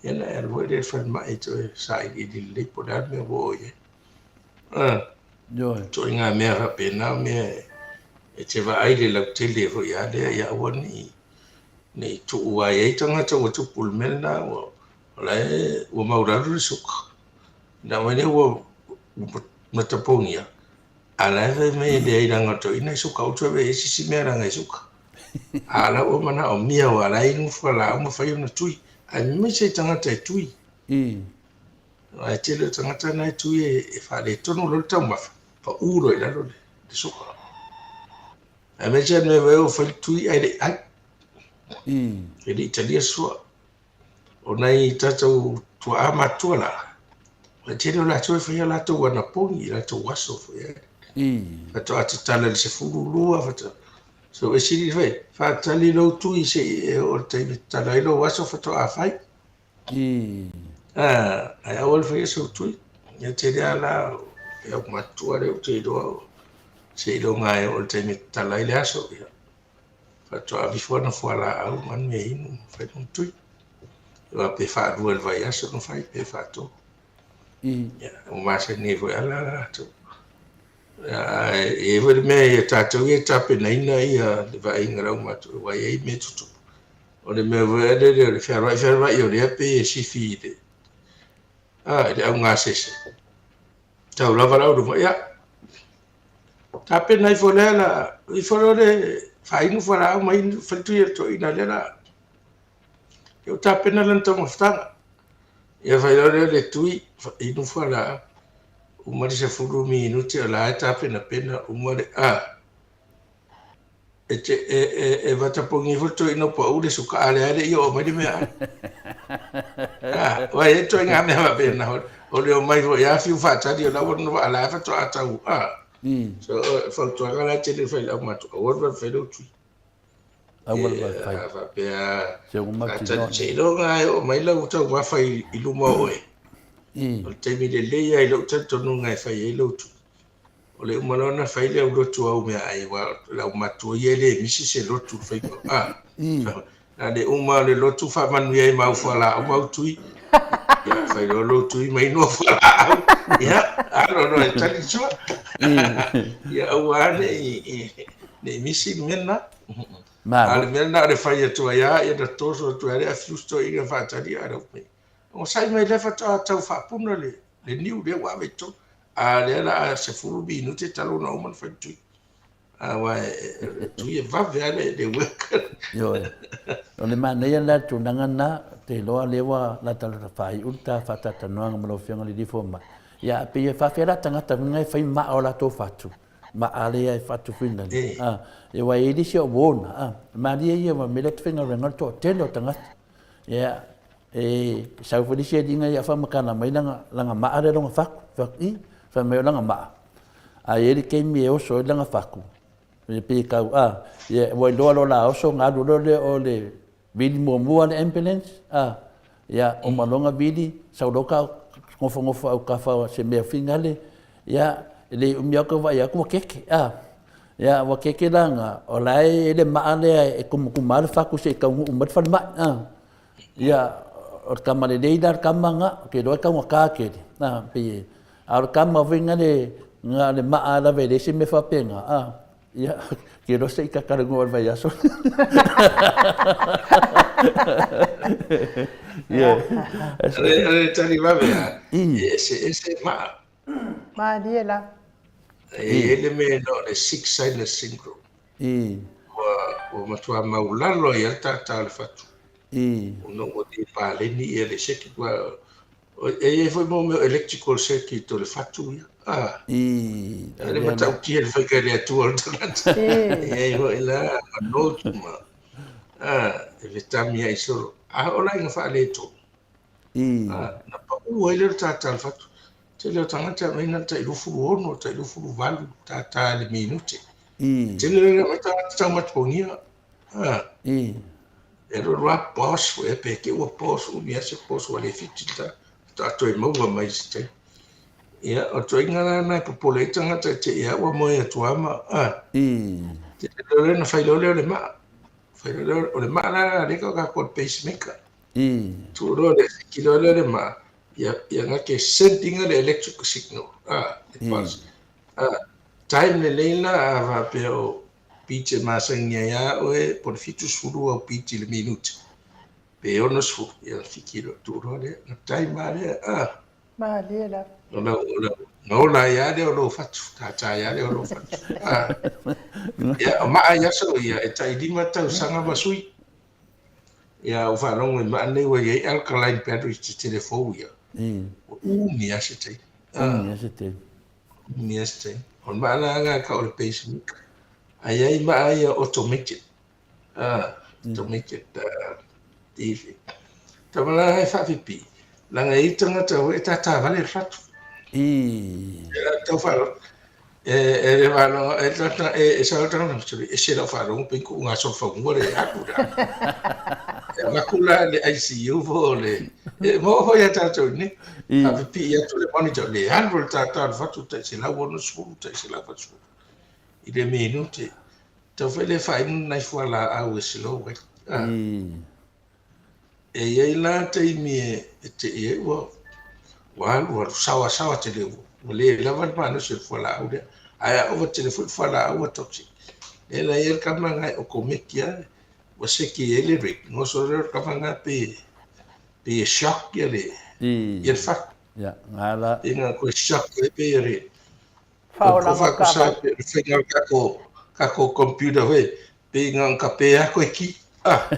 Ia ona e alu foi lea i le falemai e toe sailiili lelei po o le a le mea ua oo i ai. Ituaiga mea faapena o mea e te vaai i le lautele foi lava lea, ia aua ne i tuu ai ai tagata ua tupu i le mea lena, o la e ua maulalo le suka. Ina mai lea ua matapogia, A la e fai mai e leai leaga o toeaina e suka, aua toe ave i ai se isi mea leaga e suka. A o la ua manaomia aua o la e inu fualaau ma fai ona tui. Ae mimai se tagata e tui. Aua e tele o tagata na e tui e faaletonu loa le taumafa, pau loa i lalo le suka. Aemaise le mea foi ua fai le tui ae le i ai. E le i talia sua. O nai tatou tuaa matutua la, o le tele o latou e fai a latou anapogi i latou aso foi e. Faatoa tatala i le 12, faatoa. So e sili foi, faatali lou tui se i e oo i le taimi e tatala ai lou aso faatoa fai. Ah, ae aua le faia sou tui. Ia tele lava la e au matutua lea ou te iloa seiloga e oo i le taimi e tatala ai le aso, ia. Faatoa ave ifo ana fualaau ma ana meainu ma fai lona tui. Aua pe faalua i le vaiaso ona fai pe faatolu. Ia, ua masani ai foi lava la latou. Ae i ai foi le mea ia tatou ia e tapenaina ia le vaaiga o le aumatua, aua e i ai mea tutupu. O le mea foi lele o le fealuai fealuai o lea pei e sifi i le, i le augasese. Tau lava lau luma, ia, tapena ifo lea la, ifo loa le faainu fualaau ma inu fai le tui a le toeaina lea la. Ia ua tapena lana taumafataga. Ia fai loa lea le tui, inu fualaau. Uma le 10 minute o la e tapenapena, uma le, a, E te, e, e, e vatapogi ifo le toeaina o pau le suka, a lea e le i oo mai le meaai. Ah, wai e toe ngā mea faapena, o le omai foi a fiu faatali o la ua nono la e faatoa tau, ah. So, fautuaga la e tele fai le aumatua, aua le vave fai lou tui. Aua le vave fai. A faapea, faatali seiloga e oo mai lau taumafa i luma o oe. O le taimi lelei lava i lou talitonuga e fai ai lou tui. O le uma loa ona fai le aulotu au meaai, aua o le aumatua ia e le misi se lotu i le faiga. A, Na le uma o le lotu faamanuia ai ma au fualaau ma au tui. Ia, fai loa lou tui ma inu au fualaau. Ia, alo loa e tali sua. Ia, aua ne i, ne i misi le mea lena. A o le mea lena o le fai atu ai lava, ia na toso atu ai le afuse toeaina faatali a lau mai. Onosai mai lea faatoa tau faapuna le, le niu lea ua ave i totonu. A lea la a 10 minute talu ona uma ona fai le tui. Aua e tui e vave lava le, le work. Ioe. O le manaia la le tulaga lena, ou te iloa lea ua latalata faaiu le ta faatalatanoaga ma lau Afioga i le Alii Fomai. Ia, pei e faafefea la tagata foi e fai maa o latou fatu, maa lea e faatufuina le, a, aua e i ai le isi o uo na, a, malie ia aua mea lea ou te faigaluega ai le toatele o tagata. Ia, e sau foi le isi alii ia faamatala mai lana, lana maa lea lona fatu, fai atu, i, fai mai o lana maa, a i ai le taimi e oso ai lana fatu, e pei e tau, a, ia, ua iloa loa o le a oso ona alu loa lea o le vili muamua le ambulance, a, ia, uma loa ona vili, sau loa ta nofonofo autafa o se mea foi nale, ia, e le umi lava toe vaai atu ua keke, a. Ia, ua keke la na, o la e i le maa lea e tumatuma le fatu se i taunuu mai le falemai. A. Ia, o le tama lelei la le tama na, ou te iloa e taugata tele. A, pei e, a o le tama foi na le, na le maa lava e leai se mea faapena. A, ia, ou te iloa se i ta talanoa i le vaiaso. Ia. O le tali vave lava, e eseese maa. Malie la. E i ai le mea e o le sick sinus syndrome. Ua, ua matua maulalo ai le tata o le fatu. Ona ua le paleni ia le circuit. Ua, e i ai foi mo mea electrical circuit o le fatu ia. Ah. E le matautia le faiga i le Atua o le tagata. E i ai foi la, ma note ma, ah, e vetami ai solo. A o la ina faaletonu. Na pau ai lea o le tātā o le fatu. Tele o tagata e aumai na o le tai 26, tai 28 tātā i le minute. Tele lea aumai tagata taumatogia. E alu alu lava pause foi pe te ua pause umi lava se pause ua le fiti le tā. Faatoa toe maua mai i se taimi. Ia, o le ituaiga la lena e popole ai tagata e te i lava ua moe atu lava ma, tele loa lea ona fai loa lea o le maa. Fai loa lea o le maa la lea e tau o le pacemaker. Tuu loa le siki loa lea le maa, ia, ia nga ke send inga le electric signal, a, le pulse. A, time lelei la a faapea o beat e masani ai a oe po o le 70 au beat i le minute, pe 60, ia fiki loa, tuu loa lea, na time lava lea, a. Malie lava. O lau, o lau, na ola ai lava lea o lou fatu, tātā ai lava lea o lou fatu. A, ia, o maa i aso ia, e tai 5 tausaga ma sui. Ia, ua faalogo i maa nei ua i ai alkaline batteries tetele fou ia. Ua umi lava se taimi. Umi lava se taimi. Umi lava se taimi. O le maa la nga ka o le pacemaker. Ae i ai maa ia automated. Ah, automated TV. Tama la e faapipi, leaga e i ai tagata foi e tātā vale le fatu. E la tau faalogo. E e le faalogo e tata e e sau tagata ma sui ese lau faalogo pe ku ngā solo faunua le alu la. E avaku la le ICU po o le e mo hoi a tātou nei. Faapipi atu le monitor le alu le tātā o le fatu tai 160 tai 180 i le minute. Tau foi le faainu nai fualaau e slow ai. E i ai la taimi e tei ai ua ua alu alu saoasaoa tele ua le lava le malosi o le fualaau lea. Ae a ova tele foi le fualaau ua toxic. Lea la e i ai le tama lena e okomeki lava ua seki ai le rate goso lea o le tama lena pe pe e shock ia le ia le fatu. Ia, nga la. Pe nga koe shock ai pe ia le Faaolaga o taavale. Le faiga o le tatou tatou computer foi pei na ona tape lava toe ki. Ah.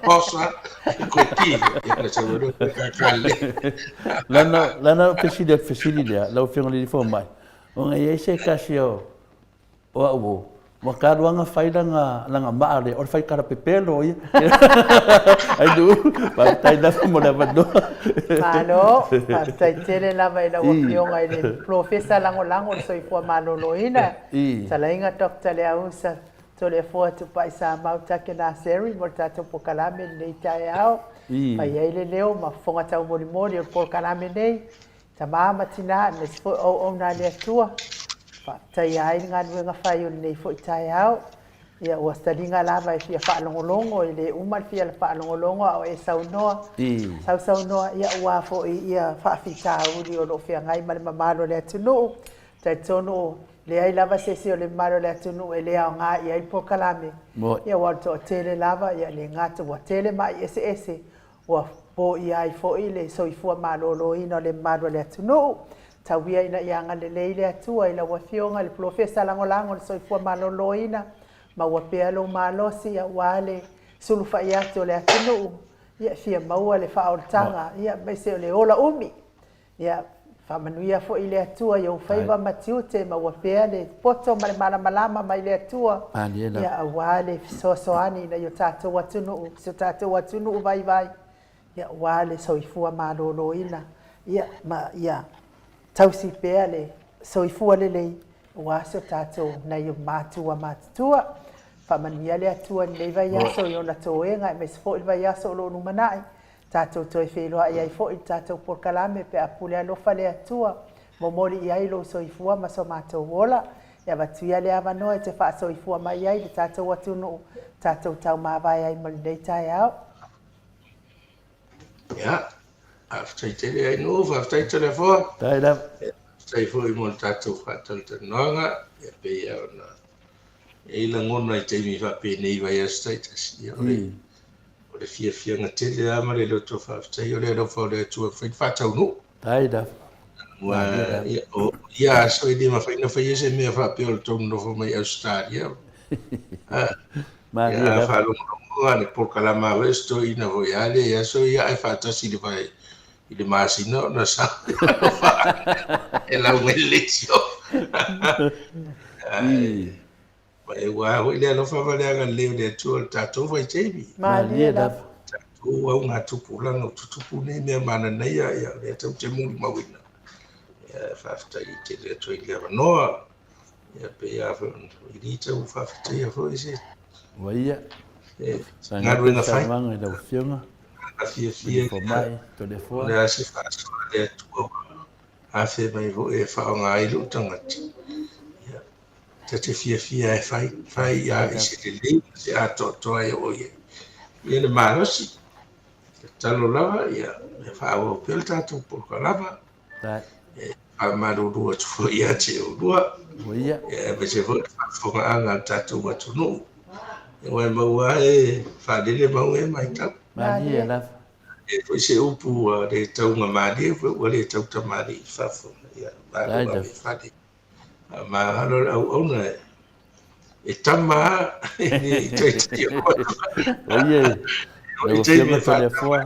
Pause lava toe ki. Ia koe sau ai loa koe kākā lelei. Lana, lana fesili atu fesili lea, lau Afioga i le Alii Fomai, ona e i ai se tasi o, o au o, ua talu lava ona fai lana, lana maa lea, o le fai kalapepelo ia. Ai Nu'u, faafetai lava mo le avanoa. Malo, faafetai tele lava i lau Afioga i le Polofesa Lagolago o le Soifua Maloloina, Fetalaiga Doctor Leausa Toleafoa Tupai Samau Take Naseri mo le tatou polokalame i lenei taeao. Fai ai le leo ma fofoga taumolimoli o le polokalame nei. Tama ma tina, aemaise foi o auauna a le Atua, faafetaia ai le galuega fai o lenei foi taeao. Ia, ua taliga lava e fia faalogologo, e le uma le fia faalogologo a o e saunoa, sausaunoa, ia aua foi ia faafitauli o lo o feagai ma le mamalu o le atunuu. Talitonu leai lava se isi o le mamalu o le atunuu e le aoga i ai le polokalame. Ia aua o le toatele lava, ia le gata ua tele ma'i eseese, Ua poia ai foi le soifua maloloina o le mamalu o le atunuu. Tau ia ina ia agalelei le Atua i lau Afioga i le Polofesa Lagolago o le Soifua Maloloina, maua pea lou malosi aua le sulufai atu o le atunuu, ia e fia maua le faaolataga, ia aemaise o le ola umi. Ia faamanuia foi le Atua i ou faiva ma tiute, maua pea le poto ma le malamalama mai le Atua, ia aua le fesoasoani ina ia o tatou atunuu, si o tatou atunuu vaivai, ia aua le soifua maloloina, ia ma ia tausi pea le soifua lelei aua si o tatou nai matua matutua. Faamanuia le Atua i lenei vaiaso i ona toega aemaise foi le vaiaso o lo o lumanai. Tatou toe feiloai ai foi i le tatou polokalame pe a pule alofa le Atua. Momoli i ai lou soifua ma so matou ola. E avatu ia le avanoa e te faasoifua mai ai le tatou atunuu, tatou taumavae ai mo lenei taeao. Ia, faafetai tele Ainuu, faafetai Toleafoa. Faafetai lava. Faafetai foi mo le tatou faatalatalanoaga, ia pei ona E i ai lagona i taimi faapenei i vaiaso taitasi, ia o le, o le fiafiaga tele lava ma le loto faafetai o le alofa o le Atua e mafai ona faataunuu. Faafetai lava. Aua, ia, o ia aso e le mafai ona faia se mea faapea o le tou nonofo mai Ausetalia. Ah, Malie ia, a lava. faalogologo lava i le polokalama a se toeaina foi lava lea i aso ia ae faatasi i le vai i le masina ona sau e lauga i le leitio. Ae ua foi le alofa ma le agalelei o le Atua i le tatou vaitaimi. Malie lava. Tatou augatupulaga o tutupu nei mea mananaia, ia o lea tatou te molimauina. Ia faafetai tele atu ai i le avanoa. Ia pei lava foi ona i li tau faafetaia foi se Ua ia. E, Saga galuega fai. Saunoaga i lau Afioga. A fiafia Filipo mai, Toleafoa. O le a se faasoa a le Atua ua afe mai foi e faaaoga ai lou tagata. Ia, ta te fiafia e fai, fai a i se lelei ma se atoatoa e oo i ai. Ia le malosi, tatalo lava, ia, ia faaauau pea le tatou polokalama. E faamalulu atu foi ia te oulua. Ua ia. Aemaise foi le faafofogaaga a le tatou atunuu. Aua e maua e faalele mauga e matau. Malie lava. E foi se upu ua le taugamalie foi ua le tautamalii i faafofoga. Ia, malo ave i fale. Faamagalo le auauna e tama lava e le i taitai o Ua ia. Lau Afioga Toleafoa.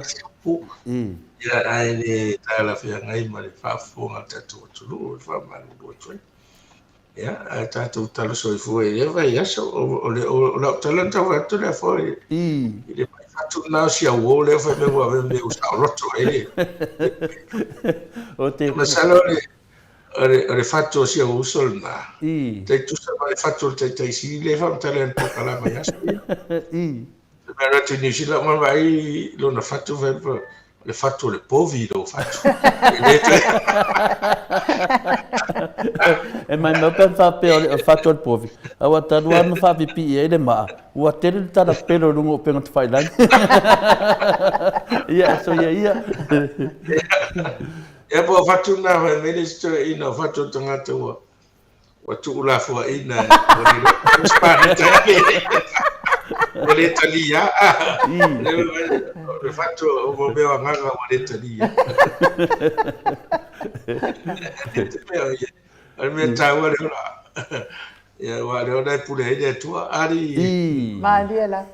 Ia, ae le talafeagai ma le faafofoga a le tatou atunuu, e faamalulu atu ai. Ia, ae tatou tala soifua i lea vaiaso. O, o, le, o, o lau tala na tau fai atu lea foi i le mai fatu lena o si au uo lea fai mai ua ave mea ua saoloto ai le. O te... Masalo o le, o le, o le fatu o si au uso lena. Tai tusa ma le fatu o le taitai sili lea e faamatala i le polokalama i aso ia. Te mea atu i Niu Sila uma vaai lona fatu fai o le fatu o le povi lou fatu. E le toe... E maumau pe ana faapea o le fatu o le povi, aua talu lava ona faapipii ai le maa, ua tele le tala pele o luga o upega tafailagi. Ia, soia ia. Ia po o fatu na fai mai le isi toeaina o fatu o le tagata ua ua tuulafoaiina ua le iloa se paleta e ave ai. Ua le talia. O le fatu o mea o agaga ua le talia. O le mea taua le ola. Ia, aua o le ola e pule ai le Atua. Ali. Malie la.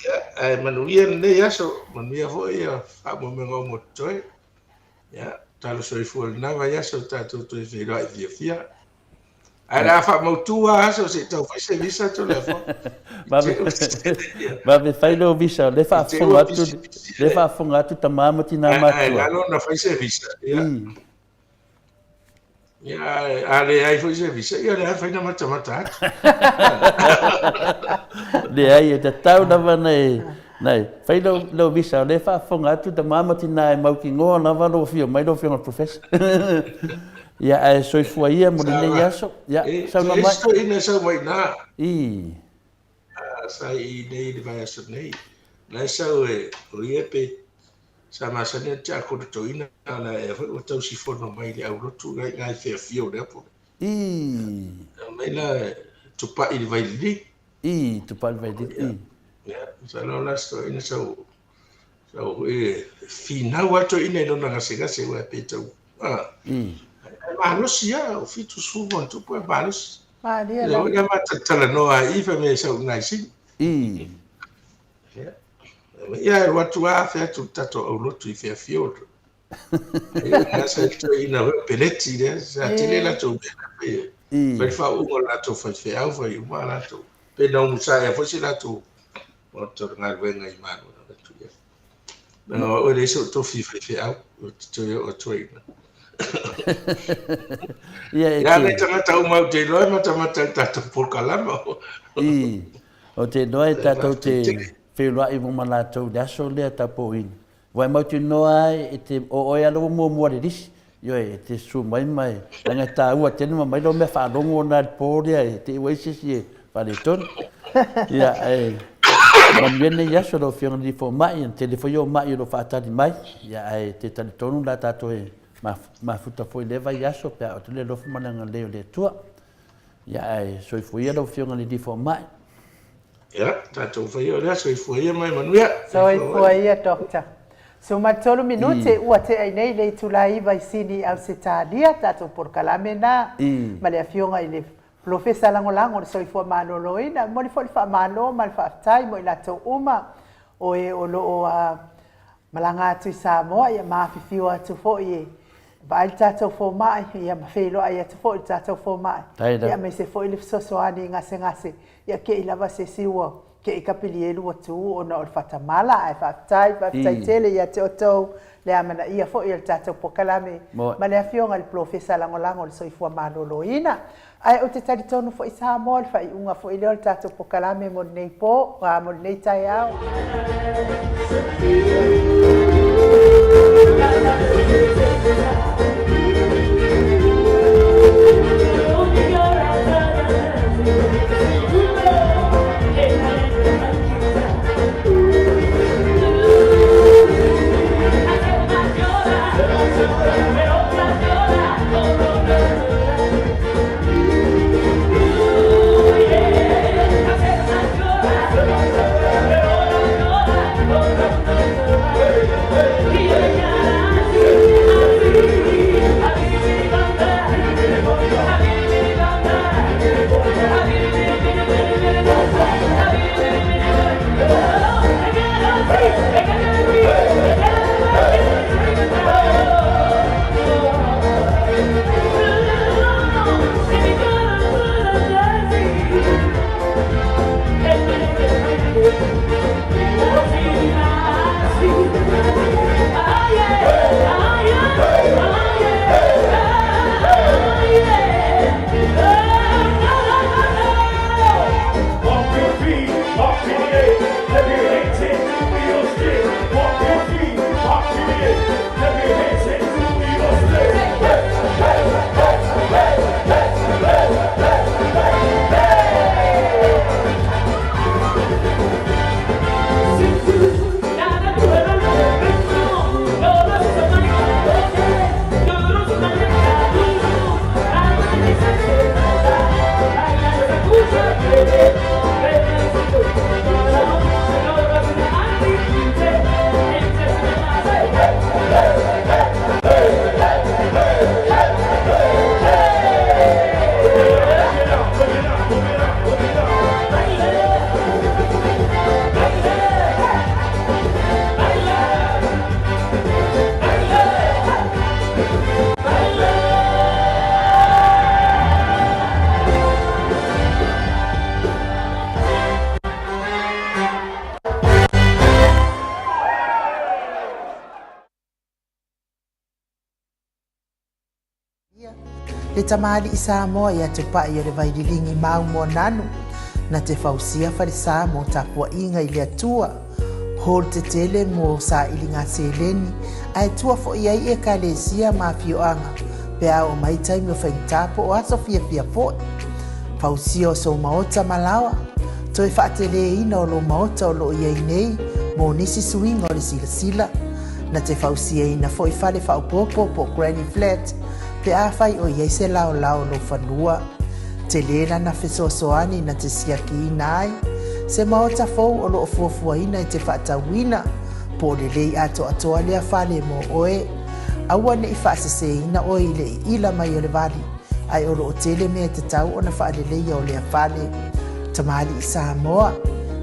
Ia, ae manuia lenei aso, manuia foi ia faamoemoega uma o totoe. Ia, talo soifua i lena vaiaso tatou toe feiloai fiafia. Ae o le a faamautu lava aso se i tau fai se visa Toleafoa. Vave fai lou visa, o lea e faafofoga atu, lea e faafofoga atu tama ma tina matutua. Ae lalo ona fai se visa. Ia. Ia, a leai foi se visa, ia o lea e fai na matamata atu. Leai, e tatau lava ona e, na e fai lou, lou visa, o lea e faafofoga atu tama ma tina e mautinoa lava lou afio mai lau Afioga i le Professor. Ia, ae soifua ia mo lenei aso. Ia, E, saunoa e mai. isi toeaiina e sau mai i ina. I. sa i nei i le vaiaso nei. La e sau e, o ia pe sa masani ona tiakono toeaina, la ea foi ua tausifono mai i le aulotu nai nai feafio o lea pule. Ii. Mai la tupai i le vailili. Ii, tupai i le vailili. Ii. Ia, masalo la se toeaina sau sau foi e finau lava toeaina i lona gasegase aua pe tau a. Ii. Ae malosi lava, o 70 ma ona tupu ae malosi. Malie Lea lava. foi na ma talatalanoa ai i fai mai e sau i Naisini. Ii. Ia, ia alu atu lava afe atu i le tatou aulotu i Fairfield. Ia, sa toeaina foi Peleti lea, sa tele latou mea na faia. Fai le faauuga o le latou faifeau, fai uma latou. Pe na umusaea foi se latou maota o le galuega i Malo na atu ia. Leaga o au e leai sou tofi faifeau, ou te toe oo atu ai i ina. Ia, e Ia, te. nai tagata uma ou te iloa e matamata i le tatou polokalama. I, ou te iloa e tatou Faafetai te tele. feiloai uma ma latou i le aso lea tapoina. Ua e mautinoa ai e te, o oe lava ua muamua i le lisi. Ioe, e te susu mai ma e, leaga e taua tele ma aumai lau mea faalogo na i le po lea e te i ua i ai se isi e faaletonu. Ia, ae manuia lenei aso lau Afioga i le Alii Fomai, e tele foi ou mai o lo o faatali mai, ia ae te talitonu la tatou e mafuta foi i lea vaiaso pe a oo atu le alofa ma le agalelei o le Atua. Ia ae soifua ia lau Afioga i le Alii Fomai. Ia, tatou faia o lea, soifua ia ma e manuia. Soifua ia, Doctor. 13 minute ua tea i nei le itula 9 i Sini, Ausetalia, tatou polokalame na ma le Afioga i le Polofesa Lagolago o le Soifua Maloloina. E momoli foi le faamalo ma le faafetai mo i latou uma o e o lo o malaga atu i Samoa, ia ma afifio atu foi e vaai le tatou fomai, ia ma feiloai atu foi i le tatou fomai, ia aemaise foi le fesoasoani i gasegase, ia kei lava se isi ua kei kapilielu ua tu ona o le fatamala. Ae faafetai, faafetai tele ia te outou le amanaia foi o le tatou polokalame ma le Afioga i le Polofesa Lagolago o le Soifua Maloloina. Ae ou te talitonu foi Samoa, o le faaiuga foi lea o le tatou polokalame mo lenei po, mo lenei taeao. Le tamalii Samoa ia Tupai o le Vaililigi Maumōnanu, na te fausia falesa mo tapuaiga i le Atua, hall tetele mo sailiga seleni, ae tua foi ai Ekalesia ma afioaga pe a oo mai taimi o faigata po o aso fiafia foi. Fausia o sou maota ma laoa. Toe faateleina o lou maota o lo o i ai nei mo nisi suiga o le silasila. Na te fausiaina foi fale faaopoopo po o granny flat pe afai o i ai se laolao o lou fanua. Tele lana fesoasoani na te siakiina ai se maota fou o lo o fuafuaina e te faatauina po o lelei atoatoa lea fale mo oe. Aua ne i faaseseina oe i le iila mai o le vali, ae o lo o tele mea e tatau ona faaleleia o lea fale. Tamalii Samoa,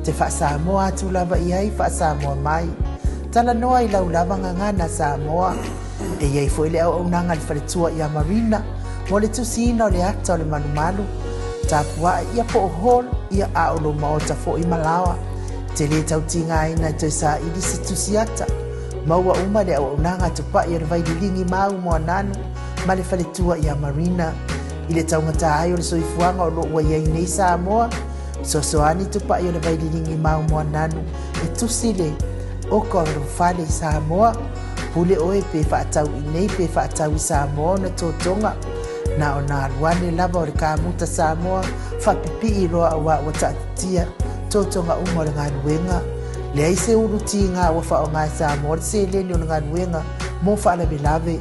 te faa-Samoa atu lava i ai faa-Samoa mai. Talanoa i lau lava gagana Samoa. E i ai foi le auaunaga a le faletua ia Marina mo le tusiina o le ata o le malumalu. Tapuae ia po o hall ia a o lou maota foi ma laoa. Te lē tau tigaina e toe saili se tusi ata. Maua uma le auaunaga a Tupai o le Vaililigi Mau Moananu ma le faletua ia Marina. I le taugata ai o le soifuaga o lo o ua i ai nei Samoa, fesoasoani Tupai o le Vaililigi Mau Moananu e tusi le oka o lou fale i Samoa. Pule oe pe faatau i nei pe faatau i Samoa ona totoga. Na ona alu ane lava o le kamuta Samoa faapipii loa auā ua taatitia totoga uma o le galuega. Leai se ulu tiga ua faaaoga e Samoa le seleni o le galuega mo faalavelave.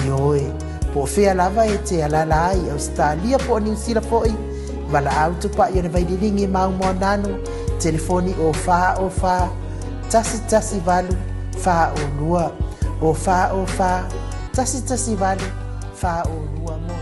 Ioe, po o fea lava e te alaala ai i Ausetalia po o Niu Sila foi, valaau tupai o le Vaililigi Mau Moananu, telefoni o 4 O 4 1 1 8 O 2, o 4 O 4 1 1 8 O 2 mo.